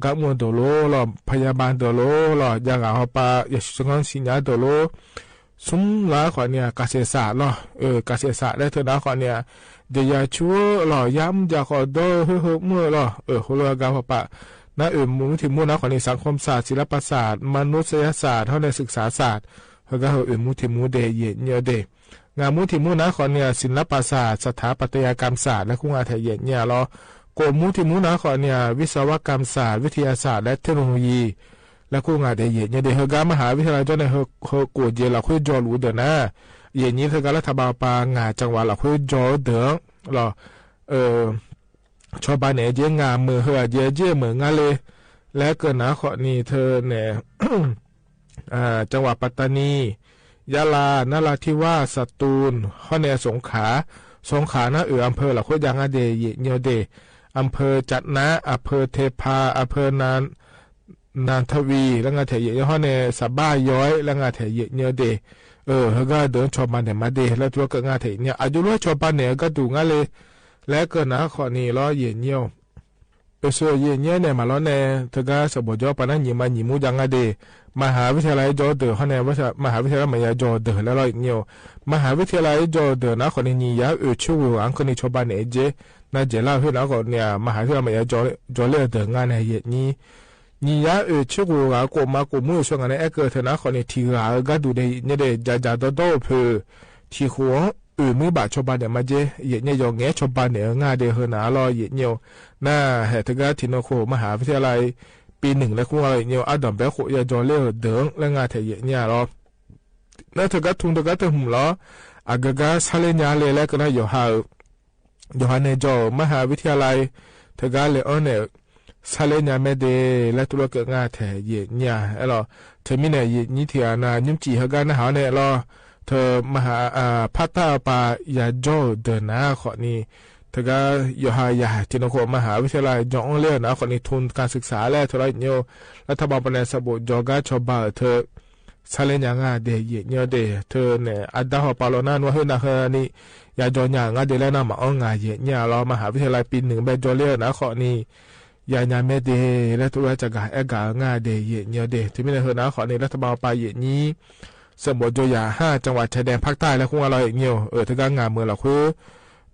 กา มัว เดิน โล ลอ พยาบาล เดิน โล ลอ ยาหา หอปา ยาสุสงอน สิญญา เดิน โล สุม ละ ขอนี้ เกษตรศาสตร์ ลอ เออ เกษตรศาสตร์ และ เธอ นะ ขอนี้ เจียา ชัว ลอ ย้ำ ยาขอดอ เฮอ เฮอ เมื่อ ลอ เออ โฮลกา พอปะ นะ เออ มู ตี้ มู นะ ขอนี้ สังคมศาสตร์ ศิลปศาสตร์ มนุษยศาสตร์ เฮอ เนี่ย ศึกษาศาสตร์ เฮอกา เฮอ เออ มู ตี้ มู เด เย่นนี้ เด งา มู ตี้ มู นะ ขอนี้ ศิลปศาสตร์ สถาปัตยกรรมศาสตร์ และ คู่ งาแถว เย่นนี้ ลอ โก มู ตี้ มู นะ ขอนี้ วิศวกรรมศาสตร์ วิทยาศาสตร์ และ เทคโนโลยี และ คู่ งาแถว เย่นนี้ เด เฮอกา มหาวิทยาลัย จอ เนี่ย เฮอ เฮอ โกเจ ละ คู่ จอ หลู เดิน นะ เย่นนี้ เธอกา รัฐบาลปา งา จังหวัด ละ คู่ จอ เดิน ลอ เออ ชอปา เนี่ย เจ๊งา เมือ เฮอ เจ๊ เจ๊ เมืองา เลย และ เกิน นะ ขอนี้ เธอ เนี่ย อ่า จังหวัดปัตตานี ยะลา นราธิวาส สตูล ฮอ เนี่ย สงขลา สงขลา นะ เออ อำเภอ ละ คู่ อย่าง อ่ะ เด เย่นนี้ เด อำเภอจะนะ อำเภอเทพา อำเภอนาน นานทวี และ งาแถว เย่นนี้ ฮอ เนี่ย สะบ้าย้อย และ งาแถว เย่นนี้ เด เออ เฮอกา เดิน ชอปา เนี่ย มา เด และ ตั๋ว เกิน งาแถว เนี่ย อายุ ลอ ชอปา เนี่ย กาดู งา เลย และ เกิน นะ ขอนี้ ลอ เย่นนี้ เออ เซอ เย่นนี้ เนี่ย มา ลอ เนี่ย เธอกา สำรวจ จอปา นะ นี่ มา นี่ มู อย่าง อ่ะ เด มหาวิทยาลัย จอเดิน ฮอ เนี่ย มหาวิทยาลัย มายา จอเดิน และ ลอ เย่นนี้ มหาวิทยาลัย จอเดิน นะ ขอนี้ นี่ ยา เออ ชื่อ หวง คนนี้ ชอปา เนี่ย เจ๊ นะ เจ๊ ลอ เฮอ นะ ขอนี้ มหาวิทยาลัย มายา จอ จอเล่น เดิน งา เนี่ย เย่นนี้ นี่ ยา เออ ชื่อ หวง โก มา โก มู ส่วน งา เนี่ย แอ เกิน เธอ นะ ขอนี้ ตี้ หลา เออ กาดู เด เย่นนี้ เด ยา ยา ดอ ดอ เผอ ตี้ หวง เออ มือบ่า ชอปา เนี่ย มา เจ๊ เย่นนี้ ยอ แง ชอปา เนี่ย งา เด เฮอ นะ ลอ เย่นนี้ นะ แห่ เธอกา เทคโนโค มหาวิทยาลัย ปีหนึ่ง และ คู่ งา เย่นนี้ อันดับแรก โค ยา จอเล่น เดิน และ งาแถว เย่นนี้ ลอ นะ เธอกา ทุง เธอกา เธอ หืม ลอ อะ เกอะกา สาเล่นยา เลย และ เกิน นะ ยอหา ยอหา เนี่ย จอ มหาวิทยาลัย เธอกา เล่น เออ เนี่ย สาเล่นยา แม่ เด และ ตั๋ว เกิน งาแถว เย่นนี้ เออ ลอ เธอ มี เนี่ย เย่นนี้ ตี้ อา นา ยุ้มจี่ เฮอกา นะ หา เนี่ย ลอ เธอ มหา อ่า ภาคใต้ เอาปา ยา จอเดิน นะ ขอนี้ เธอกา ยอหา ยา เทคโนโค มหาวิทยาลัย จอ เล่น นะ ขอนี้ ทุนการศึกษา และ เธอ ลอ เย่นนี้ รัฐบาลปา เนี่ย สำรวจ จอกา ชอปา เธอ สาเล่นยา งา เด เย่นนี้ เด เธอ เนี่ย อันดับ หอปา ลอ นะ นัว เฮอ นะ เฮอ นี่ ยา จอ ยา งา เด และ นะ มา อ้อง งา เย่นนี้ ลอ มหาวิทยาลัย ปีหนึ่ง แม่ จอเล่น นะ ขอนี้ ยา ยา แม่ เด และ ตั๋ว จักกา แอ กา งา เด เย่นนี้ เด เธอ มี เนี่ย เฮอ นะ ขอนี้ รัฐบาลปา เย่นนี้ สำรวจ จอยา ห้า จังหวัดชายแดนภาคใต้ และ คู่ งา ลอ เย่นนี้ เออ เธอกางาเหมือนละ คือ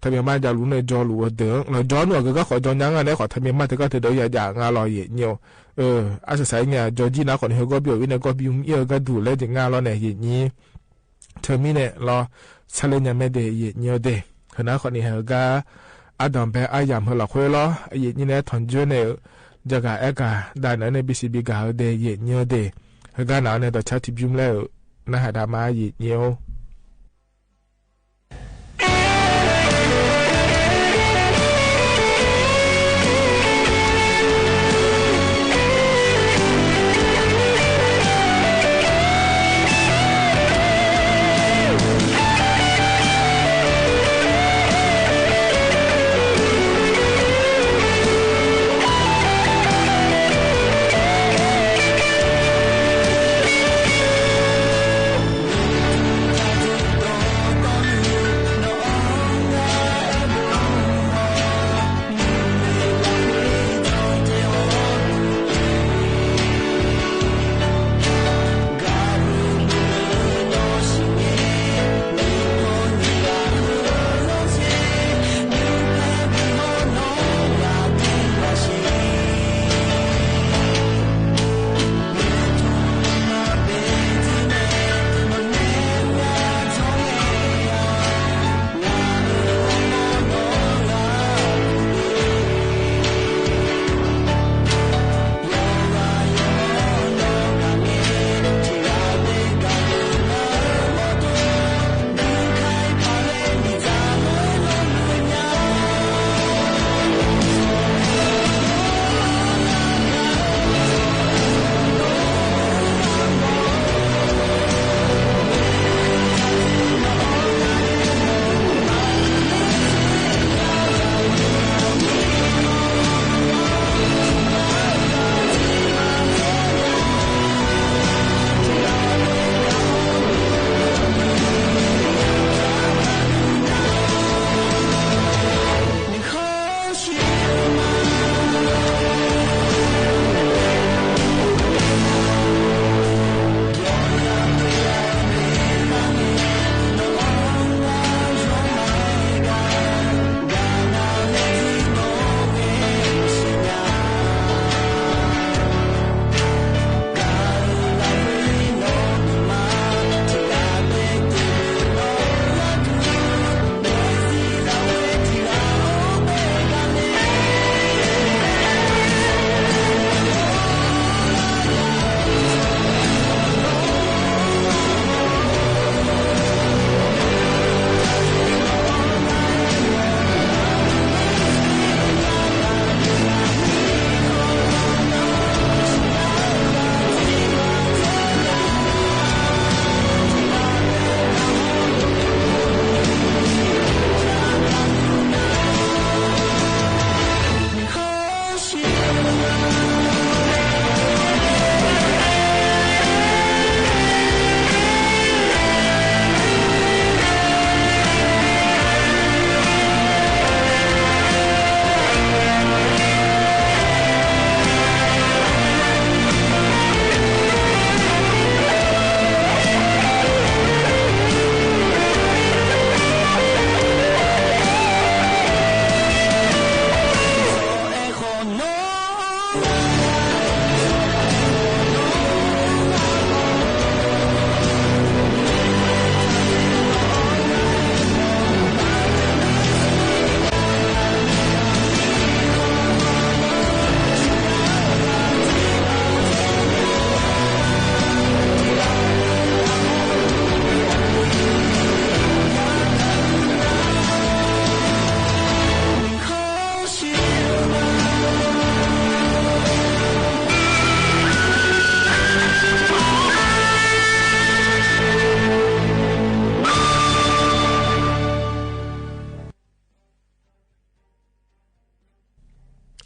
ทะเบียนบ้าน ยา หลู เนี่ย จอ หลู เดิน ลอ จอ หนวด เกอะกา ขอ จอ ยา งา เนี่ย ขอ ทะเบียนบ้าน เธอกา เธอ เดียว ยา ยา งา ลอ เย่นนี้ เออ อาศัย เนี่ย จอ ยี่ นะ ขอนี้ เฮอกอ เบียว วิ เนี่ย กอ บิว เอี้ย กา ดู และ เย่น งา ลอ เนี่ย เย่นนี้ เธอ มี เนี่ย ลอ สาเล่นยา แม่ เด เย่นนี้ เด เฮอ นะ ขอนี้ เฮอกา อะดอมแป อะหยาม เฮอ ละ คือ ลอ เย่นนี้ เนี่ย ถอน เจื้อ เนี่ย จักกา แอ กา ได้ นะ ใน บี ซี บี กา เด เย่นนี้ เด เฮอกา หนาว เนี่ย ต่อเช้า ทิบยุ้ม แล้ว นะ หาดามา เย่นนี้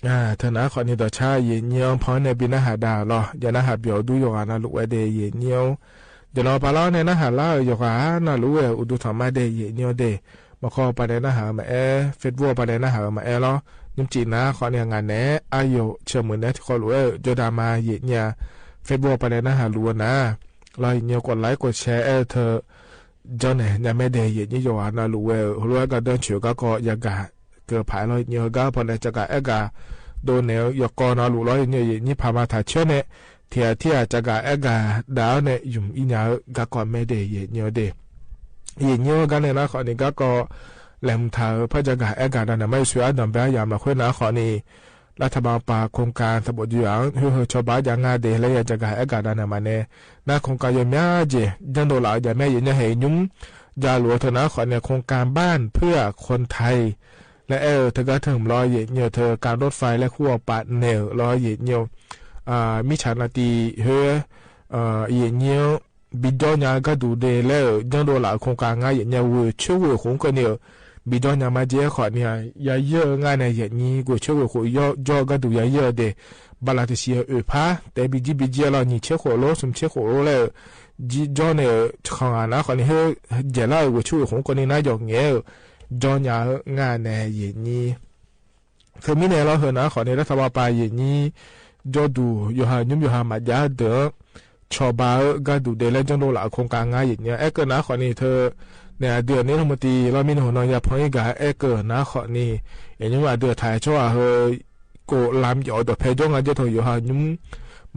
อ่า เถิงหน้าข้อนี้ต่อช้า เย่นเยียว พอเน่อ เป๋นหน้าหาดาวเหรอ อย่าหน้าหาดเปียวดู โยกหานาลุกไว้เด้ เย่นเยียว เดี๋ยวรอปะล้อในหน้าหาดลาว โยกหานาลุกไว้ อุดดูถามมาเด้ เย่นเยียวเด้ บ่าข้อปะในหน้าหาดมาแอ เฟซบุ๊กปะในหน้าหาดมาแอเหรอ ยิ้มจี๋หน้าข้อนี้ งานแหน อายุ เชื่อมือแหน ตี้ข้อลุกไว้ โยดามา เย่นเยียว เฟซบุ๊กปะในหน้าหาดลุกไว้นะ รอเย่นเยียว กดไลก์ กดแชร์ แอเถอะ เจ้าแหน ยังไม่ได้เย่นเยียว โยกหานาลุกไว้ ฮู้ว่าก็เดินเฉียวก็ ก็อย่ากา เกิดผายรอเย่นเยียว ก็พอในจะกาแอดกา โดนแนว ยกกอนาลุก รอเย่นเยียว เย่นเยียว ผ่านมาถ่ายเชื่อเนี่ย เทียเทียจะกาแอดกา ดาวเนี่ย หยุ่มอี้เยียว ก็ ก็ไม่ได้เย่นเยียวเด้ เย่นเยียว ก็ในหน้าข้อนี้ ก็ ก็ แหลมเถา เปิ้นจะกาแอดกา ดาวเนี่ย ไม่สวย ดำแป๊ะ ยามละ เว้ย หน้าข้อนี้ รัฐบาลปาโครงก๋านสะบดหยวน หื้อ หื้อชาวบ้านอย่างง่ายเด้ และยังจะกาแอดกา ดาวเนี่ย มาแน่ หน้าโครงก๋านยอดเยี่ยมเจ๋ง ยังโดนหลายอย่างแม่ เย่นเยียว หื้อหยุม ยาหลวงเถอะนะ ข้อนี้ โครงก๋านบ้านเพื่อคนไทย และ เออ เถิงก็เถิง รอเย่นเยียว เถิงก๋านรถไฟและขั้วปะแนว รอเย่นเยียว อ่า มีชาวนาตี หื้อ เอ่อ เย่นเยียว บินยอดยาก็ดูเด้ และยังโดนหลายโครงก๋านง่าย เย่นเยียว เว่ยเฉวยหงก็เนี่ย บินยอดยามาเจ๊ ข้อนี้ ยาเยื่อง่ายใน เย่นเยียว เว่ยเฉวยหง ยอด ยอดก็ดู ยาเยื่อเด้ บาลาติเซีย เอ่อ ผ้า แต่บินจี้บินจี้ รอ หยี่เฉวยหงโล สามเฉวยหงโล แล้ว จี ยอดเนี่ย ของอันนะ ข้อนี้ หื้อ เจ๋งแล้ว เว่ยเฉวยหงก็เนี่ยนะ ยอดแง ยอดยาง่ายใน เย่นเยียว คือมีแน่ รอเถอะนะ ข้อนี้ รัฐบาลปา เย่นเยียว ยอดดู โยกหาหยุม โยกหามาเยียะเด้อ ชาวบ้านก็ดูเด้ และยังโดนหลายโครงก๋านง่าย เย่นเยียว แอดเกิดนะ ข้อนี้ เถิง เนี่ย เดือนนี้ รัฐมนตรี รอ มีหนึ่งหัวนอนยาพองอีกกา แอดเกิดนะ ข้อนี้ เย่นเยียว มาเดือนไทย ชาวบ้าน หื้อ ก็ลำยาวต่อแผ่ ยอดงานเจ๋งเถิง โยกหาหยุม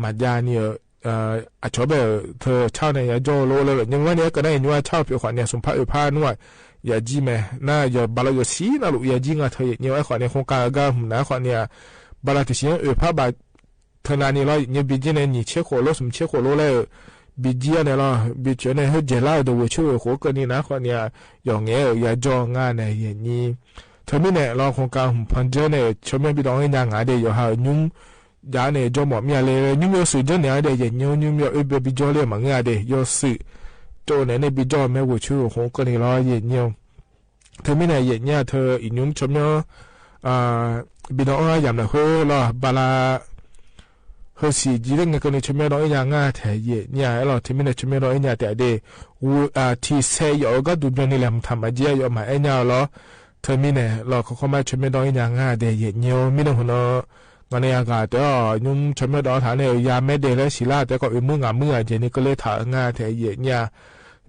มาเยียะเนี่ย เอ่อ อาจจะแบบ เถิงเช้าเนี่ย ยาเจ้าโลเลย ยังว่าเนี่ย ก็ได้ยินว่าเช้าเปียวขวัญเนี่ย สมภาพ เอ่อ ผ้าหน่วย ยาจี้แม่ หน้ายอดบาลา ยอดสีนาลุก ยาจี้งาเถิง เย่นเยียว ไอ้ขวัญเนี่ย โครงก๋านก็หื้อหน้า ข้อนี้ บาลาติเซีย เอ่อ ผ้า บาด เถิงนานี่ รอเย่นเยียว บินจี้ใน หยี่เฉวยหงโล สามเฉวยหงโล แล้ว บินจี้เนี่ย รอ บินเจียวใน หื้อ เจ๋งแล้ว เด้อ เว่ยเฉวยหงก็เนี่ยนะ ข้อนี้ ยอดแง ยาเจ้าง่ายใน เย่นเยียว เถิงมีแน่ รอ โครงก๋านหื้อผ่อนเจ้าเนี่ย ชาวเมียนปี้น้องเฮายางาเด้ โยกหาหยุม ยาเนี่ย เจ้าหมอเมียเลย หยุมยอดซื้อเจ้าเนี่ยเด้ เย่นเยียว หยุมยอด เอ่อ เบบีเจ้าเลย มาเงาเด้ ยอดซื้อ เจ้าเนี่ย ในบินเจ้าแม่ เว่ยเฉวยหงก็เนี่ย รอเย่นเยียว เถิงมีแน่ เย่นเยียว เถิง อีกหยุม ชาวเมียน อ่า ปี้น้องเฮายางนะ หื้อ รอ บาลา หื้อ สี่จี เรื่องเงินก็เนี่ย ชาวเมียนน้องเฮายางาแท้ เย่นเยียว รอ เถิงมีแน่ ชาวเมียนน้องเฮายางแท้เด้ เว่ย อ่า ตี้เซยอดก็ดูเดือนนี้แหละ มันทำมาเยียะ ยอดมา เอ่อ เยียะเหรอ เถิงมีแน่ รอ ข้อ ข้อมา ชาวเมียนน้องเฮายางาเด้ เย่นเยียว มีหนึ่งหัวนอน งานในอากาศ แต่ อ๋อ หยุม ชาวเมียนดอนถามเนี่ย ยาแม่เด้และสีล่า แต่ก็ เอ่อ มื้องามมื้อ เจ๋งนี่ก็เลยถามงาแท้ เย่นเยียว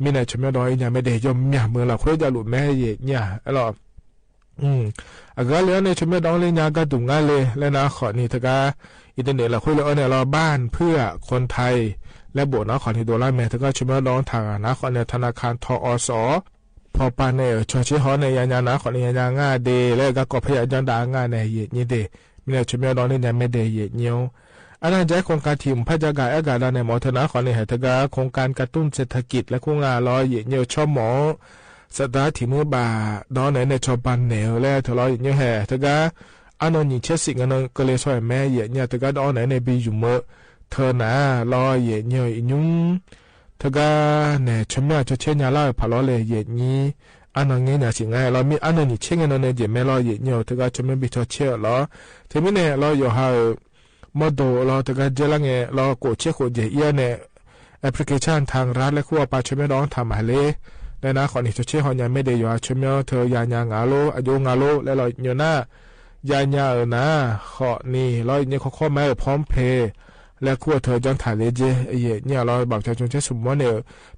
มีแน่ ชาวเมียนดอน ยาแม่เด้ ยอมเมีย เมื่อละ ค่อยจะหลุดแม่ เย่นเยียว รอ อืม อ่ะ ก็เลยเนี่ย ชาวเมียนดอนเลย ยาก็ดูง่ายเลย และนะ ข้อนี้ เถิงก็ อินเทอร์เน็ตละ ค่อยเลย เออ เนี่ย รอ บ้านเพื่อคนไทย และโบนัส ข้อนี้ ดอลลาร์แม่ เถิงก็ ชาวเมียนดอนถามนะ ข้อนี้ ธนาคาร ทออส พอปาเนี่ย ชอเชฮอเนี่ย ยายานะ ข้อนี้ ยายางาเด้ และก็ ก็พยายามดางาใน เย่นเยียวเด้ มีแน่ ชาวเมียนดอนเนี่ย ยาแม่เด้ เย่นเยียว อันนั้นจะโครงก๋านตี้หื้อผ่อนเจ้า กาแอดกา ดาวเนี่ย หมอเถิงนะ ข้อนี้ หื้อ เถิงก็ โครงก๋านกระตุ้นเศรษฐกิจและกู้งาน รอเย่นเยียว ชอหมอ สตาร์ทตี้มือบ่า ดอนเนี่ย ในชอปาแนว และเถิง รอเย่นเยียว หื้อ เถิงก็ อันนั้นหยี่เฉวยสิบ อันนั้นก็เลยซ่อยแม่ เย่นเยียว เถิงก็ ดอนเนี่ย ในบินอยู่เมื่อ เถิงนะ รอเย่นเยียว อีกหยุม เถิงก็ แน่ ชาวเมียน ชอเชยาเล่า ผ่าล้อเลย เย่นเยียว อันนั้นเงี้ย หนาสิ่งง่าย รอ มีอันนั้นหยี่เฉวย อันนั้นเนี่ย เจ๋งแม่ รอเย่นเยียว เถิงก็ ชาวเมียนปี้ ชอเช รอ เถิงมีแน่ รอ โยกหา หมอโด รอ เถิงก็ เจ๋งละเงี้ย รอ โกเชโกเจ๋งเอี้ยเนี่ย แอปพลิเคชันตางรัฐและขั้วปา ชาวเมียนดอนถามมาเลย และนะ ข้อนี้ ชอเชฮอ ยาแม่เด้ โยกหา ชาวเมียน เถิง ยายางาโล อายุงาโล และ รอเย่นเยียว หน้า ยายา เอ่อ นะ ข้อนี้ รอเย่นเยียว ข้อ ข้อมา เอ่อ พร้อมเพย์ และขั้วเถิง จังถ่ายเลยเจ้ เย่นเยียว รอ บัตรประชาชน เช็คสมมุติเนี่ย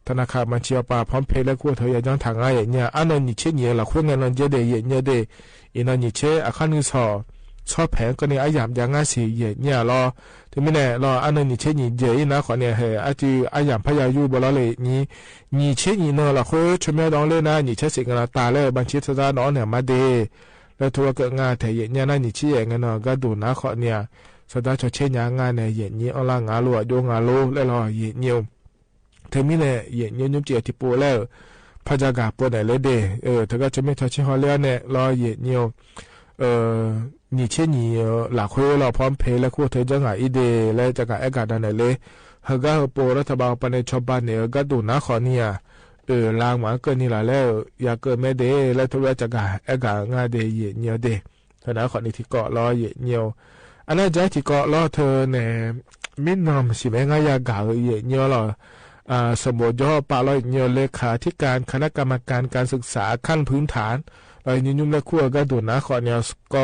ธนาคาร บัญชีปา พร้อมเพย์ และขั้วเถิง ยายจังถ่ายงา เย่นเยียว อันนั้นหยี่เฉวย เย่นเยียว ละ ขั้วเงินนั้นเจ้เด้ เย่นเยียวเด้ อีกนั้นหยี่เฉวย อาคารหนึ่งสอง ချော့แผง ก็นี่ อะหยามยางอาเสะ เยียะเยียะลอ ถึงแม้แหละลอ อะเนินหนีบเช็คหนีบเยียะอี้นะ ขอเนี่ย เฮอ อะจื้อ อะหยามพญายู บ่ลอเลย หนีบ หนีบเช็คหนีบเนินลอ ค่อยเชิญแม่ดองเลยนะ หนีบเช็คเสียเงินตาเลย บัญชีสตาร์ทน้องเนี่ยมาเด แล้วถือว่าเกิดงาแถเยียะเยียะนะ หนีบเช็คเยียะเงินเนาะ ก็ดูนะ ขอเนี่ย สตาร์ทชอเชษยางาเนี่ย เยียะเยียะออนไลน์งาลัว โยงงาลัว แล้วลอ เยียะเยียะ เธอมีเนี่ย เยียะเยียะ ยุ้มเจียะตี้โปะแล้ว พระจักราปัวไหนเลยเด เออ เธอก็จะไม่ทอเช่นฮอลเลียเนี่ย ลอ เยียะเยียะ เออ หนีบเช็คหนีบ เออ หลาค่อยลอ พร้อมเพย์ แล้วคู่เธอจะหงายอี้เด แล้วจักราแอดก๋าดาไหนเลย เฮอก็เฮอโปะ รัฐบาลปะในชาวบ้านเนี่ย เออ ก็ดูนะ ขอเนี่ย เออ ลางหวังเกินนี่ล่ะ แล้ว อย่าเกินแม่เด แล้วถือว่าจักราแอดก๋างาเด เยียะเยียะเด เธอนะ ขอนี่ตี้เกาะลอ เยียะเยียะ อันนั้นจะตี้เกาะลอ เธอเนี่ย มีนอมสิแม่งายาก๋า เยียะเยียะลอ อ่า สมบูรณ์ยอดปะลอ เยียะเยียะ เลขาธิการคณะกรรมการการศึกษาขั้นพื้นฐาน ลอ ยุ้มยุ้มและคู่ก็ดูนะ ขอเนี่ย ก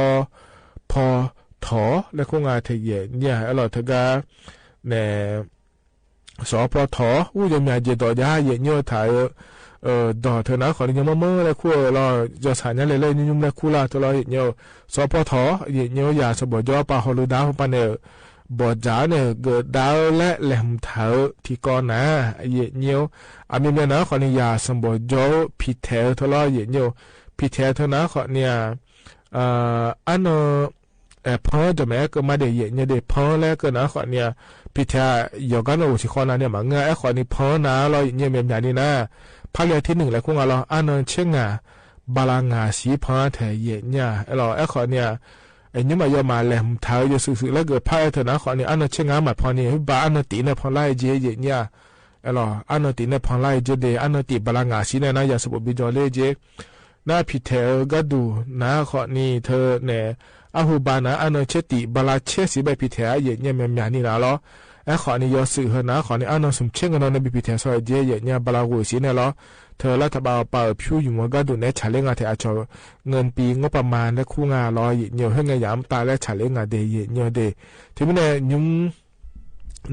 พ ถ และคู่งาแถเยียะเยียะ อร่อยเธอก็เนี่ย ส พ ถ อู้ ยอมยาเจดอกยา เยียะเยียะ ถ่าย เออ เออ ดอกเธอนะ ขอนี่ยังเมื่อเมื่อและคู่ลอ ยอดสารเนี่ยเลยเลย ยุ้มยุ้มและคู่ลอ เธอลอ เยียะเยียะ ส พ ถ เยียะเยียะ ยาสมบูรณ์ยอดปะฮอลูดา พวกปะเนี่ย บ่จ๋าเนี่ย เกิดดาวและแหลมเถาตี้ก่อนนะ เยียะเยียะ อะมีเมียนะ ขอนี่ ยาสมบูรณ์ยอดผิดแถว เธอลอ เยียะเยียะ ผิดแถว เธอนะ ขอเนี่ย เอ่อ อันเนอ เอ่อ เพิงจ๋อแม่เกิดมาเด เยียะเยียะเด เพิงแล้วเกิดนะ ขอเนี่ย ผิดแถว ยอกันโอสิข้อนะเนี่ย มาเงาะ ไอ้ขอนี่ เพิงนะลอ เยียะเยียะ แม่นยานี่นะ ภาคเรียนตี้นึ่งและคู่งาลอ อันเนอ เช็คงา บาลาหงาสี เพิงแถเยียะเยียะ ไอ้ลอ ไอ้ขอเนี่ย ไอ้นี่มายอมมาแหลมเถา ยอดซื่อๆ แล้วเกิดภาคเธอนะ ขอนี่ อันเนอ เช็คงา หมายเพิงนี่ บาอันเนอ ตี๋เนี่ย เพิงไล่เจ เยียะเยียะ ไอ้ลอ อันเนอ ตี๋เนี่ย เพิงไล่เจเด อันเนอ ตี๋บาลาหงาสีเนี่ยนะ ยาสมบูรณ์ยอดเลยเจ นะ ผิดแถวก็ดูนะ ขอนี่ เธอเนี่ย อะฮูบานะ อันเนอ เช็คตี๋บาลาเช็คสี ใบผิดแถว เยียะเยียะ แม่นยานี่นะลอ ไอ้ขอนี่ ยอดซื่อเฮอนะ ขอนี่ อันเนอ สมเช็คเงินเนาะ ในใบผิดแถว ซอยเจ เยียะเยียะ บาลาหงาสีเนี่ยลอ เธอรัฐบาลปะผิวอยู่หัวก็ดูแน่ ฉาเล่งาแถอาจอ เงินปีงบประมาณและคู่งาลอ เยียะเยียะ เฮองาหยามตาและฉาเล่งาเด เยียะเยียะเด ถึงแม้เนี่ย ยุ้ม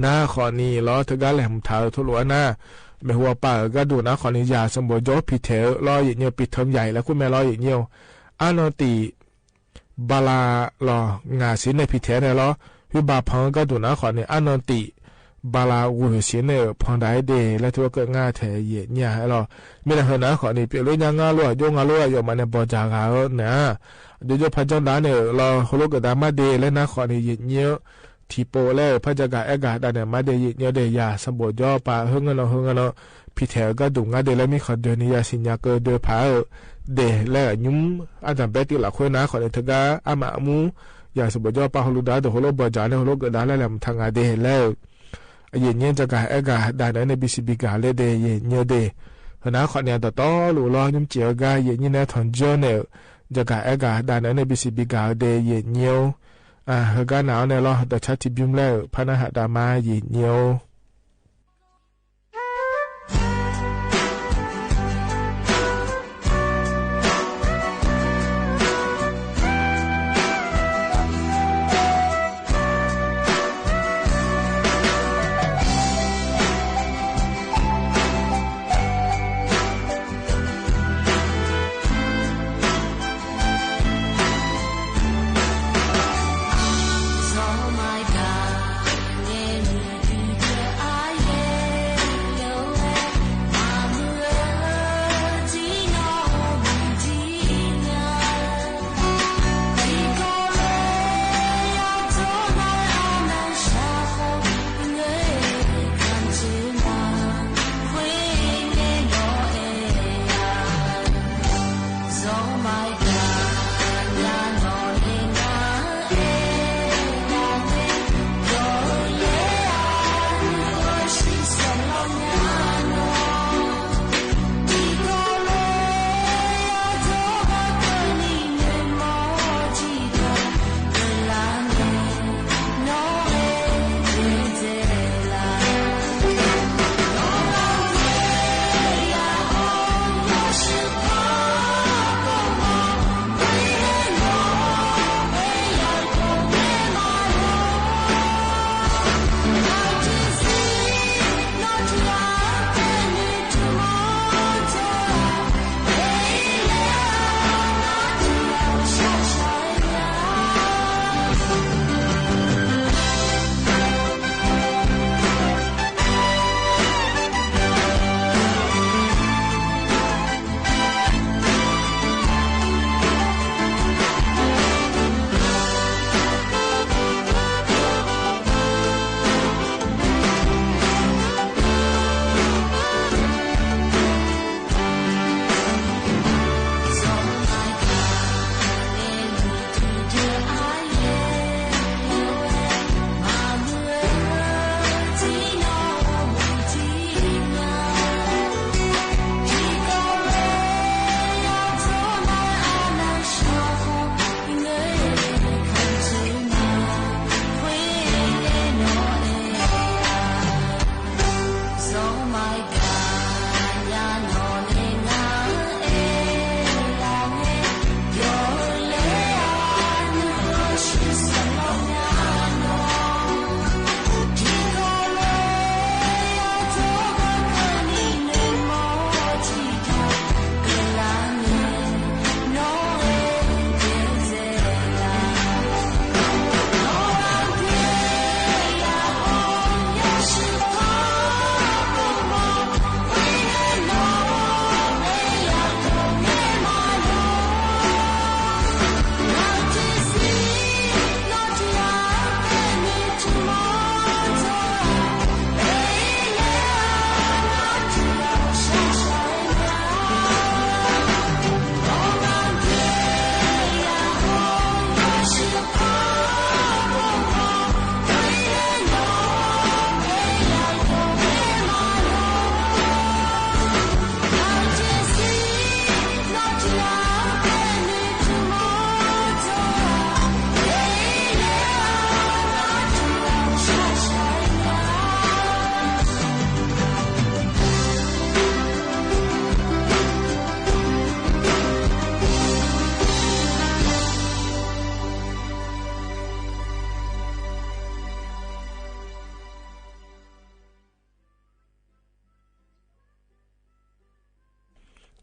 นะ ขอนี่ลอ เธอก็แหลมเถา ทั่วหลวงนะ แม่หัวปะก็ดูนะ ขอนี่ ยาสมบูรณ์ยอดผิดแถวลอ เยียะเยียะ ปิดเทอมใหญ่แล้วคู่แม่ลอ เยียะเยียะ อันเนอ ตี๋ บาลาลอ หงาสีในผิดแถวเนี่ยลอ วิบาเพิงก็ดูนะ ขอนี่ อันเนอ ตี๋ บาลาหงาสีเนี่ย เพิงได้เด แล้วถือว่าเกิดงาแถเยียะเยียะ ไอ้ลอ มีแต่เฮอนะ ขอนี่ เปียกลุยยางงาลัว โยงงาลัว ยอมมาเนี่ย บ่จ๋าก๋าเออนะ โยโย่พระจักราเนี่ย ลอ โฮโลเกิดดามาเด แล้วนะ ขอนี่ เยียะเยียะ ตี้โปะแล้ว พระจักราแอดก๋าดาเนี่ย มาเด เยียะเยียะเด ยาสมบูรณ์ยอดปะ เฮองาเนาะ เฮองาเนาะ ผิดแถวก็ดูงาเด แล้วมีขอเดือนนี้ ยาสิญญาเกิดเดือนผาเออ เด แล้วยุ้ม อาจ๋ารย์แป๊ะตี้หลาค่อยนะ ขอนี่ เธอก็ อะมามู ยาสมบูรณ์ยอดปะฮอลูดา เดอ โฮโลบ่จ๋าเนี่ย โฮโลเกิดดาแล้วแหละ มันทางงาเด แล้ว เยียะเยียะ จักราแอดก๋าดาเนี่ย ในบีซีบีก๋าเลยเด เยียะเยียะเด เฮอนะ ขอเนี่ย ต่อต่อ ลูกลอ ยุ้มเจียะก็ เยียะเยียะ แน่ถอนเจ้อเนี่ย จักราแอดก๋าดาเนี่ย ในบีซีบีก๋าเด เยียะเยียะ อ่า เฮอก็หนาวเนี่ยลอ ต่อชัดตี้บิมแล้ว พระนะหะดามา เยียะเยียะ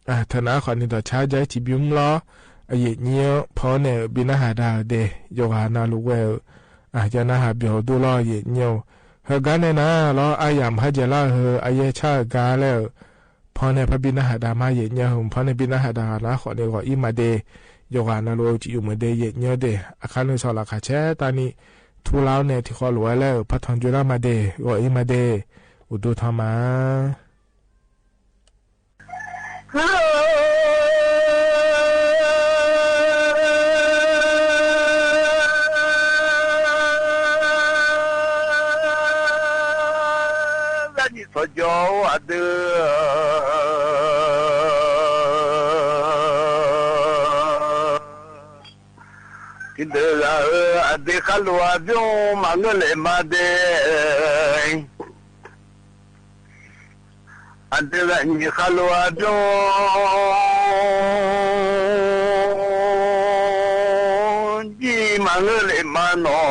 อ่ะ เถิงนั้นขอเนรต่อช้า จะอี้จีบิมลอ อ่ะ เย็นเยียะ พอเน่อ บิณฑบาตเด ยกหานาลูกแว่ อ่ะ จะนาหาเบียวดูลอ เย็นเยียะ เฮอ กั๋นแน่นาลอ อาหยามพระเจ้าลา เฮอ อาแยะช้ากั๋นแล้ว พอเน่อ พระบิณฑบาตมา เย็นเยียะ พอเน่อ บิณฑบาตนา ขอเน่อ ก็อี้มาเด ยกหานาลูก จะอยู่เมือเด เย็นเยียะเด อาคารหนึ่งสองหลักขาแชร์ตานี้ ทูลลาวเน่อ ตี้ขอหลวงแล้ว พระทองจุฬามาเด ก็อี้มาเด อุดูทองมา အဒုးရၣ်အၢ အဒုးခါလိာ်အဒုး မၤငၢၢ်လၢမၤဒဲး အဒုးရၣ်ညံၣ်ခါလိာ်အဒုး ကံၣ်မၤငၢၢ်လၢမၤနီၢ်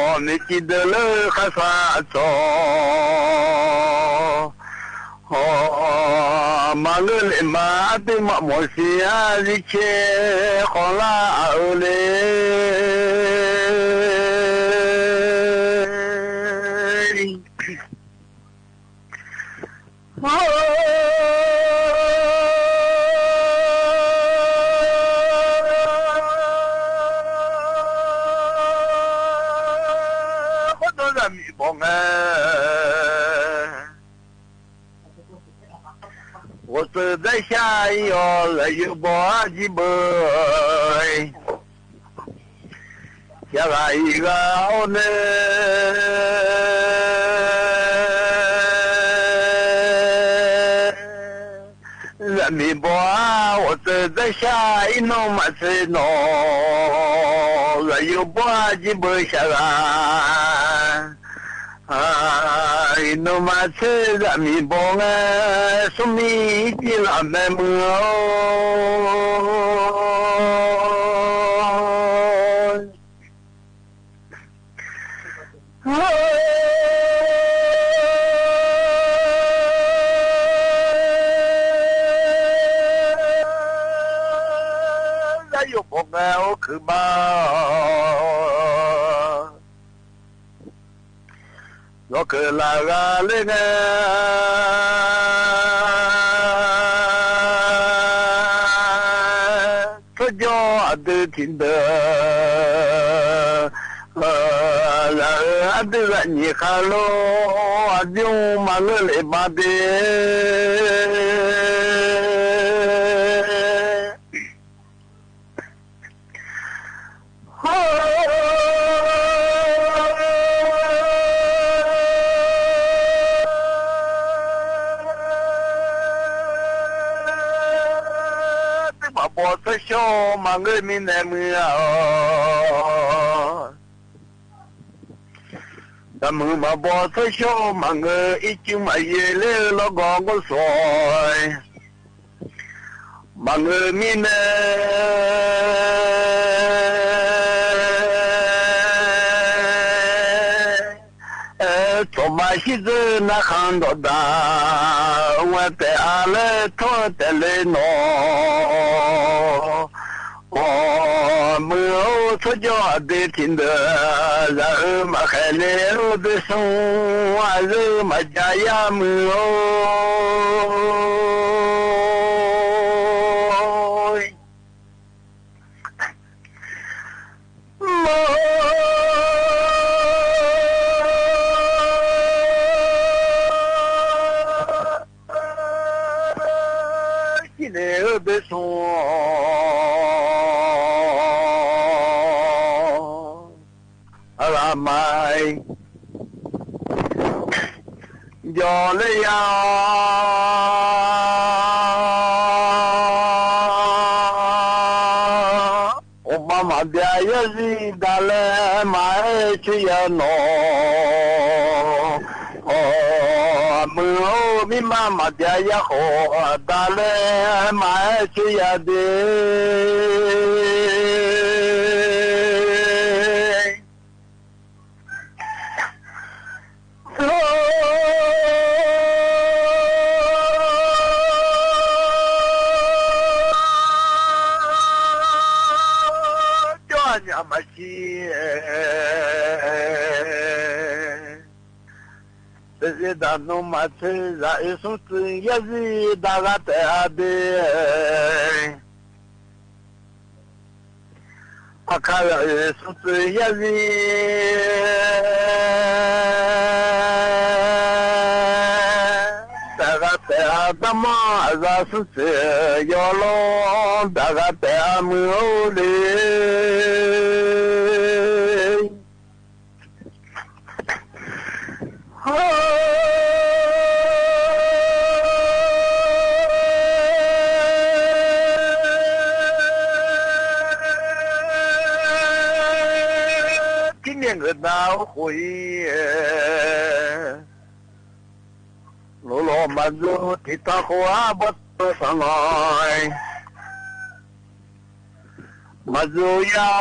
မ့ၢ်ကံၣ်ဒၢလၢခါဆါအစီၤ ဟီ မၤငၢၢ်လၢမၤ အဒုးမၤမိၢ်စ့အါ ရံၣ်ဆဲး ဃီၤလၢအအၢလၢ ဃိဒိၣ်ရၣ်မံၤဘီၣ်ငဲ ဂီၤစၢၤဒၣ်ဆှါအံၤအီၤ လၢယိၤဘီၣ်အါကံဘၢ ယဂၤအံၤဂၤအိၣ်န့ၣ် လၢမံၤဘီၣ်အါ ဂီၤစၢၤဒၣ်ဆှါ အံၤနီၢ်မးဆ့နီၢ် လၢယိၤဘီၣ်အါကံဘၢ ယဂၤ အံၤနီၢ်မးဆ့ လၢမံၤဘီၣ်ငဲ ဆိမိၣ်ကံၣ်လၢမဲာ်မုၢ်ဧိၤ လၢယိၤဘီၣ်ငဲ အိၣ်ခုၣ်ဘၣ် လီၤကလၤဂၤလၢငဲ ထီၣ်ကၠီအဒုးထံၣ်ဒၢ လၢအဒုးရၣ်ညံၣ်ခါလိာ် အဒုးမၤငၢၢ်လၢမၤဒဲး တၢ်မၤဘီၣ်ဆၢဆိ မၤငၢၢ်မံနဲမုၢ်ဧိၤ တၢ်မုၢ်မၤဘီၣ်ဆၢဆိ မၤငၢၢ်အံၤ စုမၤယဲၢ်လၢလီၢ်ကဝီၤကစီၣ် မၤငၢၢ်မံနဲ စီၤဘၣ်ဟံၣ်သၢနၢ်ခါဒီးဒၣ် ဝဲတဲအါလၢထီၣ်တဲလၢနီၢ် မုၢ်ဧိၤ ထီၣ်ကၠီအဒုးထံၣ်ဒၢ ယၤဧၢ မၤဃဲၤလၢအိၣ်ဘ့ၣ်ဆူ အၤဧၢ မၤကယၤမုၢ်ဧိၤ မုၢ်ဧိၤ ဟံၣ်န့ၣ်အိၣ်ဘ့ၣ်ဆူ အဂၤမၤ ယီၤလၢယၤ အိၣ်ဘၣ်မၤဒဲးယဲၢ်စံဒၣ်လဲာ် မၤဟဲဆူယၤနီၢ် မုၢ်ဧိၤ မ့ၢ်မၤမၤဒဲးယဲၢ်ဃီ ဒၣ်လဲာ် မၤဟဲဆူယၤဒဲး เอดานุมาเทยะเอสุตยะซีดาระเตอะเบ อะคาระเอสุตยะซี ตะกะเตอะตะมะอะซาสุเตยอลอ ตะกะเตอะมือโอเล ที่เมียงเอิ้นหนาวคุย โลโลมาดูที่ตาขวาบดตัวสงอย มาดูยา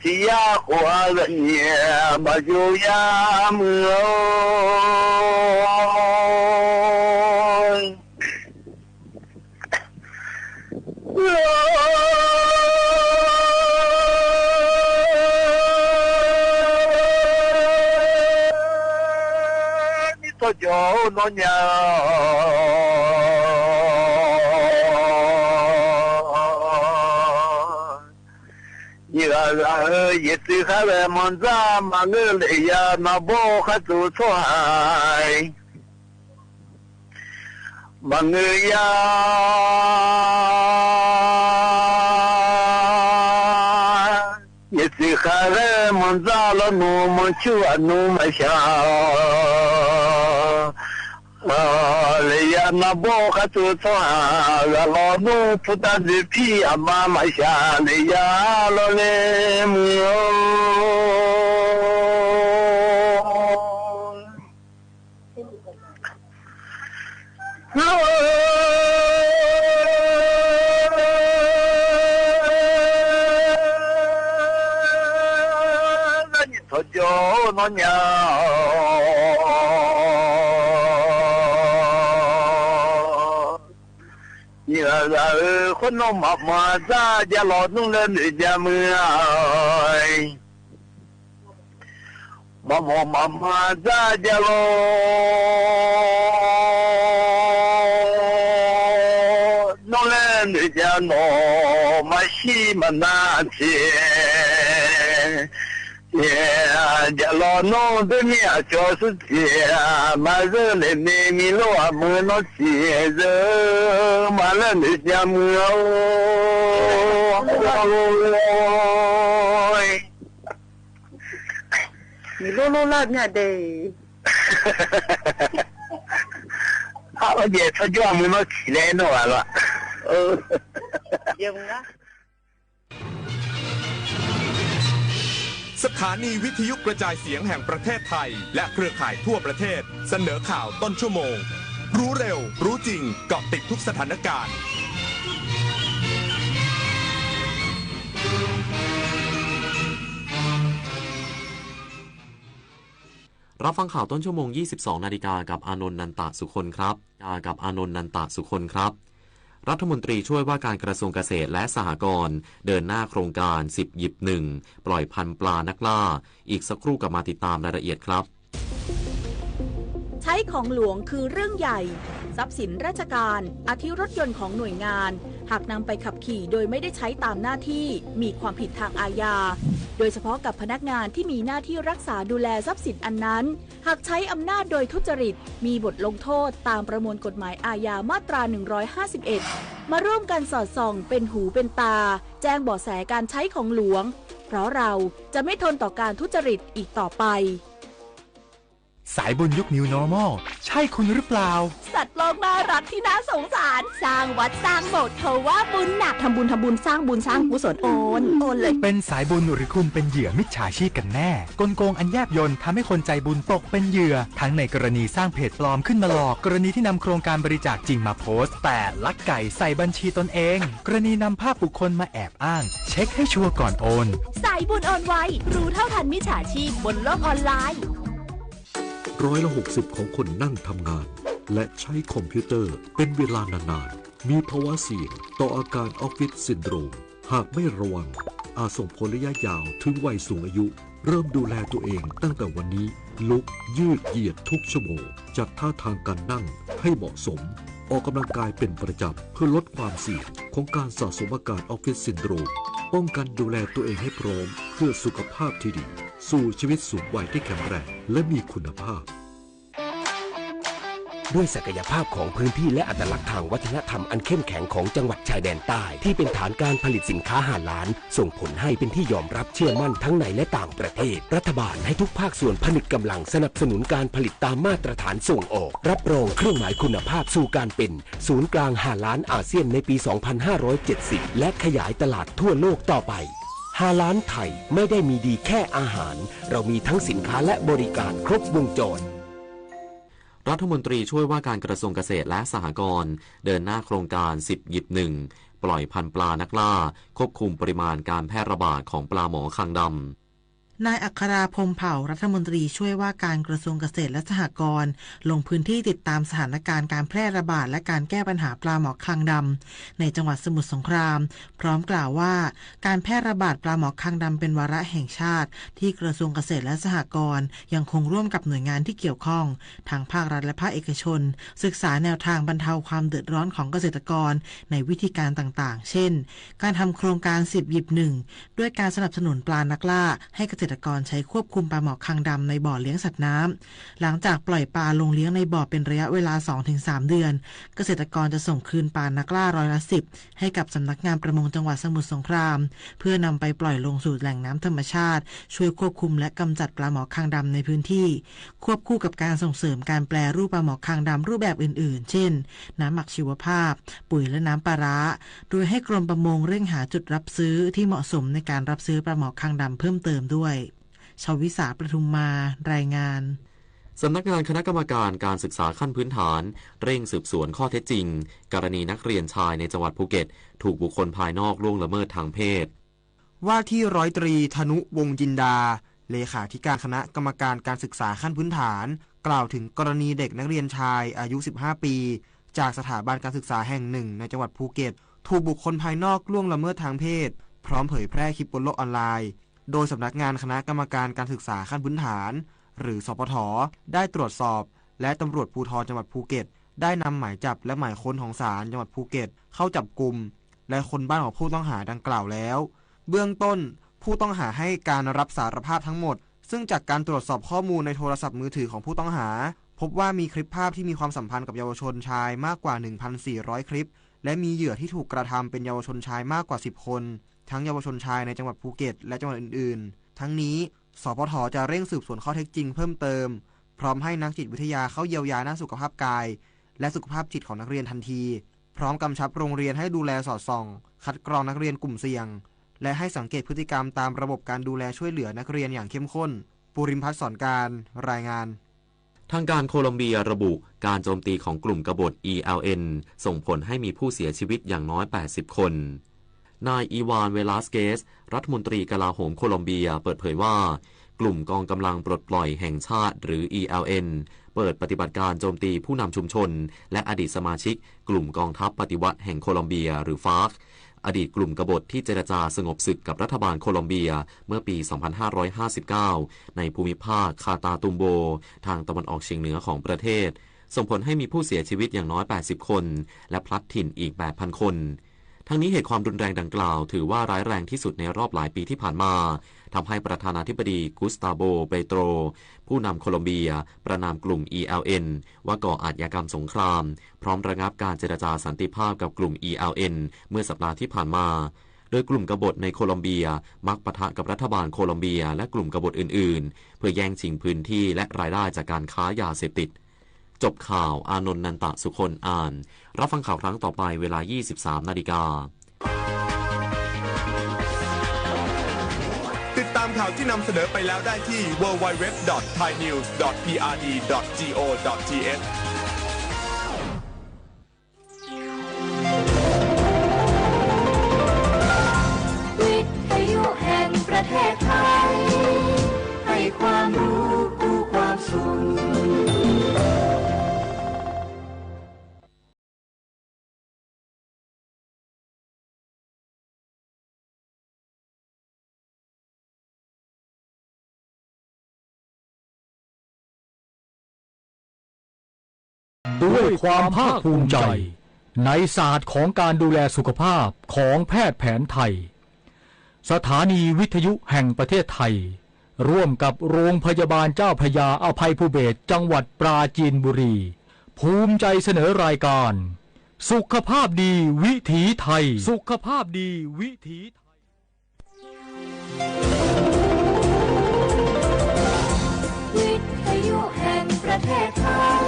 ที่ยาขวาละเนี่ย มาดูยาเมือง นี่โตโจโนเนี่ย นี่ละละเอย เยซูข้าแลมอนจ้า มาเงือเลยา นาโบข้าตูโทหาย มาเงยา เยซูข้าแลมอนจ้า ละหนูมอนชั่วหนูมาชา เออ เลยานาโบข้าตูโทหา ละลอหนูพุทธะเดพีอามามาชา เลยาลอเลมือ โจโนเนี่ย นี่ละเออ คนน้องมามาจ้า อย่ารอนุ่งเล่นอย่าเมื่อย มาหมอมามาจ้า อย่ารอนุ่งเล่นอย่าหนอ มาชี้มาหน้าเทีย เย่ อย่ารอน้องด้วยเมียจอสุดเจีย มาเจอเลยเนมีโลหะมือน้องเจียเจอ มาแล้วเดี๋ยวจะมือโอ้ย มีโลโลลาดเนี่ยเด้ เอาเดี๋ยวเขาจ้วงมือน้องเจียแล้วเนาะ เออ เยี่ยมนะ สถานีวิทยุกระจายเสียงแห่งประเทศไทย และเครือข่ายทั่วประเทศ เสนอข่าวต้นชั่วโมง รู้เร็ว รู้จริง เกาะติดทุกสถานการณ์ รับฟังข่าวต้นชั่วโมง ยี่สิบสองนาฬิกา กับอานนท์ นันตะสุคนครับ กับอานนท์ นันตะสุคนครับ รัฐมนตรีช่วยว่าการกระทรวงเกษตรและสหกรณ์ เดินหน้าโครงการ สิบหยิบหนึ่ง ปล่อยพันธุ์ปลานักล่า อีกสักครู่กลับมาติดตามรายละเอียดครับ ใช้ของหลวงคือเรื่องใหญ่ ทรัพย์สินราชการ อาทิรถยนต์ของหน่วยงาน หากนำไปขับขี่โดยไม่ได้ใช้ตามหน้าที่ มีความผิดทางอาญา โดยเฉพาะกับพนักงานที่มีหน้าที่รักษาดูแลทรัพย์สินอันนั้น หากใช้อำนาจโดยทุจริต มีบทลงโทษตามประมวลกฎหมายอาญามาตรา หนึ่งร้อยห้าสิบเอ็ด มาร่วมกันสอดส่องเป็นหูเป็นตา แจ้งเบาะแสการใช้ของหลวง เพราะเราจะไม่ทนต่อการทุจริตอีกต่อไป สายบุญยุค New Normal ใช่คุณหรือเปล่า สัตว์โลกน่ารักที่น่าสงสาร สร้างวัดสร้างโบสถ์เขาว่าบุญหนัก ทำบุญ ทำบุญ สร้างบุญ สร้างกุศล โอน โอนเลย เป็นสายบุญหรือคุณเป็นเหยื่อมิจฉาชีพกันแน่ กลโกงอันแยบยลทำให้คนใจบุญตกเป็นเหยื่อ ทั้งในกรณีสร้างเพจปลอมขึ้นมาหลอก กรณีที่นำโครงการบริจาคจริงมาโพสต์ แต่ลักไก่ใส่บัญชีตนเอง กรณีนำภาพบุคคลมาแอบอ้าง เช็คให้ชัวร์ก่อนโอน สายบุญโอนไว รู้เท่าทันมิจฉาชีพบนโลกออนไลน์ ร้อยละหกสิบของคนนั่งทำงาน และใช้คอมพิวเตอร์เป็นเวลานานๆ มีภาวะเสี่ยงต่ออาการออฟฟิศซินโดรม หากไม่ระวัง อาจส่งผลระยะยาวถึงวัยสูงอายุ เริ่มดูแลตัวเองตั้งแต่วันนี้ ลุก ยืดเหยียดทุกชั่วโมง จัดท่าทางการนั่งให้เหมาะสม ออกกำลังกายเป็นประจำ เพื่อลดความเสี่ยงของการสะสมอาการออฟฟิศซินโดรม ป้องกันดูแลตัวเองให้พร้อม เพื่อสุขภาพที่ดี สู่ชีวิตสูงวัยที่แข็งแรง และมีคุณภาพ ด้วยศักยภาพของพื้นที่และอัตลักษณ์ทางวัฒนธรรมอันเข้มแข็งของจังหวัดชายแดนใต้ ที่เป็นฐานการผลิตสินค้าฮาลาล ส่งผลให้เป็นที่ยอมรับเชื่อมั่นทั้งในและต่างประเทศ รัฐบาลให้ทุกภาคส่วนผนึกกำลังสนับสนุนการผลิตตามมาตรฐานส่งออก รับรองเครื่องหมายคุณภาพสู่การเป็นศูนย์กลางฮาลาลอาเซียนในปี สองพันห้าร้อยเจ็ดสิบ และขยายตลาดทั่วโลกต่อไป ฮาลาลไทยไม่ได้มีดีแค่อาหาร เรามีทั้งสินค้าและบริการครบวงจร รัฐมนตรีช่วยว่าการกระทรวงเกษตรและสหกรณ์ เดินหน้าโครงการ สิบหยิบหนึ่ง ปล่อยพันธุ์ปลานักล่า ควบคุมปริมาณการแพร่ระบาดของปลาหมอคางดำ นายอัครา พรหมเผ่า รัฐมนตรีช่วยว่าการกระทรวงเกษตรและสหกรณ์ ลงพื้นที่ติดตามสถานการณ์การแพร่ระบาดและการแก้ปัญหาปลาหมอคางดำ ในจังหวัดสมุทรสงคราม พร้อมกล่าวว่า การแพร่ระบาดปลาหมอคางดำเป็นวาระแห่งชาติ ที่กระทรวงเกษตรและสหกรณ์ยังคงร่วมกับหน่วยงานที่เกี่ยวข้อง ทั้งภาครัฐและภาคเอกชน ศึกษาแนวทางบรรเทาความเดือดร้อนของเกษตรกรในวิธีการต่างๆ เช่น การทำโครงการ สิบหยิบหนึ่ง ด้วยการสนับสนุนปลานักล่า ให้เกษตรกรใช้ควบคุมปลาหมอคางดำในบ่อเลี้ยงสัตว์น้ำ หลังจากปล่อยปลาลงเลี้ยงในบ่อเป็นระยะเวลา สองถึงสาม เดือน เกษตรกรจะส่งคืนปลานักล่าร้อยละสิบ ให้กับสำนักงานประมงจังหวัดสมุทรสงคราม เพื่อนำไปปล่อยลงสู่แหล่งน้ำธรรมชาติ ช่วยควบคุมและกำจัดปลาหมอคางดำในพื้นที่ ควบคู่กับการส่งเสริมการแปรรูปปลาหมอคางดำรูปแบบอื่นๆ เช่น น้ำหมักชีวภาพ ปุ๋ยและน้ำปลาร้า โดยให้กรมประมงเร่งหาจุดรับซื้อที่เหมาะสมในการรับซื้อปลาหมอคางดำเพิ่มเติมด้วย ชวิสา ประทุมมา รายงาน สำนักงานคณะกรรมการการศึกษาขั้นพื้นฐาน เร่งสืบสวนข้อเท็จจริง กรณีนักเรียนชายในจังหวัดภูเก็ต ถูกบุคคลภายนอกล่วงละเมิดทางเพศ ว่าที่ร้อยตรี ธนุ วงศ์จินดา เลขาธิการคณะกรรมการการศึกษาขั้นพื้นฐาน กล่าวถึงกรณีเด็กนักเรียนชายอายุ สิบห้า ปี จากสถาบันการศึกษาแห่งหนึ่งในจังหวัดภูเก็ต ถูกบุคคลภายนอกล่วงละเมิดทางเพศ พร้อมเผยแพร่คลิปบนโลกออนไลน์ โดยสำนักงานคณะกรรมการการศึกษาขั้นพื้นฐาน หรือ สปท ได้ตรวจสอบ และตำรวจภูธรจังหวัดภูเก็ต ได้นำหมายจับและหมายค้นของศาลจังหวัดภูเก็ต เข้าจับกุม และค้นบ้านของผู้ต้องหาดังกล่าวแล้ว เบื้องต้น ผู้ต้องหาให้การรับสารภาพทั้งหมด ซึ่งจากการตรวจสอบข้อมูลในโทรศัพท์มือถือของผู้ต้องหา พบว่ามีคลิปภาพที่มีความสัมพันธ์กับเยาวชนชายมากกว่า หนึ่งพันสี่ร้อย คลิป และมีเหยื่อที่ถูกกระทำเป็นเยาวชนชายมากกว่า สิบ คน ทั้งเยาวชนชายในจังหวัดภูเก็ต และจังหวัดอื่นๆ ทั้งนี้ สปท จะเร่งสืบสวนข้อเท็จจริงเพิ่มเติม พร้อมให้นักจิตวิทยาเข้าเยียวยาด้านสุขภาพกาย และสุขภาพจิตของนักเรียนทันที พร้อมกำชับโรงเรียนให้ดูแลสอดส่อง คัดกรองนักเรียนกลุ่มเสี่ยง และให้สังเกตพฤติกรรมตามระบบการดูแลช่วยเหลือนักเรียนอย่างเข้มข้น ปุริมพัฒน์ สอนการ รายงาน ทางการโคลอมเบียระบุ การโจมตีของกลุ่มกบฏ อี แอล เอ็น ส่งผลให้มีผู้เสียชีวิตอย่างน้อย แปดสิบ คน นายอีวาน เวลาสเกส รัฐมนตรีกลาโหมโคลอมเบีย เปิดเผยว่า กลุ่มกองกำลังปลดปล่อยแห่งชาติ หรือ อี แอล เอ็น เปิดปฏิบัติการโจมตีผู้นำชุมชน และอดีตสมาชิกกลุ่มกองทัพปฏิวัติแห่งโคลอมเบีย หรือ ฟาร์ค อดีตกลุ่มกบฏที่เจรจาสงบศึกกับรัฐบาลโคลอมเบีย เมื่อปี สองพันห้าร้อยห้าสิบเก้า ในภูมิภาคคาตาตุมโบ ทางตะวันออกเฉียงเหนือของประเทศ ส่งผลให้มีผู้เสียชีวิตอย่างน้อย แปดสิบ คน และพลัดถิ่นอีก แปดพัน คน ทั้งนี้เหตุความรุนแรงดังกล่าวถือว่าร้ายแรงที่สุดในรอบหลายปีที่ผ่านมา ทำให้ประธานาธิบดีกุสตาโบ เปโตร ผู้นำโคลอมเบีย ประณามกลุ่ม อี แอล เอ็น ว่าก่ออาชญากรรมสงคราม พร้อมระงับการเจรจาสันติภาพกับกลุ่ม อี แอล เอ็น เมื่อสัปดาห์ที่ผ่านมา โดยกลุ่มกบฏในโคลอมเบีย มักปะทะกับรัฐบาลโคลอมเบีย และกลุ่มกบฏอื่นๆ เพื่อแย่งชิงพื้นที่และรายได้จากการค้ายาเสพติด จบข่าว อานนท์ นันตะสุคน อ่าน รับฟังข่าวครั้งต่อไปเวลา ยี่สิบสามนาฬิกา ติดตามข่าวที่นำเสนอไปแล้วได้ที่ ดับเบิลยู ดับเบิลยู ดับเบิลยู ดอท ไทยนิวส์ ดอท พีอาร์ดี ดอท จี โอ ดอท ที เอช วิทยุแห่งประเทศไทย ให้ความรู้คู่ความสุข ด้วยความภาคภูมิใจในศาสตร์ของการดูแลสุขภาพของแพทย์แผนไทย สถานีวิทยุแห่งประเทศไทย ร่วมกับโรงพยาบาลเจ้าพระยาอภัยภูเบศร จังหวัดปราจีนบุรี ภูมิใจเสนอรายการ สุขภาพดีวิถีไทย สุขภาพดีวิถีไทย วิทยุแห่งประเทศไทย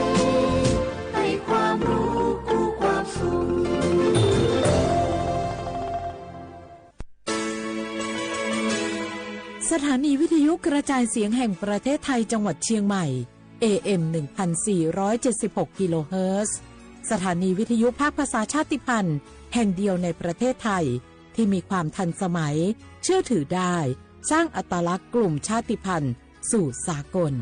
ให้ความรู้คู่ความสุข สถานีวิทยุกระจายเสียงแห่งประเทศไทย จังหวัดเชียงใหม่ เอ เอ็ม หนึ่งพันสี่ร้อยเจ็ดสิบหก กิโลเฮิรตซ์ สถานีวิทยุภาคภาษาชาติพันธุ์แห่งเดียวในประเทศไทย ที่มีความทันสมัย เชื่อถือได้ สร้างอัตลักษณ์กลุ่มชาติพันธุ์สู่สากล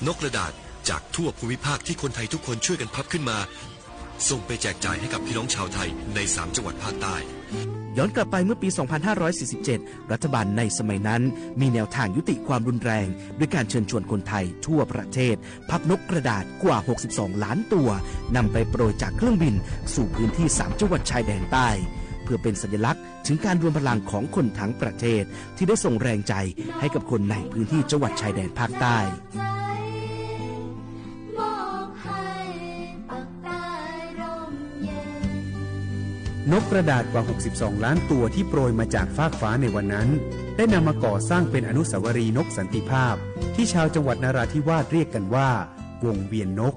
นกกระดาษจากทั่วภูมิภาคที่คนไทยทุกคนช่วยกันพับขึ้นมา ส่งไปแจกจ่ายให้กับพี่น้องชาวไทยในสามจังหวัดภาคใต้ ย้อนกลับไปเมื่อปี สองพันห้าร้อยสี่สิบเจ็ด รัฐบาลในสมัยนั้นมีแนวทางยุติความรุนแรง ด้วยการเชิญชวนคนไทยทั่วประเทศ พับนกกระดาษกว่า หกสิบสอง ล้านตัว นำไปโปรยจากเครื่องบินสู่พื้นที่สามจังหวัดชายแดนใต้ เพื่อเป็นสัญลักษณ์ถึงการรวมพลังของคนทั้งประเทศ ที่ได้ส่งแรงใจให้กับคนในพื้นที่จังหวัดชายแดนภาคใต้ นกกระดาษกว่า หกสิบสอง ล้านตัวที่โปรยมาจากฟากฟ้าในวันนั้น ได้นำมาก่อสร้างเป็นอนุสาวรีย์นกสันติภาพ ที่ชาวจังหวัดนราธิวาสเรียกกันว่า วงเวียนนก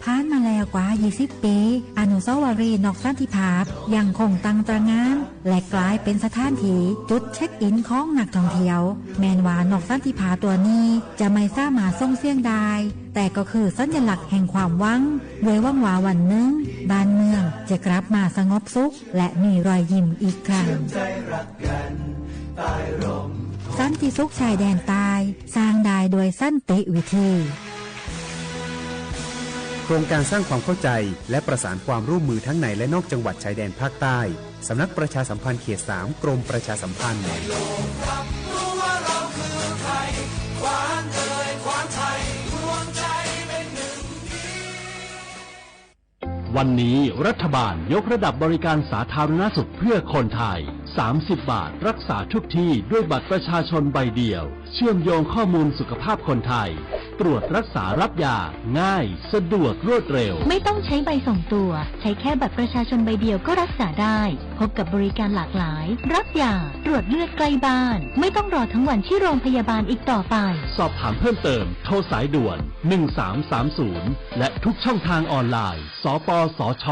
ผ่านมาแล้วกว่า ยี่สิบ ปี อนุสาวรีย์นกสันติภาพยังคงตั้งตระหง่าน และกลายเป็นสถานที่จุดเช็คอินของนักท่องเที่ยว แม้นว่านกสันติภาพตัวนี้จะไม่สามารถส่งเสียงได้ แต่ก็คือสัญลักษณ์แห่งความหวัง ด้วยหวังว่าวันหนึ่งบ้านเมืองจะกลับมาสงบสุข และมีรอยยิ้มอีกครั้ง สันติสุขชายแดนใต้ สร้างได้ด้วยสันติวิธี โครงการสร้างความเข้าใจและประสานความร่วมมือทั้งในและนอกจังหวัดชายแดนภาคใต้ สำนักประชาสัมพันธ์เขตสาม กรมประชาสัมพันธ์ วันนี้รัฐบาลยกระดับบริการสาธารณสุขเพื่อคนไทย สามสิบ บาท รักษาทุกที่ด้วยบัตรประชาชนใบเดียว เชื่อมโยงข้อมูลสุขภาพคนไทย ตรวจรักษารับยา ง่าย สะดวก รวดเร็ว ไม่ต้องใช้ใบส่งตัว ใช้แค่บัตรประชาชนใบเดียวก็รักษาได้ พบกับบริการหลากหลาย รับยา ตรวจเลือดใกล้บ้าน ไม่ต้องรอทั้งวันที่โรงพยาบาลอีกต่อไป สอบถามเพิ่มเติม โทรสายด่วน หนึ่งสามสามศูนย์ และทุกช่องทางออนไลน์ สปสช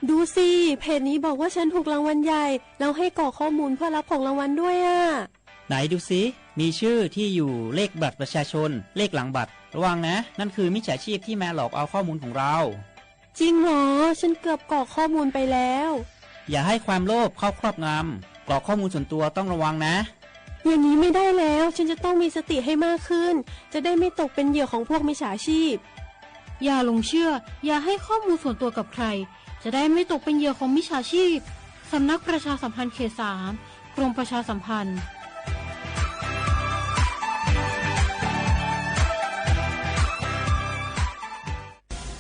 ดูสิ เพจนี้บอกว่าฉันถูกรางวัลใหญ่ แล้วให้กรอกข้อมูลเพื่อรับของรางวัลด้วยอะ ไหนดูสิ มีชื่อ ที่อยู่ เลขบัตรประชาชน เลขหลังบัตร ระวังนะ นั่นคือมิจฉาชีพที่มาหลอกเอาข้อมูลของเรา จริงเหรอ ฉันเกือบกรอกข้อมูลไปแล้ว อย่าให้ความโลภเข้าครอบงำ กรอกข้อมูลส่วนตัวต้องระวังนะ อย่างนี้ไม่ได้แล้ว ฉันจะต้องมีสติให้มากขึ้น จะได้ไม่ตกเป็นเหยื่อของพวกมิจฉาชีพ อย่าหลงเชื่อ อย่าให้ข้อมูลส่วนตัวกับใคร จะได้ไม่ตกเป็นเหยื่อของมิจฉาชีพ สำนักประชาสัมพันธ์เขตสาม กรมประชาสัมพันธ์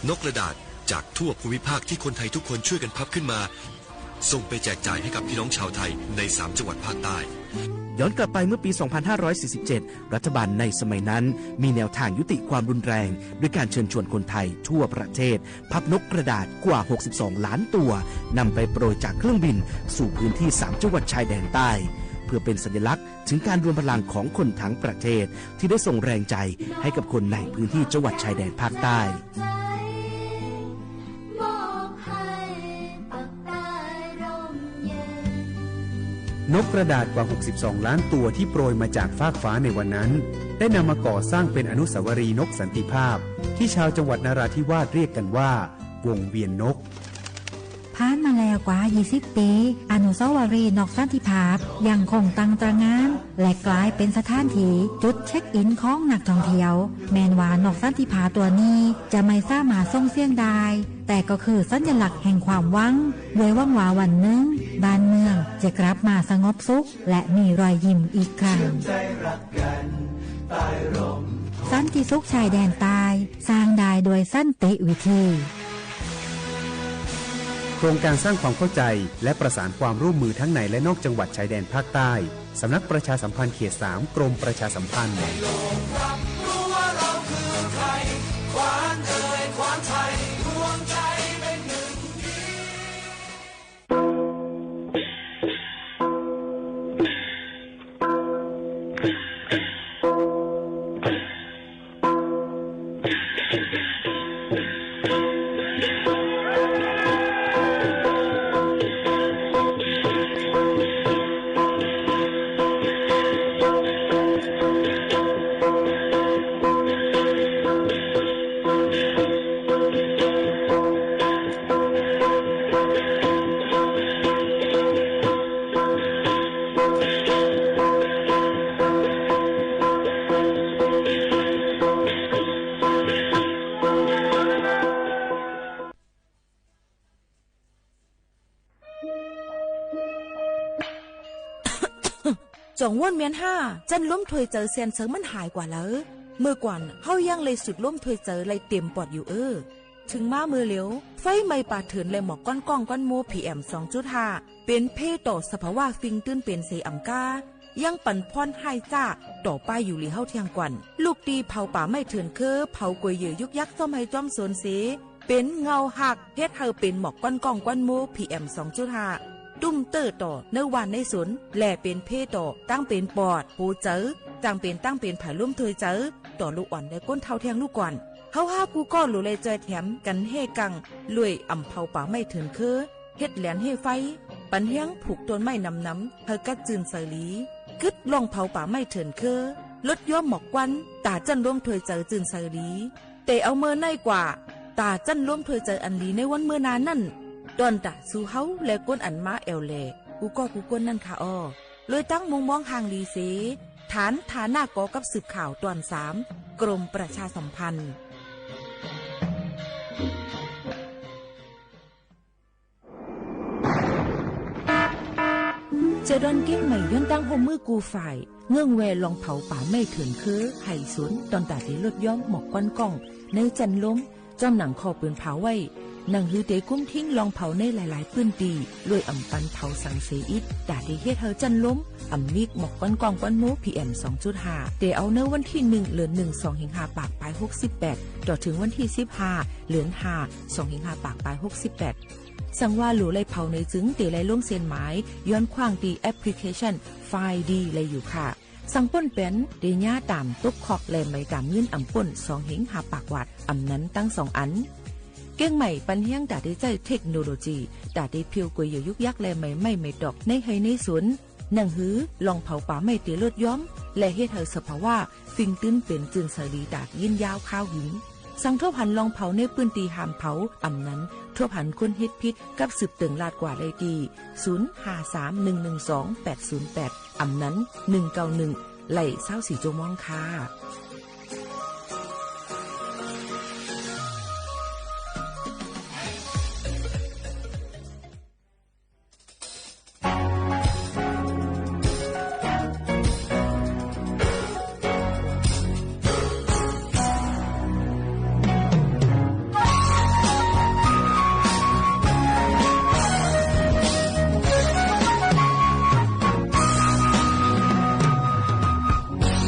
นกกระดาษจากทั่วภูมิภาคที่คนไทยทุกคนช่วยกันพับขึ้นมา ส่งไปแจกจ่ายให้กับพี่น้องชาวไทยในสามจังหวัดภาคใต้ ย้อนกลับไปเมื่อปี สองพันห้าร้อยสี่สิบเจ็ด รัฐบาลในสมัยนั้นมีแนวทางยุติความรุนแรง ด้วยการเชิญชวนคนไทยทั่วประเทศ พับนกกระดาษกว่า หกสิบสอง ล้านตัว นำไปโปรยจากเครื่องบินสู่พื้นที่สามจังหวัดชายแดนใต้ เพื่อเป็นสัญลักษณ์ถึงการรวมพลังของคนทั้งประเทศ ที่ได้ส่งแรงใจให้กับคนในพื้นที่จังหวัดชายแดนภาคใต้ นกกระดาษกว่า หกสิบสอง ล้านตัวที่โปรยมาจากฟากฟ้าในวันนั้น ได้นำมาก่อสร้างเป็นอนุสาวรีย์นกสันติภาพ ที่ชาวจังหวัดนราธิวาสเรียกกันว่า วงเวียนนก ผ่านมาแล้ว กว่ายี่สิบปี๋ อนุสาวรีย์นกสันติภาพยังคงตั้งตระหง่าน และก๋ายเป๋นสถานตี้จุดเช็คอินของนักท่องเที่ยว แม้นว่านกสันติภาพตั๋วนี้จะไม่สามารถส่งเสียงได้ แต่ก็คือสัญลักษณ์แห่งความหวัง ด้วยหวังว่าวันนึ่งบ้านเมืองจะกลับมาสงบสุข และมีรอยยิ้มอีกครั้ง สันติสุขชายแดนใต้ สร้างได้ด้วยสันติวิธี โครงการสร้างความเข้าใจและประสานความร่วมมือทั้งในและนอกจังหวัดชายแดนภาคใต้ สำนักประชาสัมพันธ์เขตสาม กรมประชาสัมพันธ์ จ่องวนเมียนห้า จั๊นลมถ้วยเจิญแสนเซิงมันหายกว่าเล่า เมื่อก่อนเฮายังได้สูดลมถ้วยเจิญได้เต็มปอดอยู่เอ้อ เถิงมาเมื่อเหลียว ไฟไหม้ป่าเถื่อนและหมอกควันก้องควันโม พีเอ็ม สองจุดห้า เป๋นภัยต่อสภาวะฟิงตื้นเป๋นเสียอ่ำก้า ยังปั๋นพ่อนฮ้ายจ้าต่อป้ายอยู่หลีเฮาเที่ยงก่อน ลูกตี้เผาป่าไม้เถื่อนเค้อ เผากวยเหยื่อยุกยักษ์จ้อมไฮ่จ้อมสวนเสีย เป๋นเงาหัก เฮ็ดหื้อเป๋นหมอกควันก้องควันโม พีเอ็ม สองจุดห้า ตุ้มเต๊อะต่อเนื้อว่านในสวน และเป๋นภัยต่อตั้งเป๋นปอด หัวเจิญ จั่งเป๋นตั้งเป๋นผายลมถ้วยเจิญ ต่อลูกอ่อนและก้นเฒ่าแท้งลูกก่อน เฮาห้ากู้ก็หลู่แลจ้อยแถมกั๋นแฮ่กัง รวยอ่ำเผาป่าไม้เถื่อนเค้อ เฮ็ดแหลนเฮ่ไฟ ปั๋นเฮียงผูกต้นไม้หนำๆ หื้อกัดจื้นใสหลี กึ๊ดลองเผาป่าไม้เถื่อนเค้อ ลดย้อมหมอกควัน ต๋าจั๊นลมถ้วยเจิญจื้นใสหลี แต่เอาเมินในกว่า ต๋าจั๊นลมถ้วยเจิญอันหลีในวันเมื่อหน้านั้น ต้อนต๋าสู่เฮาและก้นอันมาแอ่วแหล่ กู้ก็กู้ก้นนั้นค่ะอ้อ โดยตั้งมุมมองห่างหลีเส ฐานฐานะก่อกับสืบข่าวต๋อนสาม กรมประชาสัมพันธ์ เจอดอนเก๊งใหม่ย้อนตั้งฮ่วมมือกู้ฝ่าย เงื่องแวลองเผาป่าไม้เถื่อนเค้อ ไฮ่สวน ต้อนต๋าเต๋ลดย้อมหมอกควันก้อง ในจั๊นลม จ้อมหนังข้อปืนเผาไว้ หนังหื้อเต๋กุ้มทิ้งลองเผาในหลายๆ ปื้นตี้ รวยอ่ำปันเผาสังเสียอิด ต๋าเต๋เฮ็ดหื้อจั๊นลม อ่ำมีกหมอกควันก้องควันโม พีเอ็ม สองจุดห้า เต๋เอาเนื้อวันตี้หนึ่ง เดือนหนึ่ง สองเฮงห้าปากปายหกสิบแปด ต่อเถิงวันตี้สิบห้า เดือนห้า สองเฮงห้าปากปายหกสิบแปด สังว่าหลู่ไล่เผาเนยจึงเต๋ไล่ลงเส้นหมาย ย้อนขว้างตี้แอปพลิเคชัน ไฟดี ไล่อยู่ค่ะ สังป้นแป๋นเต๋ย้าต๋ามตกคอกและไหมต๋ามเงินอ่ำป้น สองเฮงห้าปากวาท อ่ำนั้นตังสองอัน เก๊งใหม่ปันแฮงต๋าเต๋ใจ๊เทคโนโลยี ต๋าเต๋เผียวก๋วยเหยื่อยุกยักษ์และไหมไม้ไหมตอกในไฮ่ในสวน หนังหื้อลองเผาป่าไม้เต๋ลดย้อม และเฮ็ดหื้อสภาวะ ฟิงตื้นเป๋นจื้นใสหลีต๋ายืนยาวคาวหึง สังทบหันลองเผาในปื้นตี้ห้ามเผา อ่ำนั้นทบหันคนเฮ็ดผิดกับสืบเติ่งลาดกว่าได้ตี้ ศูนย์ห้าสามหนึ่งหนึ่งสองแปดศูนย์แปด อ่ำนั้น หนึ่งเก้าหนึ่ง ไล่ซาวสี่จั่วโมงค่ะ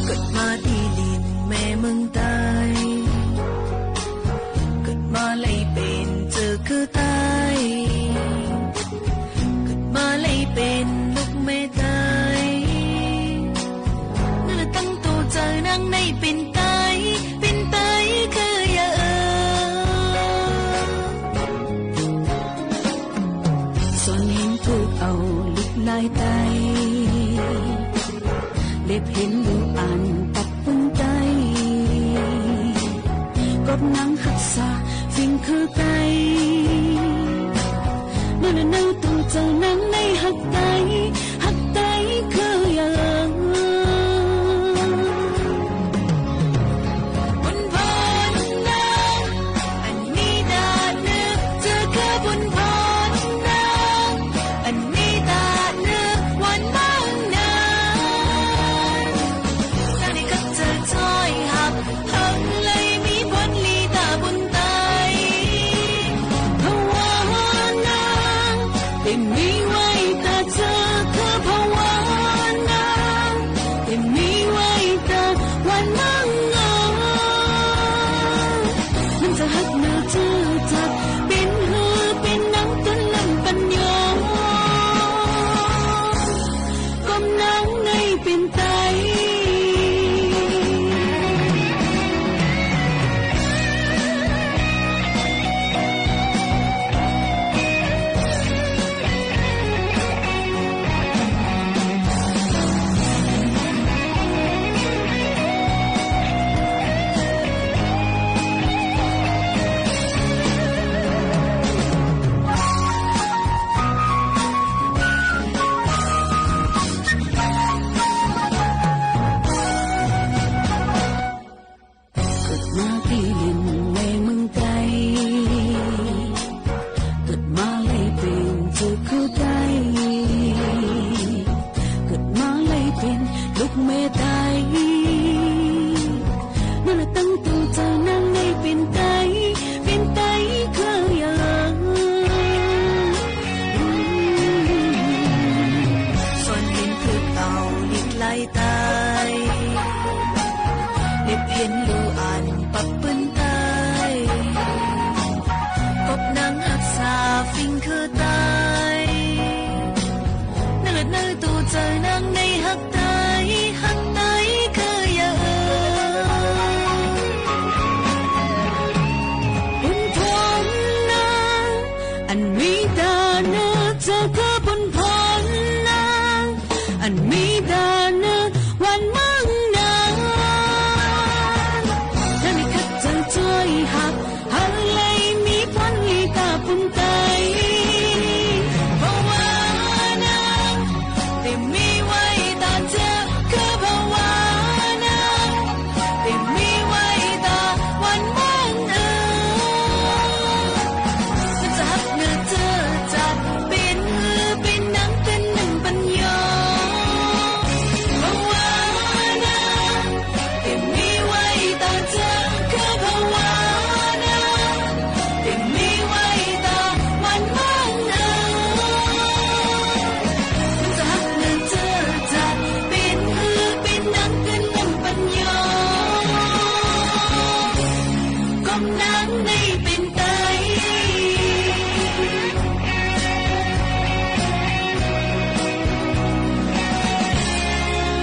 เกิดมาตี้ลินแม่เมืองใต้ เกิดมาไล่เป๋นเจ้าคือใต้ เกิดมาไล่เป๋นลูกแม่ใต้ เนื้อตั้งตั๋วเจ้านังในเป๋นใต้ เป๋นใต้คืออย่าเอ่อ สอนเฮงผูกเอาลูกลายใต้ เล็บเฮงดูอ่านตัดปึ้งใต้ กบหนังฮักษาฟิงคือใต้ เมื่อละเนอตู่เจ้านางในฮักไต ฮักไตคือหยัง บุญพรนาง อันมีต๋าเนอ เจ้าคือบุญพรนาง อันมีต๋าเนอ วันเมืองนาง นางได้ฮักเจ้าจ้อยฮัก หังเลยมีผลลีต๋าบุญไต ภาวนา เต็มมีไว้ต๋าเจ้าคือภาวนา เต็มมีไว้ต๋าวันเมืองนาง มันจะฮักเนอเจ้าจัก เป๋นหื้อเป๋นนางเต้นลำปัญญา ก้มนางในเป๋นไต เกิดมาตี้ลินในเมืองไต เกิดมาเลยเป๋นเจ้าคือไต เกิดมาเลยเป๋นลูกแม่ไต เมื่อละตั้งตู่เจ้านางในเป๋นไต เป๋นไตคือหยัง สอนเป๋นคือเต่าลิดลายไต เล็บเพี้ยนลู่อันปักปืนไต กบนางฮักษาฟิงคือไต เนิดเนิดตู่เจ้านางในฮักไต ฮักไตคือหยัง บุญพรนาง อันมีต๋าเนอ เจ้าคือบุญพรนาง อันมีต๋าเนอ วันเมืองนาง นางได้ฮักเจ้าจ้อยฮัก หังเลยมีผลลีต๋าบุญไต ภาวนา เต็มมีไว้ต๋าเจ้าคือภาวนา เต็มมีไว้ต๋าวันเมืองนาง มันจะฮักเนอเจ้าจัก เป๋นหื้อเป๋นนางเต้นลำปัญญา ภาวนา เต็มมีไว้ต๋าเจ้าคือภาวนา เต็มมีไว้ต๋าวันเมืองนาง มันจะฮักเนอเจ้าจัก เป๋นหื้อเป๋นนางเต้นลำปัญญา ก้มนางในเป๋นไต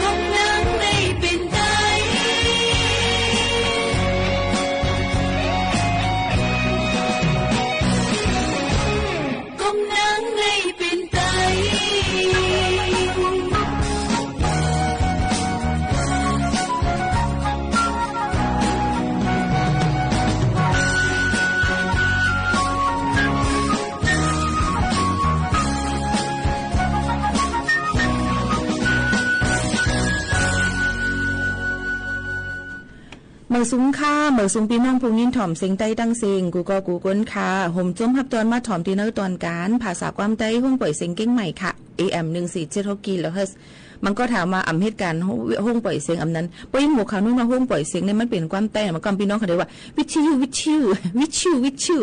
ก้มนางในเป๋นไต ก้มนางในเป๋นไต เมิกสุงค่ะ เมิกสุงปี้น้องผู้ยินถ่อมเสียงใต้ตั้งเสียง กู้ก้อกู้คนค่ะ โฮมจมฮับตอนมาถ่อมตี้เนอตอนก๋าน ภาษาความใต้ ห้องป่อยเสียงเจียงใหม่ค่ะ เอเอ็ม หนึ่งสี่เจ็ดหก กิโลเฮิรตซ์ มันก็ถามว่าอำเหตุก๋านห้องป่อยเสียงอำนั้น ปอยหัวข่าวนู้นว่าห้องป่อยเสียงเนี่ยมันเป๋นความใต้ มันก็ปี้น้องเขาได้ว่า วิทยุ วิทยุ วิทยุ วิทยุ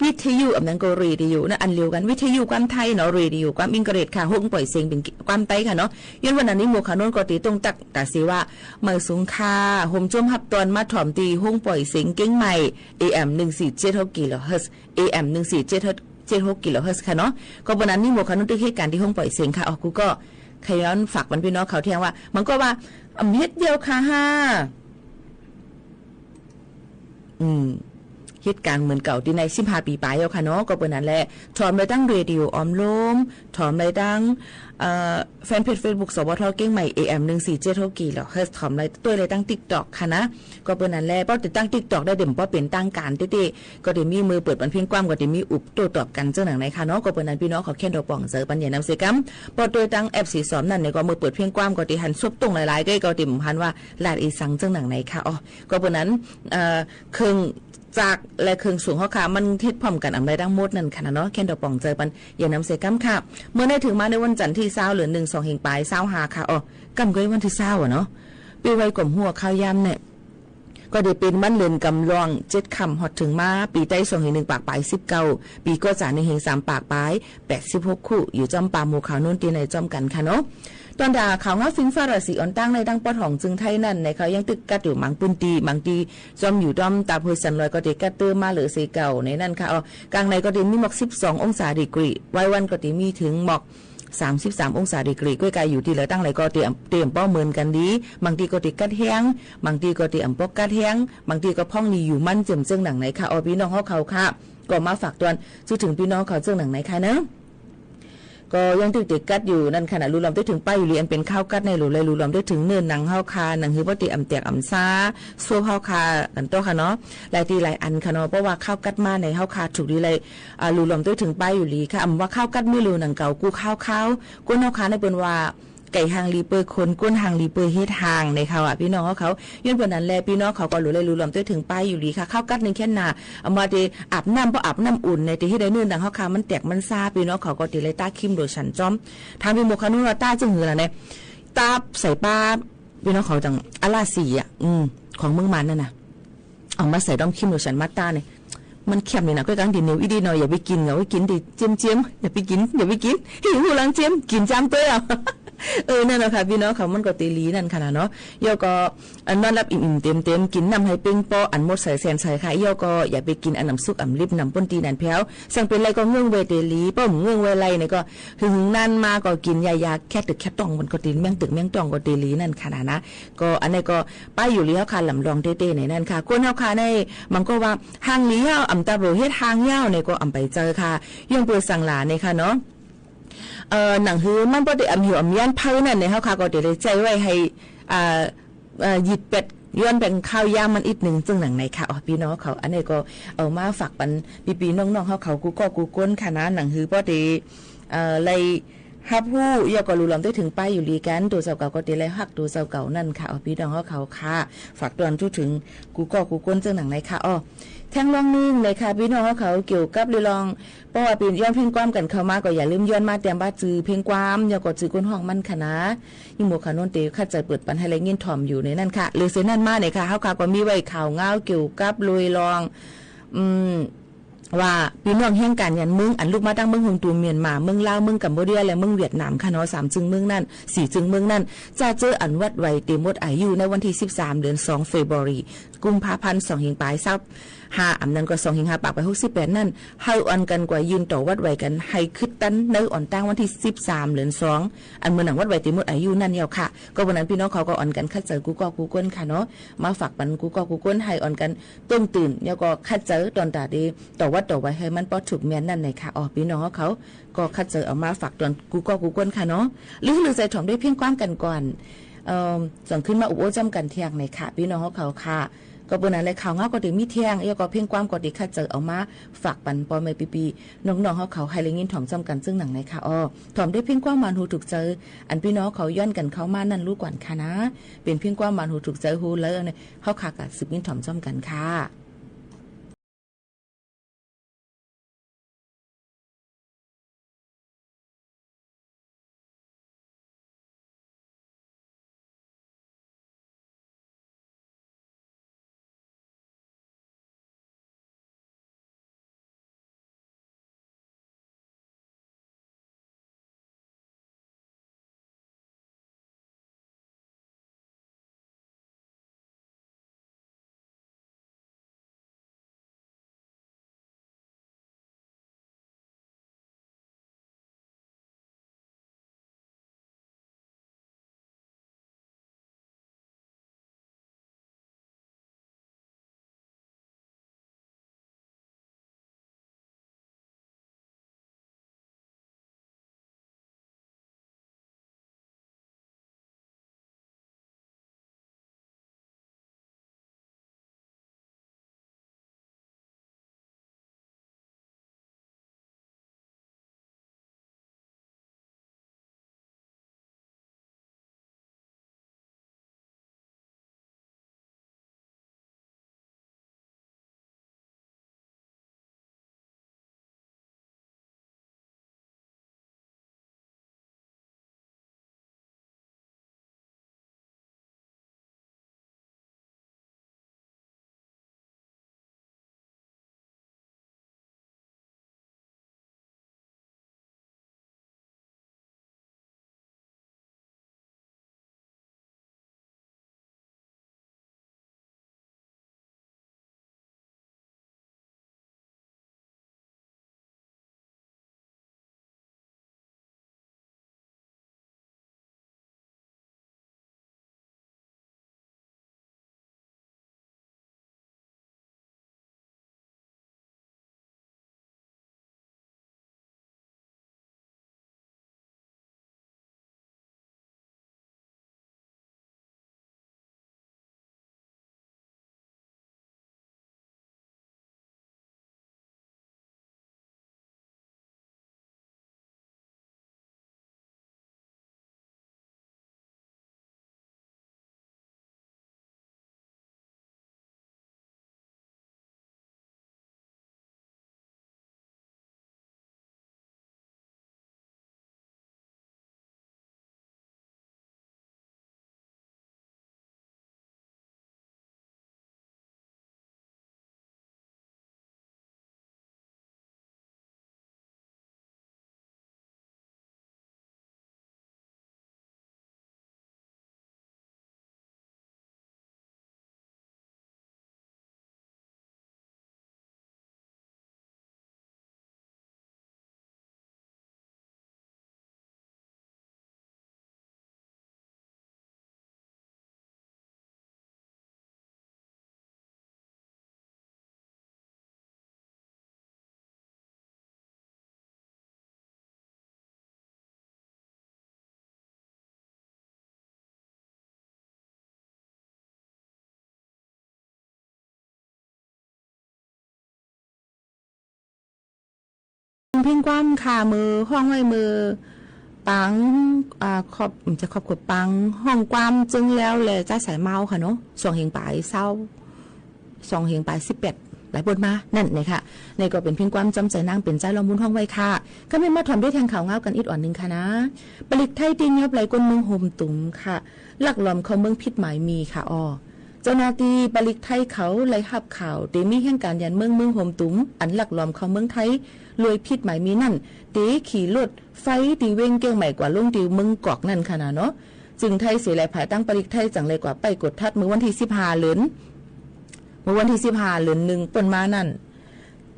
วิทยุ อำนั้นก็เรดิโอนะ อันเดียวกั๋น วิทยุความไทยเนาะ เรดิโอความอังกฤษค่ะ ห้องป่อยเสียงเป๋นความใต้ค่ะเนาะ ย้อนวันนั้นนี่หัวข่าวนู้นก็ตีตรงตั๊กต๋าเสียว่า เมิกสุงค่ะ โฮมจมฮับตอนมาถ่อมตี้ห้องป่อยเสียงเจียงใหม่ เอเอ็ม หนึ่งสี่เจ็ดหก กิโลเฮิรตซ์ เอเอ็ม หนึ่งสี่เจ็ดหก กิโลเฮิรตซ์ค่ะเนาะ ก็วันนั้นนี่หัวข่าวนู้นตึกเหตุก๋ารณ์ตี้ห้องป่อยเสียงค่ะ อ๋อ กูก็ขย้อนฝากปันปี้น้องเขาเตี้ยงว่า มันก็ว่า อำเหตุเดียวค่ะฮ่า อืม เฮ็ดก๋านเหมือนเก่าตี้ในสิบห้าปี๋ป๋ายแล้วค่ะเนาะ ก็เปิ้นนั้นแหละ ถอมได้ตั้งเรดิโอออมโลม ถอมได้ตั้ง เอ่อ แฟนเพจเฟซบุ๊ก สวท เจียงใหม่ เอเอ็ม หนึ่งสี่เจ็ดหก กิโลเฮิรตซ์ ถอมได้ ตวยได้ตั้งติ๊กต็อกค่ะนะ ก็เปิ้นนั้นแหละ ป้อติดตั้งติ๊กต็อกได้เด่นป้อเป๋นตางก๋านเต๊ๆ ก็เตมีเมื่อเปิดปันเพลงความ ก็เตมีอุบโต้ตอบกั๋นเจ้าหนังไหนค่ะเนาะ ก็เปิ้นนั้นปี้น้องเขาแคนดอป่องเจอปันใหญ่นำเสียกำ ป้อตวยตั้งแอปสีสอมนั่นเนี่ย ก็เมื่อเปิดเพลงความ ก็เตหันซบตรงหลายๆ ก็ ก็เตหันว่าลาดอีสังเจ้าหนังไหนค่ะ อ๋อ ก็เปิ้นนั้น เอ่อ เครื่อง จักรและเครื่องสูงเฮาค่ะ มันเฮ็ดพร้อมกั๋นอำได้ตังหมดนั่นค่ะนะเนาะ แคนดอป่องเจอปันใหญ่นำเสียกำค่ะ เมื่อได้เถิงมาในวันจันทร์ตี้ซาว เดือนหนึ่ง สองเฮงป๋ายซาวห้าค่ะ อ๋อ กำก็วันตี้ซาวอะเนาะ ปี้ไว้ก่อมหัวข้าวยามเนี่ย ก็ได้เป๋นวันเดือนกำลอง เจ็ดค่ำ ฮอดเถิงมา ปี๋ไต้สองเฮงหนึ่งปากป๋ายสิบเก้า ปี๋กั๋วจ๋าหนึ่งเฮงสามปากป๋าย แปดสิบหก คู่ อยู่จ้อมป๋าหมู่เขาโน้นตี้ในจ้อมกั๋นค่ะเนาะ ตอนดาข่าวเงาฟินฟ้าราศีอ่อนตั้งในตั้งปอดของจึงไทยนั่นในเขายังตึกกัดอยู่หมางปื้นตี้ บางตี้ จ้อมอยู่ด้อมตาโพยสันลอยก็เตกัดเติมมาเหลือเสียเก่าในนั่นค่ะ อ๋อ กลางในก็เตมีหมอกสิบสององศาดีกรี ไว้วันก็เตมีเถิงหมอกสามสิบสามองศาดีกรี ก้วยกายอยู่ตี้เหลือตั้งไหลก็เต เตรียมป้อเหมือนกั๋นดี บางตี้ก็เตกัดแฮง บางตี้ก็เตอ่ำปอกกัดแฮง บางตี้ก็พ่องดีอยู่มั่นเจิมเจิ่งหนังไหนค่ะ อ๋อ ปี้น้องเฮาเขาค่ะ ก็มาฝากตวน จื้อเถิงปี้น้องเขาเจิ่งหนังไหนค่ะเนาะ ก็ยังตึกเตกัดอยู่นั่นค่ะนะ ลูลอมได้เถิงป้ายอยู่หลี อันเป๋นข้าวกัดในหลูเลย ลูลอมได้เถิงเนื้อหนังเฮาค่ะ หนังหื้อป้อเตอ่ำแตกอ่ำซ้า ซวบเฮาค่ะ อันโต้ค่ะเนาะ หลายตี้หลายอันค่ะเนาะ เพราะว่าข้าวกัดมาในเฮาค่ะ ถูกดีเลย อ่า ลูลอมได้เถิงป้ายอยู่หลีค่ะ อำว่าข้าวกัดมื้อหลูหนังเก่ากู้ข้าวข้าว ก้นเฮาค่ะในเปิ้นว่า ไก่ห่างหลีเปอร์คน ก้นห่างหลีเปอร์เฮ็ดห่างในเขาอะ ปี้น้องเฮาเขา ย้อนเปิ้นนั้นแล ปี้น้องเขาก็หลูเลย ลูลอมได้เถิงป้ายอยู่หลีค่ะ ข้าวกัดนึ่งแค่นนา อำว่าเตอาบน้ำ ป้ออาบน้ำอุ่นในเตเฮ็ดได้เนื้อหนังเฮาค่ะ มันแตกมันซ้า ปี้น้องเขาก็เตเลยต้าครีมโลชั่นจ้อม ถามปี้หมวกขนุนว่าต้าจึงหื้อละเนี่ย ต้าใส่ป้า ปี้น้องเขาจัง อาราสีอะ อืม ของเมืองมันนั่นน่ะ เอามาใส่ด้อมครีมโลชั่นมาต้าเนี่ย มันแคบนี่นะ ก้อยกังตี้เหนียวอี้ดีหน่อย อย่าไปกิ๋น เอาไว้กิ๋นตี้เจียมๆ อย่าไปกิ๋น อย่าไปกิ๋น หิวหลังเจียม กิ๋นจามตวยเอา เออ นั่นแหละค่ะ ปี้น้องเขา มันก็เตหลีนั่นค่ะนะเนาะ ย้อก็ อันนอนหลับอิ่มๆ เต็มๆ กิ๋นน้ำหื้อเป๊งป้อ อันหมดใสแสนใสค่ะ ย้อก็อย่าไปกิ๋นอันน้ำซุกอ่ำลิบน้ำป้นตี้นั่นแผว ซึ่งเป๋นไรก็เงื้องไว้เตหลี ป้อบ่เงื้องไว้ไรเนี่ยก็ หึงๆ นานมาก็กิ๋นยายาแค่ตึกแค่ต้อง มันก็เตแมงตึกแมงต้องก็เตหลีนั่นค่ะนะนะ ก็อันนี้ก็ป้ายอยู่หลีเฮาค่ะ ลำลองเต้ๆ ในนั่นค่ะ ก้นเฮาค่ะใน มันก็ว่าห่างหลีเฮา อำตาโหลเฮ็ดห่างยาวเนี่ยก็อำไปเจอค่ะ ย้อนเปื้อสังหลาเนี่ยค่ะเนาะ เอ่อ หนังหื้อมันป้อเตอ่ำหิวอ่ำย้านเผานั่นเนี่ยเฮาค่ะ ก็เตเลยใจ๊ไว้หื้อ อ่า เอ่อ หยิดเป็ด ย้อนแบ่งข้าวยามมันอิดนึ่ง จึงหนังไหนค่ะ อ๋อ ปี้น้องเขา อันนี้ก็เอามาฝากปันปี้ๆ น้องๆ เฮาเขากู้ก้อกู้ก้นค่ะนะ หนังหื้อป้อเต เอ่อ ไล่ฮับฮู้ ย้อก็ลูลอมได้เถิงป้ายอยู่หลีกั๋น ตั๋วเจ้าเก่าก็เตไล่ฮักตั๋วเจ้าเก่านั่นค่ะ อ๋อ ปี้น้องเฮาเขาค่ะ ฝากตวนจุเถิงกู้ก้อกู้ก้นจึงหนังไหนค่ะ อ๋อ แท่งลองนึ่งเลยค่ะ ปี้น้องเฮาเขา เกี่ยวกับเรื่อง เพราะว่าปี้ย้อนเพลงความกั๋นเข้ามา ก็อย่าลืมย้อนมาแต้มว่าจื้อเพลงความ ย้อก็จื้อก้นฮ้องมันค่ะนะ ยิ่งหมวกขนุนเตคัดใจ๋เปิดปันหื้อได้ยินถ่อมอยู่ในนั่นค่ะ หรือเสียนั่นมาเนี่ยค่ะ เฮาค่ะก็มีไว้ข่าวเงาเกี่ยวกับเรื่อง อืม ว่าปี้น้องแฮงก๋านยันเมือง อันลุกมาตั้งเมืองฮุงตูเมียนมา เมืองลาว เมืองกัมพูเดีย และเมืองเวียดนามค่ะเนาะ สามจึงเมืองนั่น สี่จึงเมืองนั่น จะเจออันวัดไหวเตหมดอายุในวันตี้สิบสาม เดือนสอง เฟบรุรี กุมภาพันธ์ สองเฮงป๋ายซาวห้า อำนั้นก็สองเฮงห้าปากไปหกสิบแปดนั่น หื้ออ่อนกั๋นกว่ายื่นต่อวัดไหวกั๋น หื้อขึ้นตันเนออ่อนตั้งวันตี้สิบสาม เดือนสอง อันเมื่อหนังวัดไหวเตหมดอายุนั่นเย้าค่ะ ก็วันนั้นปี้น้องเขาก็อ่อนกั๋นคัดใจ๋กู้ก้อกู้ก้นค่ะเนาะ มาฝากปันกู้ก้อกู้ก้น หื้ออ่อนกั๋น ต้มตื่น แล้วก็คัดเจอตอนตาดี ต่อวัดต่อไหวหื้อมันป้อถูกแม่นนั่นไหนค่ะ อ๋อ ปี้น้องเขา ก็คัดเจอเอามาฝากตวนกู้ก้อกู้ก้นค่ะเนาะ หรือ หรือใจ๋ถ่อมด้วยเพลงความกั๋นก่อน เอ่อ จั่งขึ้นมาอุบโอ้จ้ำกั๋นเที่ยงไหนค่ะ ปี้น้องเขาค่ะ ก็เปิ้นนั้นแหละ ข่าวเงาก็เตมีเที่ยง แล้วก็เพลงความก็เตคัดเจอเอามาฝากปันป้อแม่ปี้ๆ น้องๆ เขาเขาหื้อได้ยินถ่อมจ้ำกั๋นจึงหนังไหนค่ะ อ๋อ ถ่อมด้วยเพลงความหวานหูถูกใจ๋ อันปี้น้องเขาย้อนกั๋นเข้ามานั่นรู้ก่อนค่ะนะ เป๋นเพลงความหวานหูถูกใจ๋ฮู้เลยเนี่ย เฮาค่ะก็สืบยินถ่อมจ้ำกั๋นค่ะ เพลงความค่ะ เมื่อฮ้องไว้เมื่อปาง อ่า ขอบ จะขอบคุณปางฮ้องความเจิงแล้วแลจ้ายสายเมาค่ะเนาะ สองเฮงป๋ายเศร้า สองเฮงป๋ายสิบแปด หลายบทมา นั่นนะคะ นี่ก็เป๋นเพลงความจำใจ๋นางเป๋นจ้ายล้อมบุญฮ้องไว้ค่ะ ก็แม่นมาถ่อมด้วยแทงข่าวเงากั๋นอีกอ่อนนึ่งค่ะนะ ปลิกไทยตี้ยอบไล่ก้นเมืองโฮมตุ๋มค่ะ ลักลอบเข้าเมืองผิดหมายมีค่ะอ้อ เจ้าหน้าตี้ปลิกไทยเขาไล่ฮับข่าว เต๋มีแฮงก๋านหยันเมือง เมืองโฮมตุ๋ม อันลักลอบเข้าเมืองไทย โดยผิดหมายมีนั้น เต๋ขี่รถไฟตี้เว้งเก้งใหม่กว่าลงตี้เมืองกอกนั่นค่ะนะเนาะ จึงไทยเสียแลภายตังปลิกไทยจั่งไล่กว่าไปกวดขันเมื่อวันตี้สิบห้าเดือน เมื่อวันตี้สิบห้าเดือนหนึ่งเปิ้นมานั้น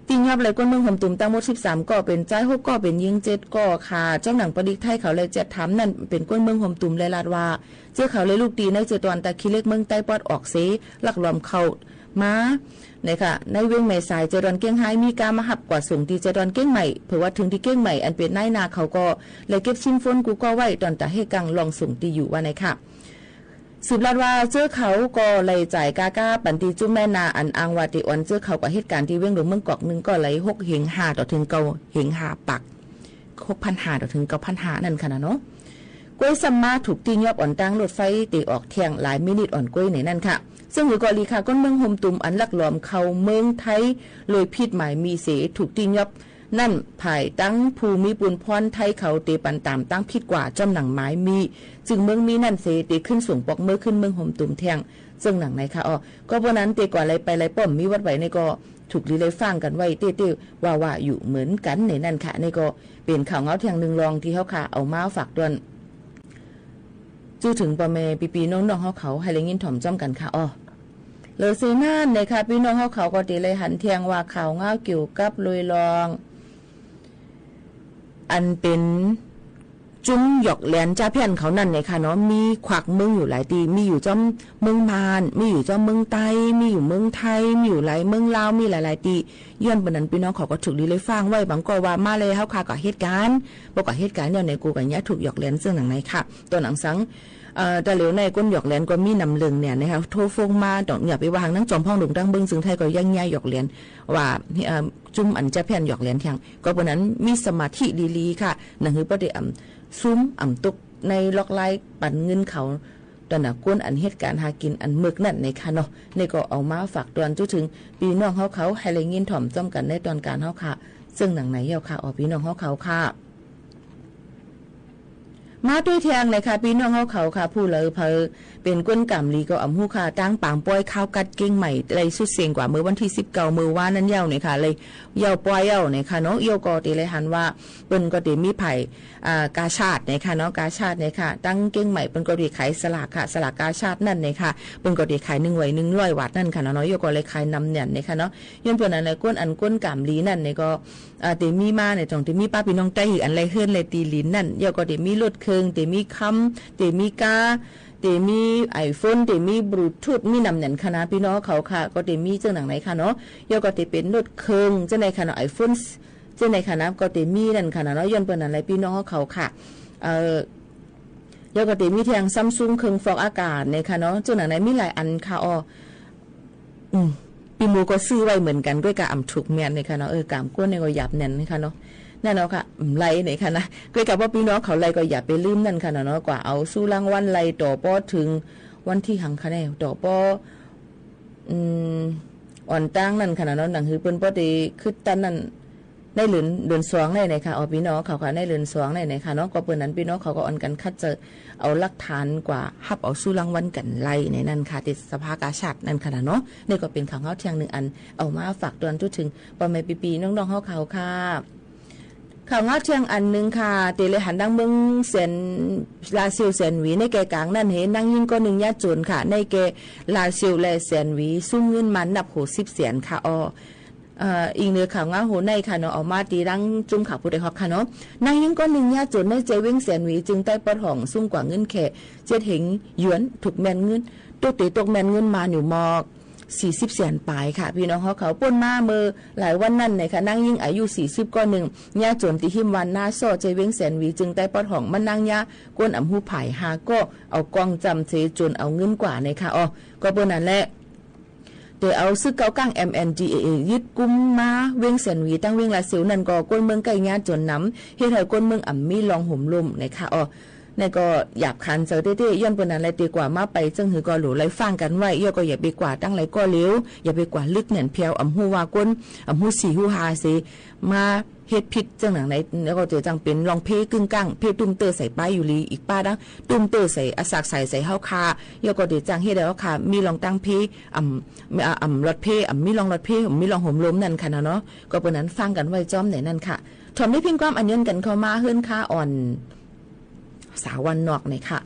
ตี้ยอบไล่ก้นเมืองโฮมตุ๋มตังหมดสิบสามก้อ เป๋นจ้ายหกก้อ เป๋นญิงเจ็ดก้อค่ะ จ้อมหนังปลิกไทยเขาไล่แจ็ดถามนั้น เป๋นก้นเมืองโฮมตุ๋ม ไล่ลาดว่า เจ้าเขาไล่ลุกตี้ในเจดอนตาขี้เหล็กเมืองใต้ปอดออกเส ลักลอบเข้ามา นะคะ ในเวียงแม่สายเจดอนเก้งไฮ้ มีก้ามาฮับกว่าส่งตี้เจดอนเก้งใหม่ เผื่อว่าเถิงตี้เก้งใหม่ อันเป๋นนายหน้าเขาก็ไล่เก็บชิ้นฟ้นกู้ก้อไว้ ตอนต๋าเฮกังลองส่งตี้อยู่ว่าไหนค่ะ สืบลาดว่าเจ้าเขาก็ไล่จ่ายก้าก้าปันตี้จุ๊มนายหน้า อันอ้างว่าตี้อ่อนเจ้าเขากว่าเหตุก๋ารณ์ตี้เวียงหลวงเมืองกอกนึ่งก้อไล่หกเฮงห้าต่อเถิงเก้าเฮงห้าปาก หกพันห้าต่อเถิงเก้าพันห้านั่นค่ะนะเนาะ ก้วยซ้ำมาถูกตี้ยอบอ่อนตางรถไฟเต๋ออกเที่ยงหลายมินิตอ่อนก้วยในนั้นค่ะ ซึ่งหือก็ลีค่ะ ก้นเมืองโฮมตุ๋มอันลักลอบเข้าเมืองไทย โดยผิดหมายมีเสถูกตี้ยอบ นั้นภายตังผู้มีปูนพรไทยเขาเต๋ปันต๋ามตางผิดกว่าจ้อมหนังหมายมี จึงเมืองมีนั้นเสเต๋ขึ้นส่งปอกเมืองขึ้นเมืองโฮมตุ๋มเที่ยง เซิ่งหนังไหนค่ะอ้อ ก็เปิ้นนั้นเต๋กว่าไล่ไปไล่ป้อมมีวัดไหวในก็ถูกลีไล่ฟังกั๋นไว้เต้ๆว่าๆอยู่เหมือนกั๋นในนั้นค่ะ ในก็เป๋นข่าวเงาเที่ยงนึ่งลองตี้เฮาค่ะเอามาฝากตวน จู้เถิงป้อแม่ปี้ๆน้องๆเฮาเขาหื้อได้ยินถ่อมจ้อมกั๋นค่ะอ้อ เหลือเสียนั้นนะคะ ปี้น้องเฮาเขาก็เต๋ไล่หันเที่ยงว่าข่าวเงาเกี่ยวกับลุยลอง อันเป๋นจุ๊มหยอกแหลนจ้าแผ่นเขานั้นนะคะเนาะ มีขวักเมืองอยู่หลายตี้ มีอยู่จ้อมเมืองมาน มีอยู่จ้อมเมืองใต้ มีอยู่เมืองไทย มีอยู่หลายเมืองลาว มีหลายๆตี้ ย้อนเปิ้นนั้นปี้น้องเขาก็ถูกลีไล่ฟังไว้ บางก็ว่ามาแล้วเฮาค่ะก็เหตุก๋ารณ์ บ่ก็เหตุก๋ารณ์แนวไหนกูก็เยียะถูกหยอกแหลนเซิ่งหนังไหนค่ะ ต๋อนหนังสัง เอ่อ ต๋าเหลียวในก้นหยอกแหลนก็มีนำเลิงเนี่ยนะคะ โทรโฟนมาต๋อง อย่าไปว่าหังนางจอมพ่องหลวงตั้งเบิ่ง ซึ่งไทยก็ยังเยียะหยอกแหลนว่า เอ่อ จุ๊มอันจ้าแผ่นหยอกแหลนเที่ยง ก็เปิ้นนั้นมีสมาธิดีๆค่ะ หนังหื้อป้อได้อ่ำซุ่มอ่ำตกในลอกไล่ปันเงินเขา ต๋อนน่ะก้นอันเหตุก๋ารณ์หากิ๋นอันเมิกนั่นในค่ะเนาะ ในก็เอามาฝากตวนจู้เถิงปี้น้องเฮาเขาหื้อได้ยินถ่อมจ้อมกั๋นในต๋อนก๋านเฮาค่ะ เซิ่งหนังไหนเย้าค่ะอ้อ ปี้น้องเฮาเขาค่ะ มาตวยเที่ยงนะคะ ปี้น้องเฮาเขาค่ะ ผู้เหลอเผลอเป๋นก้นก๋ามหลีก็อ่ำฮู้ค่ะ ตางปางป้อยข้าวกัดเก้งใหม่ ไล่สุดเสียงกว่าเมื่อวันตี้สิบเก้าเมื่อวานนั้นเย้านะคะ ไล่เย้าป้อยเย้านะคะเนาะ เย้าก็เต๋ไล่หันว่า เปิ้นก็เต๋มีภาย อ่า กาชาดนะคะเนาะ กาชาดนะคะ ตังเก้งใหม่เปิ้นก็เต๋ขายสลากค่ะ สลากกาชาดนั่นนะคะ เปิ้นก็เต๋ขายนึ่งใบนึ่งร้อยวาทนั่นค่ะเนาะ เย้าก็ไล่ขายนำเนี่ยนะคะเนาะ ย้อนเปิ้นอันไหนก้นอันก้นก๋ามหลีนั่นในก็ อ่า เต๋มีมาในต๋องเต๋มีป้าปี้น้องใต้หื้ออันไล่เฮือนไล่ตี้หลินนั่น เย้าก็เต๋มีรถเครื่อง เต๋มีคำ เต๋มีก้า เต๋มีไอโฟน เต๋มีบลูทูธ มีนำเนี่ยค่ะนะ ปี้น้องเขาค่ะ ก็เต๋มีเซิ่งหนังไหนค่ะเนาะ เย้าก็เต๋เป๋นรถเครื่องเซิ่งไหนค่ะเนาะ ไอโฟน เซิ่งไหนค่ะนะ ก็เต๋มีนั่นค่ะนะเนาะ ย้อนเปิ้นอันไล่ปี้น้องเขาค่ะ เอ่อ เย้าก็เต๋มีเที่ยงซัมซุงเครื่องฟอกอากาศในค่ะเนาะ เซิ่งหนังไหนมีหลายอันค่ะอ้อ อืม ปี้หมู่ก็ซื้อไว้เหมือนกั๋น ก้วยกาอ่ำถูกแม่นในค่ะเนาะ เออ ก๋ามก้นในก็หยาบแน่นในค่ะเนาะ นั่นเนาะค่ะ อืม ไล่ในค่ะนะ ก้วยกาว่าปี้น้องเขาไล่ก็อย่าไปลืมนั่นค่ะเนาะ กว่าเอาสู้รางวัลไล่ต่อป้อเถิงวันตี้หังคะแนน ต่อป้อ อืม อ่อนตางนั่นค่ะเนาะ หนังหื้อเปิ้นป้อได้ขึ้นตันนั่น ในเดือน เดือนสองในในค่ะ อ้อ ปี้น้องเขาค่ะ ในเดือนสองในในค่ะเนาะ ก็เปิ้นนั้นปี้น้องเขาก็อ่อนกั๋นคัดเจอ เอาหลักฐานกว่าฮับเอาสู้รางวัลกั๋นไล่ในนั้นค่ะ ตี้สภากาชาดนั่นค่ะนะเนาะ นี่ก็เป๋นข่าวเงาเที่ยงนึ่งอัน เอามาฝากตวนจู้เถิงป้อแม่ปี้ๆน้องๆเฮาเขาค่ะ ข่าวเงาเที่ยงอันนึ่งค่ะ เต๋ไล่หันดังเมืองแสน ลาดเซียวแสนหวี ในแก่ก๋างนั้นเฮ นางญิงก้อนนึ่งยากจ๋นค่ะ ในแก่ลาดเซียวและแสนหวี ซุ่มเงินมานับโหสิบแสนค่ะอ้อ เอ่อ อิงเนื้อข่าวเงาโหนในค่ะเนาะ เอามาตี้ดังจุ้มข่าวผู้ใดฮอกค่ะเนาะ นางญิงก้อนนึ่งยากจ๋นในเจ้าเวียงแสนหวี จึงใต้ปอดห้อง ซุ่มกว่าเงินแค่เจ็ดเฮงหยวน ถูกแม่นเงิน ตกเต๋ตกแม่นเงินมาอยู่มอก สี่สิบแสนป๋ายค่ะ ปี้น้องเฮาเขา ป้นมาเมื่อหลายวันนั้นในค่ะ นางญิงอายุสี่สิบก้อนนึ่ง ยากจ๋นตี้ฮิมวานนาซ้อ เจ้าเวียงแสนหวี จึงใต้ปอดห้อง มันนางยา ก้นอ่ำฮู้ผายห้าก้อ เอากองจำเสจ๋นเอาเงินกว่าในค่ะอ้อ ก็เปิ้นนั้นแหละ โดยเอาศึกเกาก้าง เอ็มเอ็นดีเอเอ ยึดกุมมาเวียงแสนวี ตึงเวียงลาดเซลนั่นก็ คนเมืองก้ายากจ๋นหนำ เฮ็ดหื้อคนเมืองอ่ำมีร่องโหมร่ม นะคะ อ้อ นั่นก็หยาบคายใจ๋เต๊ๆ ย้อนเปิ้นนั้นแหละ ตี้กว่ามาไป เจิ่งหื้อก็หลูไหลฟังกั๋นไว้ ยอดก็อย่าไปกว่าตังหลายก้อเหลว อย่าไปกว่าลึกแหน่นแผว อ่ำฮู้ว่าคน อ่ำฮู้สี่ฮู้ห้าเส มาเฮ็ดผิดเจิ่งหนังใน แล้วก็จะจั่งเป๋นร่องเพก๋ึ่งก้าง เพตุ้มเต๊อะใส่ป้ายอยู่ลี อีกป้าดัง ตุ้มเต๊อะใส่ อสากใส่ ใส่เฮาข้า แล้วก็จะจั่งเฮ็ดหื้อเฮาข้า มีร่องตั้งเพ อ่ำ อ่ำ อ่ำ หลอดเพ อ่ำ มีร่องหลอดเพ อ่ำ มีร่องโหมร่มนั่นค่ะเนาะ ก็เปิ้นนั้นฟังกั๋นไว้จ้อมในนั้นค่ะ ถ่อมได้พิมพ์ความอันเยินกั๋นเข้ามา เฮือนค้าอ่อน สาววันนอกในค่ะ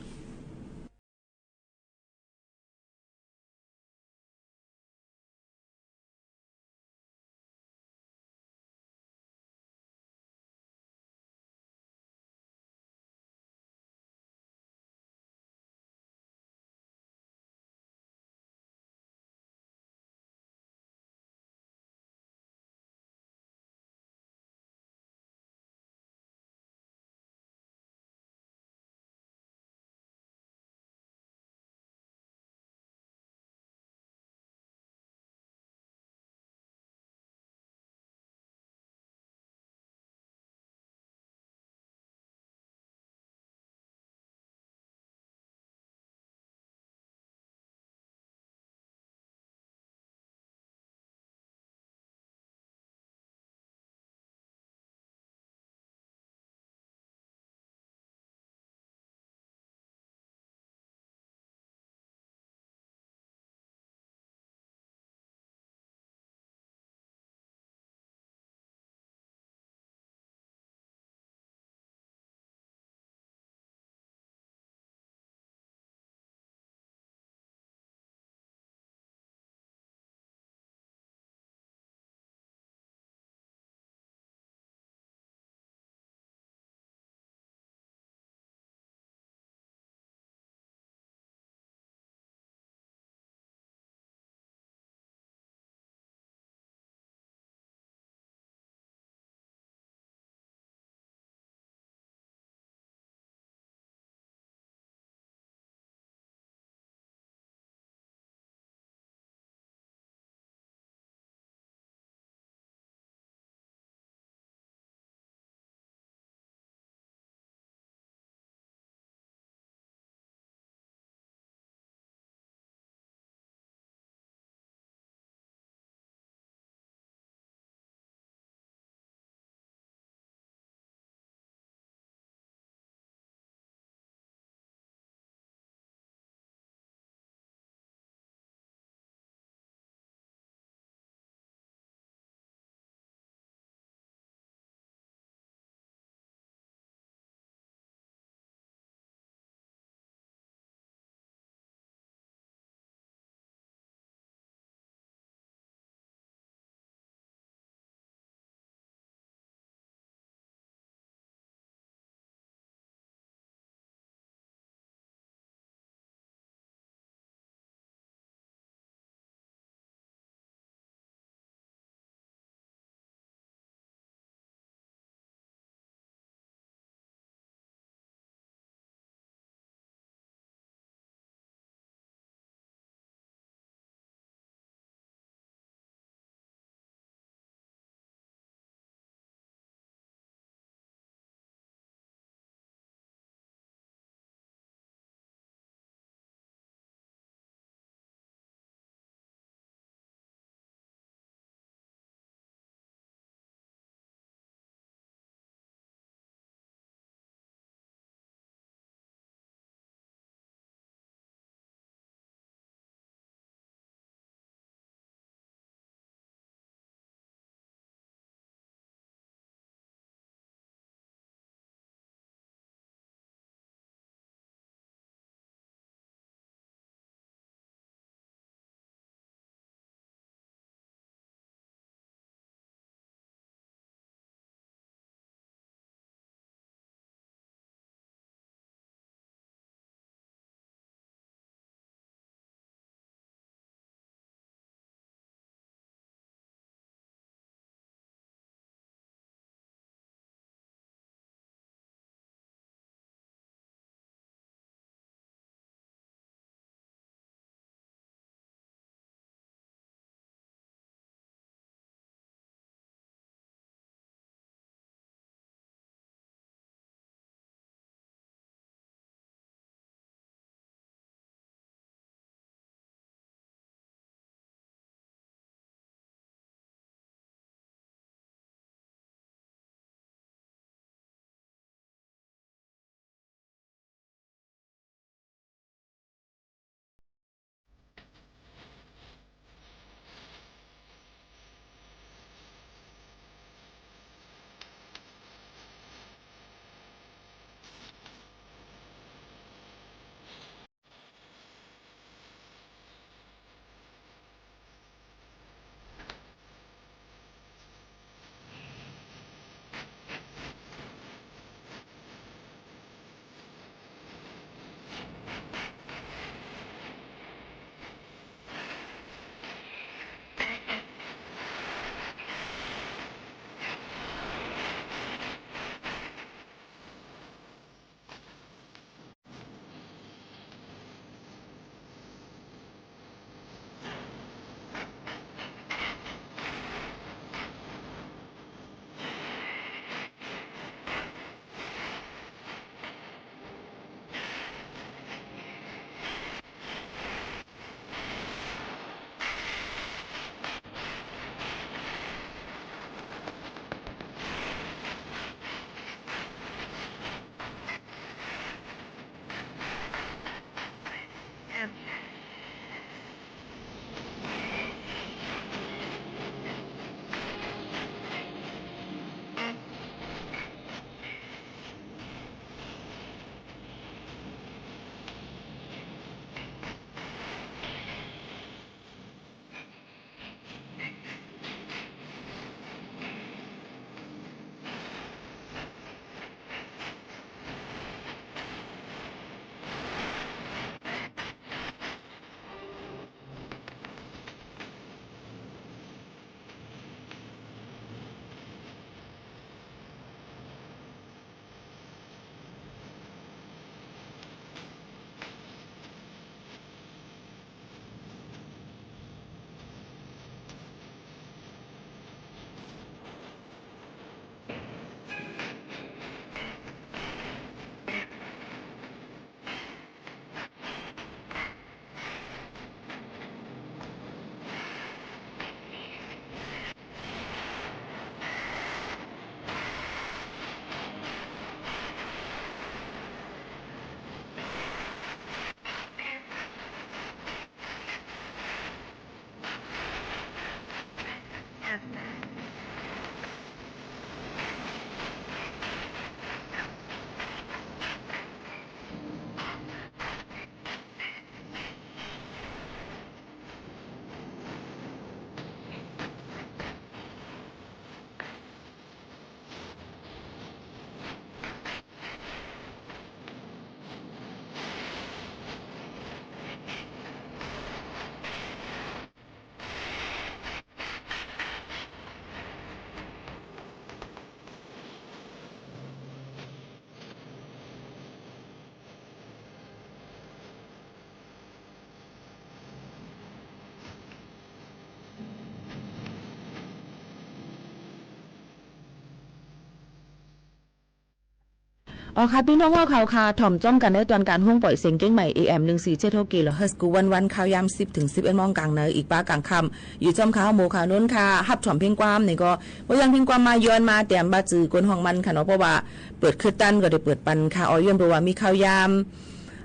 อ๋อค่ะ ปี้น้องเฮาเขาค่ะ ถ่อมจ้อมกั๋นในตอนก๋านห้องป่อยเสียงเกียงใหม่ เอ เอ็ม หนึ่งสี่เจ็ดหก กิโลเฮิรตซ์ กู้วันๆ ค่าวยามสิบเถิงสิบเอ็ดโมงก๋างเหนือ อีกปะก๋างค่ำ อยู่จ้อมข้าวหมู่ข้าวหนุนค่ะ ฮับถ่อมเพลงความนี่ก็ บ่ยังเพลงความมาย้อนมาแต้มบ่าจื้อก้นฮ้องมันค่ะเนาะ เพราะว่าเปิดขึ้นตันก็ได้เปิดปันค่ะ อ๋อ ย้อนเพราะว่ามีข้าวยาม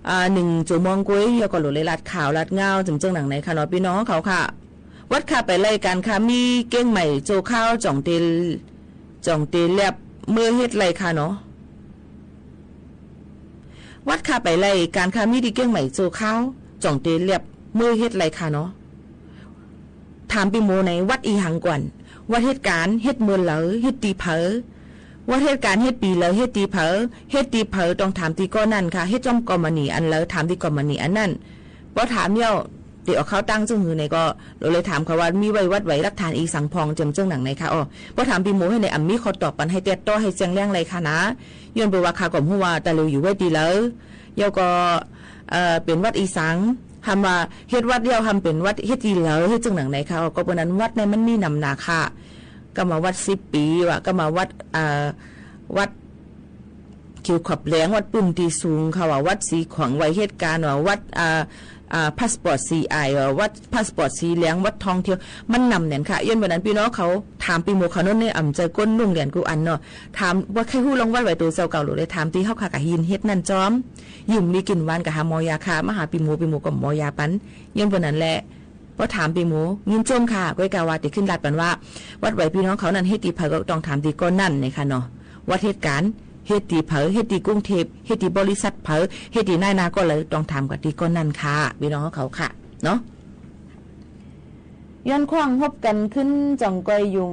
อ่า หนึ่งจั่วโมงกวย แล้วก็หลูได้ลาดข่าวลาดง่าว เจิ่งๆ หนังในค่ะเนาะ ปี้น้องเขาค่ะ วัดค่าไปไล่ก๋านค่ามีเกียงใหม่โจ้ข้าว จ่องเต จ่องเตแล็บเมื่อเฮ็ดไรค่ะเนาะ วัดค่าไปไล่ก๋านค่ามีตี้เกียงใหม่โจ้ข้าว จ่องเตแล็บเมื่อเฮ็ดไรค่ะเนาะ ถามปี้หมูในวัดอีหังก่อน วัดเฮ็ดก๋านเฮ็ดเมื่อใด เฮ็ดตี้ใผ วัดเฮ็ดก๋านเฮ็ดปี๋ใด เฮ็ดตี้ใผ เฮ็ดตี้ใผต้องถามตี้ก้อนั้นค่ะ เฮ็ดจ้อมกอมมานีอันใด ถามตี้กอมมานีอันนั้น ปอถามแล้ว เดี๋ยวเอาเข้าตั้งเจิ่งหื้อในก็ หลูเลยถามเขาว่ามีไว้วัดไว้หลักฐานอีสังพ่อง เจิ่งๆ หนังในค่ะ อ๋อ ปอถามปี้หมูหื้อใน อ่ำมีข้อตอบปันหื้อแต๊ต้อหื้อแจ้งแรงไรค่ะนะ ย้อนเปิ้นว่าข้าก็บ่ฮู้ว่าตาเหลียวอยู่ไว้ตี้ใด แล้วก็ เอ่อ เป๋นวัดอีสัง หำว่าเฮ็ดวัดแล้วหำเป๋นวัดเฮ็ดตี้ใด เฮ็ดเจิ่งหนังในค่ะ ก็เปิ้นนั้นวัดในมันมีนำนาค่ะ ก็มาวัดสิบปี๋ว่า ก็มาวัด เอ่อ วัด เขียวขอบแหลง วัดปื้นตี้สูงค่ะว่า วัดสีขวางไว้เหตุก๋ารณ์ว่า วัด อ่า อ่า พาสปอร์ตสีอ้ายว่า วัดพาสปอร์ตสีแหลง วัดท่องเที่ยว มันนำแหน่นค่ะ ย้อนเปิ้นนั้นปี้น้องเขาถามปี้หมูเขาหนุนใน อ่ำเจอก้นลุ่งเรียนกู้อันเนาะ ถามว่าใค่ฮู้ลองวัดไว้ตั๋วเจ้าเก่าหลูเลยถามตี้เฮาค่ะ ก็ยินเฮ็ดนั่นจ้อม อยู่ดีกิ๋นหวานก็หาหมอยาค่ะ มาหาปี้หมู ปี้หมูก็หมอยาปัน ย้อนเปิ้นนั้นแหละ ปอถามปี้หมู ยินจ้อมค่ะ ก้อยกาว่าตี้ขึ้นลาดปันว่า วัดไว้ปี้น้องเขานั้นเฮ็ดตี้ใผก็ต้องถามตี้ก้อนั้นในค่ะเนาะ วัดเฮ็ดก๋านเฮ็ดตี้ใผ เฮ็ดตี้กรุงเทพฯ เฮ็ดตี้บริษัทใผ เฮ็ดตี้นายหน้าก้อใด ต้องถามกั๋นตี้ก้อนั้นค่ะ ปี้น้องเขาค่ะ เนาะ ย้อนขว้างฮบกั๋นขึ้นจ่องก้อยยุง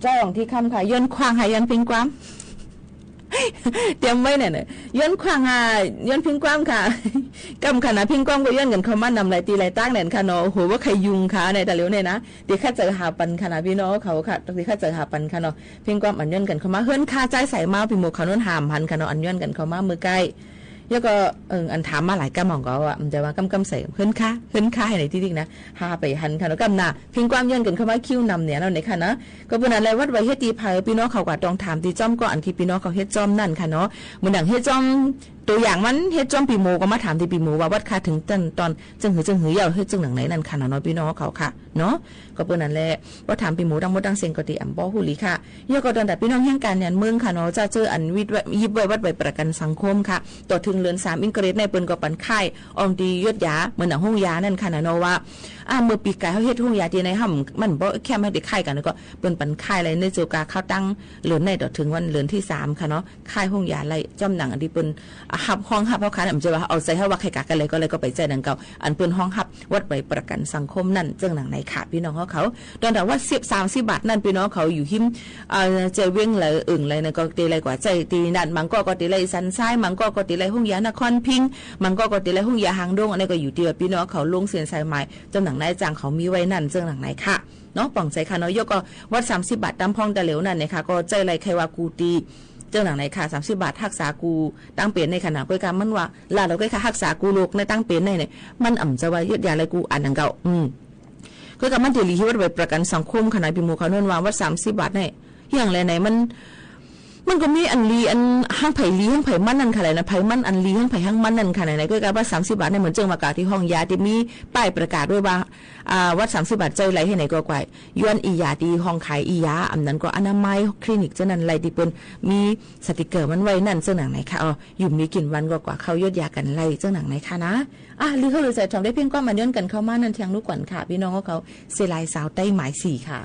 เจ้าอ่องตี้ค่ำค่ะ ย้อนขว้างหาย้อนเพลงความ เตรียมไว้เนี่ยนะ ย้อนขว้างหาย้อนเพลงความค่ะ ก้ำค่ะนะ เพลงความก็ย้อนกั๋นเข้ามานำหลายตี้หลายตางแหน่นค่ะเนาะ โอ้โห ว่าใค่ยุงค่ะ ในตาเหลียวเนี่ยนะ ตี้ข้าเจ้าหาปันค่ะนะ ปี้น้องเขาค่ะ ตี้ข้าเจ้าหาปันค่ะเนาะ เพลงความอันย้อนกั๋นเข้ามา เฮือนค่าจ้ายใสมา ปี้หมูเขาหนุนหามหันค่ะเนาะ อันย้อนกั๋นเข้ามาเมื่อใก้ แล้วก็ เออ อันถามมาหลายก้ำของเขาอะ มันจะว่าก้ำๆ ใส่ เฮือนค่า เฮือนค่าหื้อในตี้ติ๊กนะ หาไปหันค่ะเนาะ ก้ำหน้า เพลงความย้อนกั๋นเข้ามาคิ้วนำเนี่ยเนาะในค่ะนะ ก็เปิ้นนั้นแหละ วัดไว้เฮ็ดตี้ใผ ปี้น้องเขาก็ต้องถามตี้จ้อมก้ออันตี้ปี้น้องเขาเฮ็ดจ้อมนั่นค่ะเนาะ เหมือนดั่งเฮ็ดจ้อม ตั๋วอย่างมันเฮ็ดจ้อมปี้หมูก็มาถามตี้ปี้หมูว่าวัดค่าเถิงตันตอน เจิ่งหื้อเจิ่งหื้อ เย้าเฮ็ดเจิ่งหนังในนั่นค่ะเนาะ ปี้น้องเขาค่ะ เนาะ ก็เปิ้นนั้นแหละ ปอถามปี้หมูตังหมดตังเสี้ยงก็ตี้อ่ำบ่ฮู้หลีค่ะ แล้วก็ตอนตัดปี้น้องแฮงก๋านหยันเมืองค่ะเนาะ จะเจออันวิดไว้ ยิบไว้วัดไว้ประกัญสังคมค่ะ ต่อเถิงเดือนสาม อิงเกรดในเปิ้นก็ปันค่ายอ่องตี้ยดยา เหมือนดั่งโฮงยานั่นค่ะนะเนาะ ว่า อ่า เมื่อปี๋ก๋ายเฮาเฮ็ดโฮงยาตี้ในหำ มันบ่แค่มาได้ค่ายกั๋น แล้วก็เปิ้นปันค่ายไล่ในโจกาเข้าตั้งเดือนในต่อเถิงวันเดือนตี้สามค่ะเนาะ ค่ายโฮงยาไล่จ้อมหนังอันตี้เปิ้น ฮับ ฮองฮับเฮาค่ะ บ่ใจ้ว่าเอาใจ๋เฮาว่าใค่ก๋ากั๋นใดก็ใดก็ไปใจ๋หนังเก่า อันเปิ้นฮองฮับวัดไว้ประกัญสังคมนั่น เจิ่งหนังในค่ะ ปี้น้องเฮาเขา ตอนตัดวัดสิบ สามสิบบาทนั่น ปี้น้องเขาอยู่ฮิม เอ่อ ใจ๋เวียงใด เอิงใดนั่นก็ตี้ไล่กว่าใจ๋ตี้นั่น บางก้อก็ตี้ไล่สันทราย บางก้อก็ตี้ไล่โฮงยานครพิงค์ บางก้อก็ตี้ไล่โฮงยาหางดง อันนี้ก็อยู่ตี้ว่าปี้น้องเขาลงเส้นสายหมาย เจิ่งหนังใน จ้างเขามีไว้นั่น เจิ่งหนังในค่ะ เนาะ ป่องใจ๋ค่ะเนาะ แล้วก็วัดสามสิบบาทต๋ามพ่องตาเหลียวนั่นเนี่ยค่ะ ก็ใจ๋ไล่ใค่ว่ากู้ตี้ เจิ่งหนังในค่ะ สามสิบบาทฮักษากู้ตังเป๋นในค่ะนะ ก้อยกามันว่า ลาดแล้วก้อยกาฮักษากู้โรคในตังเป๋นในเนี่ย มันอ่ำจะว่ายดยาไล่กู้อันหนังเก่า อืม ก้อยกามันตี้หลีฮิวัดไว้ประกัญสังคมค่ะนะ ปี้หมูเขาหนุนว่าวัดสามสิบบาทใน อย่างแลในมัน มันก็มีอันหลีอัน หั้งใผหลีหั้งใผมันนั่นค่ะแหละนะ ใผมันอันหลีหั้งใผหั้งมันนั่นค่ะนะ ก้อยกาวัดสามสิบบาทใน เหมือนเจิ่งว่ากาตี้ห้องยาตี้มีป้ายประกาศไว้ว่า อ่า วัดสามสิบบาทใจ๋ไล่หื้อในก็กว่า ย้อนอีหยาตี้ห้องขายอีหยา อันนั้นก็อนามัยคลินิกเจ้านั้นไล่ตี้เปิ้นมีสติกเกอร์มันไว้นั่น เจิ่งหนังในค่ะ อ๋อ อยู่ดีกิ๋นหวานก็กว่าเข้ายดยากั๋นไล่ เจิ่งหนังในค่ะนะ อ่ะ หลีเฮาหลูใส่ถ่อมได้เพลงความอันย้อนกั๋นเข้ามานั่นเทียงลูกก่อนค่ะ ปี้น้องเขา เซลายสาวใต้หมายสี่ค่ะ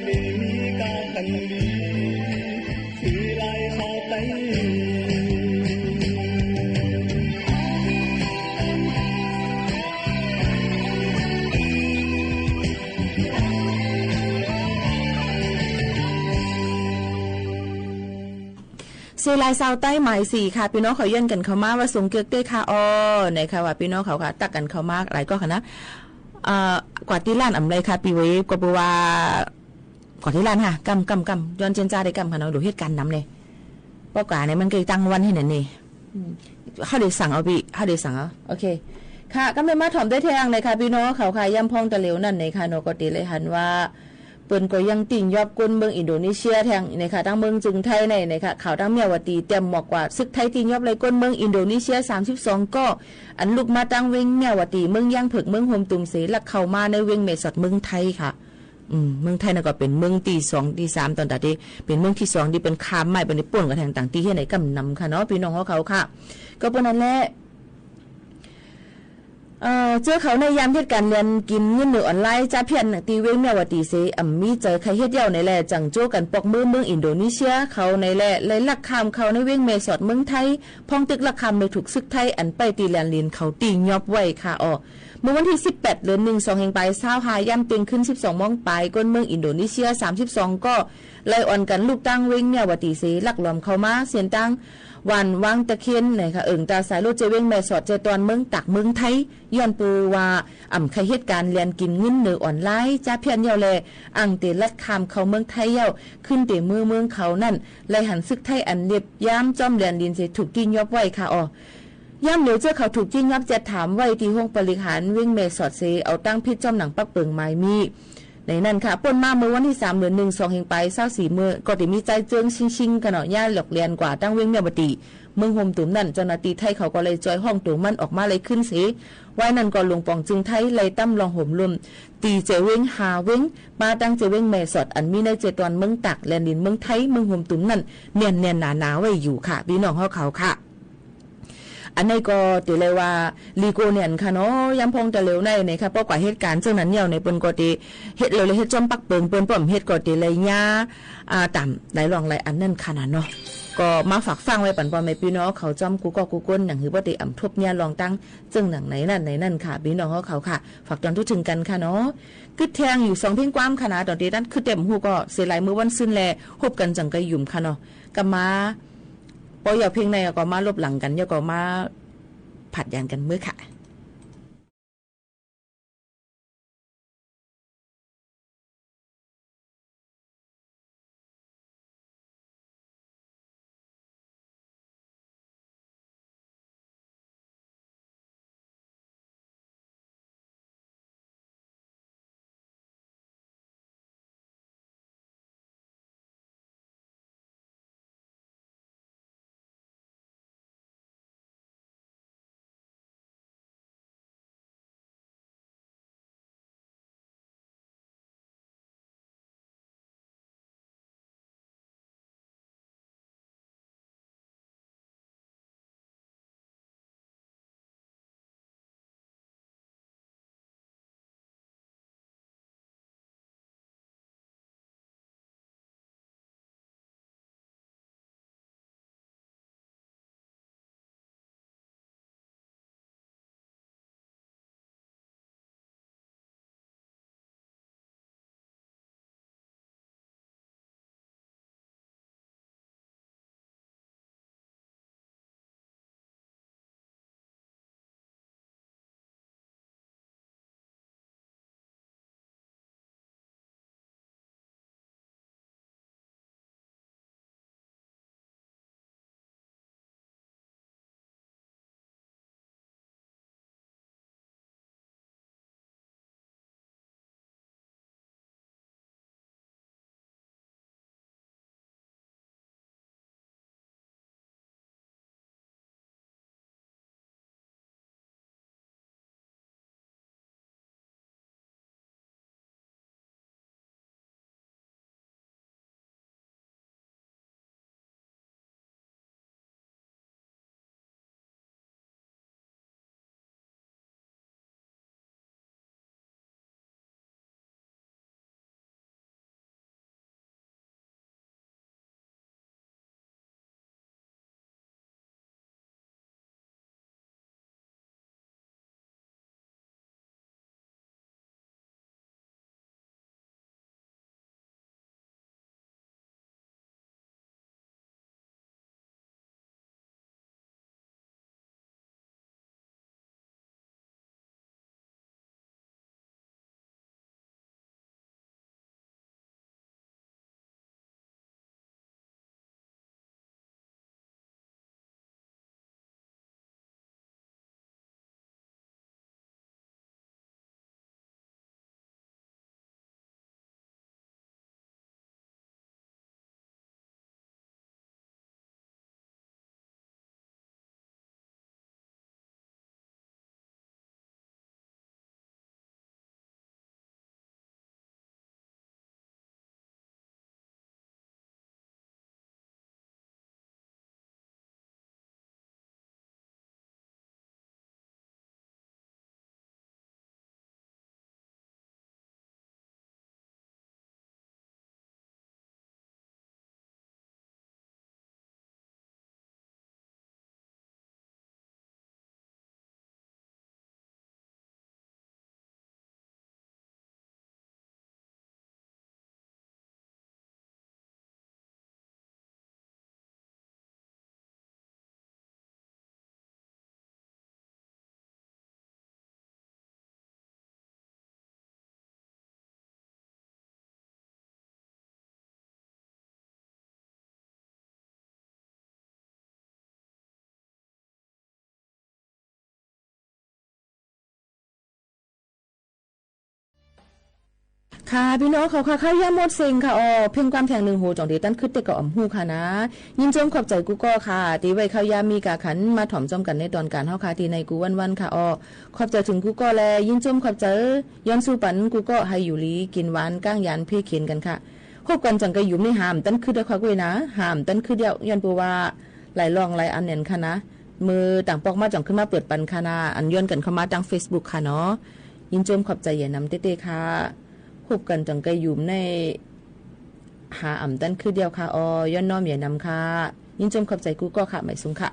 เซลายซาวใต้หมายสี่ค่ะ ปี้น้องเขาเยียนกั๋นเข้ามาว่าส่งเกือกเต๊อะค่ะ อ้อ ไหนค่ะ ว่าปี้น้องเขาค่ะ ตักกั๋นเข้ามาหลายก๊อกค่ะนะ อ่า กว่าตี้ล้านอำไรค่ะ ปี้เวฟ ก็เปื้อว่า กว่าตี้ล้านค่ะ กำ กำ กำ ย้อนเจนจ้าได้กำค่ะเนาะ หลูเหตุก๋ารณ์นำเนี่ย ป้อกาเนี่ยมันเกยตั้งวันหื้อเนี่ยนี่ อืม เฮาได้สั่งเอาปี้ เฮาได้สั่งเอา โอเค ค่ะ ก็แม่นมาถ่อมได้แทงนะคะ ปี้น้องเขาค่ะ ย่ำพ่องตะเหลวนั่นนะคะเนาะ ก็เต๋เลยหันว่า เปิ้นก็ยังตี้ยอบคนเมืองอินโดนีเซียแทงนะคะ ตังเมืองเจิงไทยในนะคะ ข่าวตังเมียวาตีเตียมหมอกว่า ศึกไทยตี้ยอบไล่คนเมืองอินโดนีเซียสามสิบสองก้อ อันลุกมาตังเวียงเมียวาตี เมืองย้างเผิก เมืองโฮมตูมเส ลักเข้ามาในเวียงแม่สอดเมืองไทยค่ะ อืม เมืองไทยนั่นก็เป๋นเมืองตี้สองตี้สาม ต๋อนตาตี้ เป๋นเมืองตี้สองตี้เปิ้นข้ามมา เปิ้นได้ป้นกั๋นแทงต่างตี้เฮียไหนก้ำนำค่ะเนาะ ปี้น้องเขาค่ะ ก็เปิ้นนั่นแหละ เอ่อ เจื้อเขาในยามเหตุก๋ารณ์เลียนกิ๋นเงินเหนือออนไลน์ จ๊าเพี้ยน ตี้เวียงเมียวาตีเส อ่ำมีใจ๋ใค่เฮ็ดเย้าไหนแล จั่งโจ้กั๋นปอกมือเมืองอินโดนีเซียเขาไหนแล ไล่ลักข้ามเข้าในเวียงแม่สอดเมืองไทย พ่องตึกลักข้ามเลยถูกศึกไทย อันไปตี้แลนดินเขาตี้ยอบไว้ค่ะอ้อ เมื่อวันตี้สิบแปด เดือนหนึ่ง สองเฮงปายซาวห้า ย่ำเตียงคืนสิบสองโมงปาย คนเมืองอินโดนีเซียสามสิบสองก้อ ไล่อ่อนกั๋นลุกตังเวียงเมียวาตีเส ลักลอมเข้ามาเส้นตาง หว่านวังตะเคียนนะคะ เอิงตาสายรถเจ้าเวียงแม่สอด เจ้าตอนเมืองตาก เมืองไทย ย้อนเปื้อว่าอ่ำใค่เหตุก๋ารณ์เลียนกิ๋นเงินเหนือออนไลน์ จ๊าเพี้ยนเย้าแล อั้งเต๋ลัดข้ามเข้าเมืองไทยเย้า ขึ้นเต๋เมือง เมืองเขานั่น ไล่หันศึกไทยอันเล็บยามจ้อมแลนดินเส ถูกตี้ยอบไว้ค่ะอ้อ ยามเหลียวเจื้อเขาถูกตี้ยอบ แจ๊ดถามไว้ตี้ห้องบริหารเวียงแม่สอดเส เอาตังผิดจ้อมหนังปักเปิงหมายมี ในนั้นค่ะ ป้นมาเมื่อวันตี้สาม เดือนหนึ่ง สองเฮงปายซาวสี่ เมื่อ ก็ได้มีจายเจิงชิงๆ ค่ะเนาะ ย้ายหลอกแลนกว่าตังเวียงเมียวาตี เมืองโฮมตูมนั่น เจ้าหน้าตี้ไทยเขาก็เลยจอยฮ้องตั๋วมันออกมาไล่คืนเส วายนั้นก็หลวงป๋องจึงไทยไล่ตั้มลองโหมลุ่ม ตี้เจ้าเวียงห้าเวียง มาตังเจ้าเวียงแม่สอด อันมีในเจ้าตอนเมืองตาก แลนดินเมืองไทย เมืองโฮมตูมนั่น แน่นๆ หนาๆ ไว้อยู่ค่ะ ปี้น้องเขาเขาค่ะ อันนี้ก็เต๋เลยว่า ลีโกเนียนค่ะเนาะ ย่ำพ่องตะเหลวในนะคะ ป้อกว่าเหตุก๋ารณ์เจิ่งนั้นเย้าใน เปิ้นก็เต๋เฮ็ดเร็วเลย เฮ็ดจ้อมปักเปิงเปิ้น ป้อมเฮ็ดก็เต๋เลยย้า อ่า ต๋ามหลายร่องหลายอันนั่นค่ะนะเนาะ ก็มาฝากฟังไว้ปันป้อแม่ปี้น้องเขาจ้อมกู้ก้อกู้คน หนังหื้อว่าเต๋อ่ำทบย้าลองตังเจิ่งหนังไหนนั่นไหนนั่นค่ะ ปี้น้องเขาเขาค่ะ ฝากตอนทั่วเถิงกั๋นค่ะเนาะ กึ๊ดแทงอยู่สองเพียงความค่ะนะ ต๋อนตี้ตันกึ๊ดเต็มหูก็เสียหลาย เมื่อวันซืนแล พบกั๋นจั่งใก้หยุมค่ะเนาะ กลับมา ปอเยียะเพลงในก็มาลบหลังกั๋น เยียะก็มาผัดยานกั๋นเมื่อค่ะ ค่ะ ปี้น้องเขาค่ะ ข้าวยามหมดเส้งค่ะ อ้อ เพ่งความแทงนึ่งโห จ่องเดตันขึ้นเต๊อะก็อ่ำฮู้ค่ะนะ ยินจมขอบใจ๋กู้ก้อค่ะ ตี้ไว้ข้าวยามมีก๋าขัน มาถ่อมจอมกั๋นในตอนก๋านเฮาค่ะ ตี้ในกู้วันๆ ค่ะ อ้อ ขอบใจ๋เถิงกู้ก้อแล ยินจมขอบใจ๋ ย้อนสู้ปันกู้ก้อ หื้ออยู่ดีกิ๋นหวาน ก้างยานเพ่เข็ญกั๋นค่ะ ฮบกั๋นจั่งไกหยุมในหาอ่ำตันขึ้นเดียวค่ะ ก้วยนะ หาอ่ำตันขึ้นเดียว ย้อนเปื้อว่า หลายร่องหลายอันแหน่นค่ะนะ เมื่อต่างปอกมาจ่องขึ้นมาเปิดปันค่ะนะ อันย้อนกั๋นเข้ามาตางเฟซบุ๊กค่ะเนาะ ยินจมขอบใจ๋ใหญ่หนำเต๊ๆ ค่ะ ฮบกั๋นจั่งไกหยุมในหาอ่ำตันขึ้นเดียวค่ะ อ้อ ย้อนน้อมใหญ่หนำค่ะ ยินจมขอบใจ๋กู้ก้อค่ะ หมายสูงค่ะ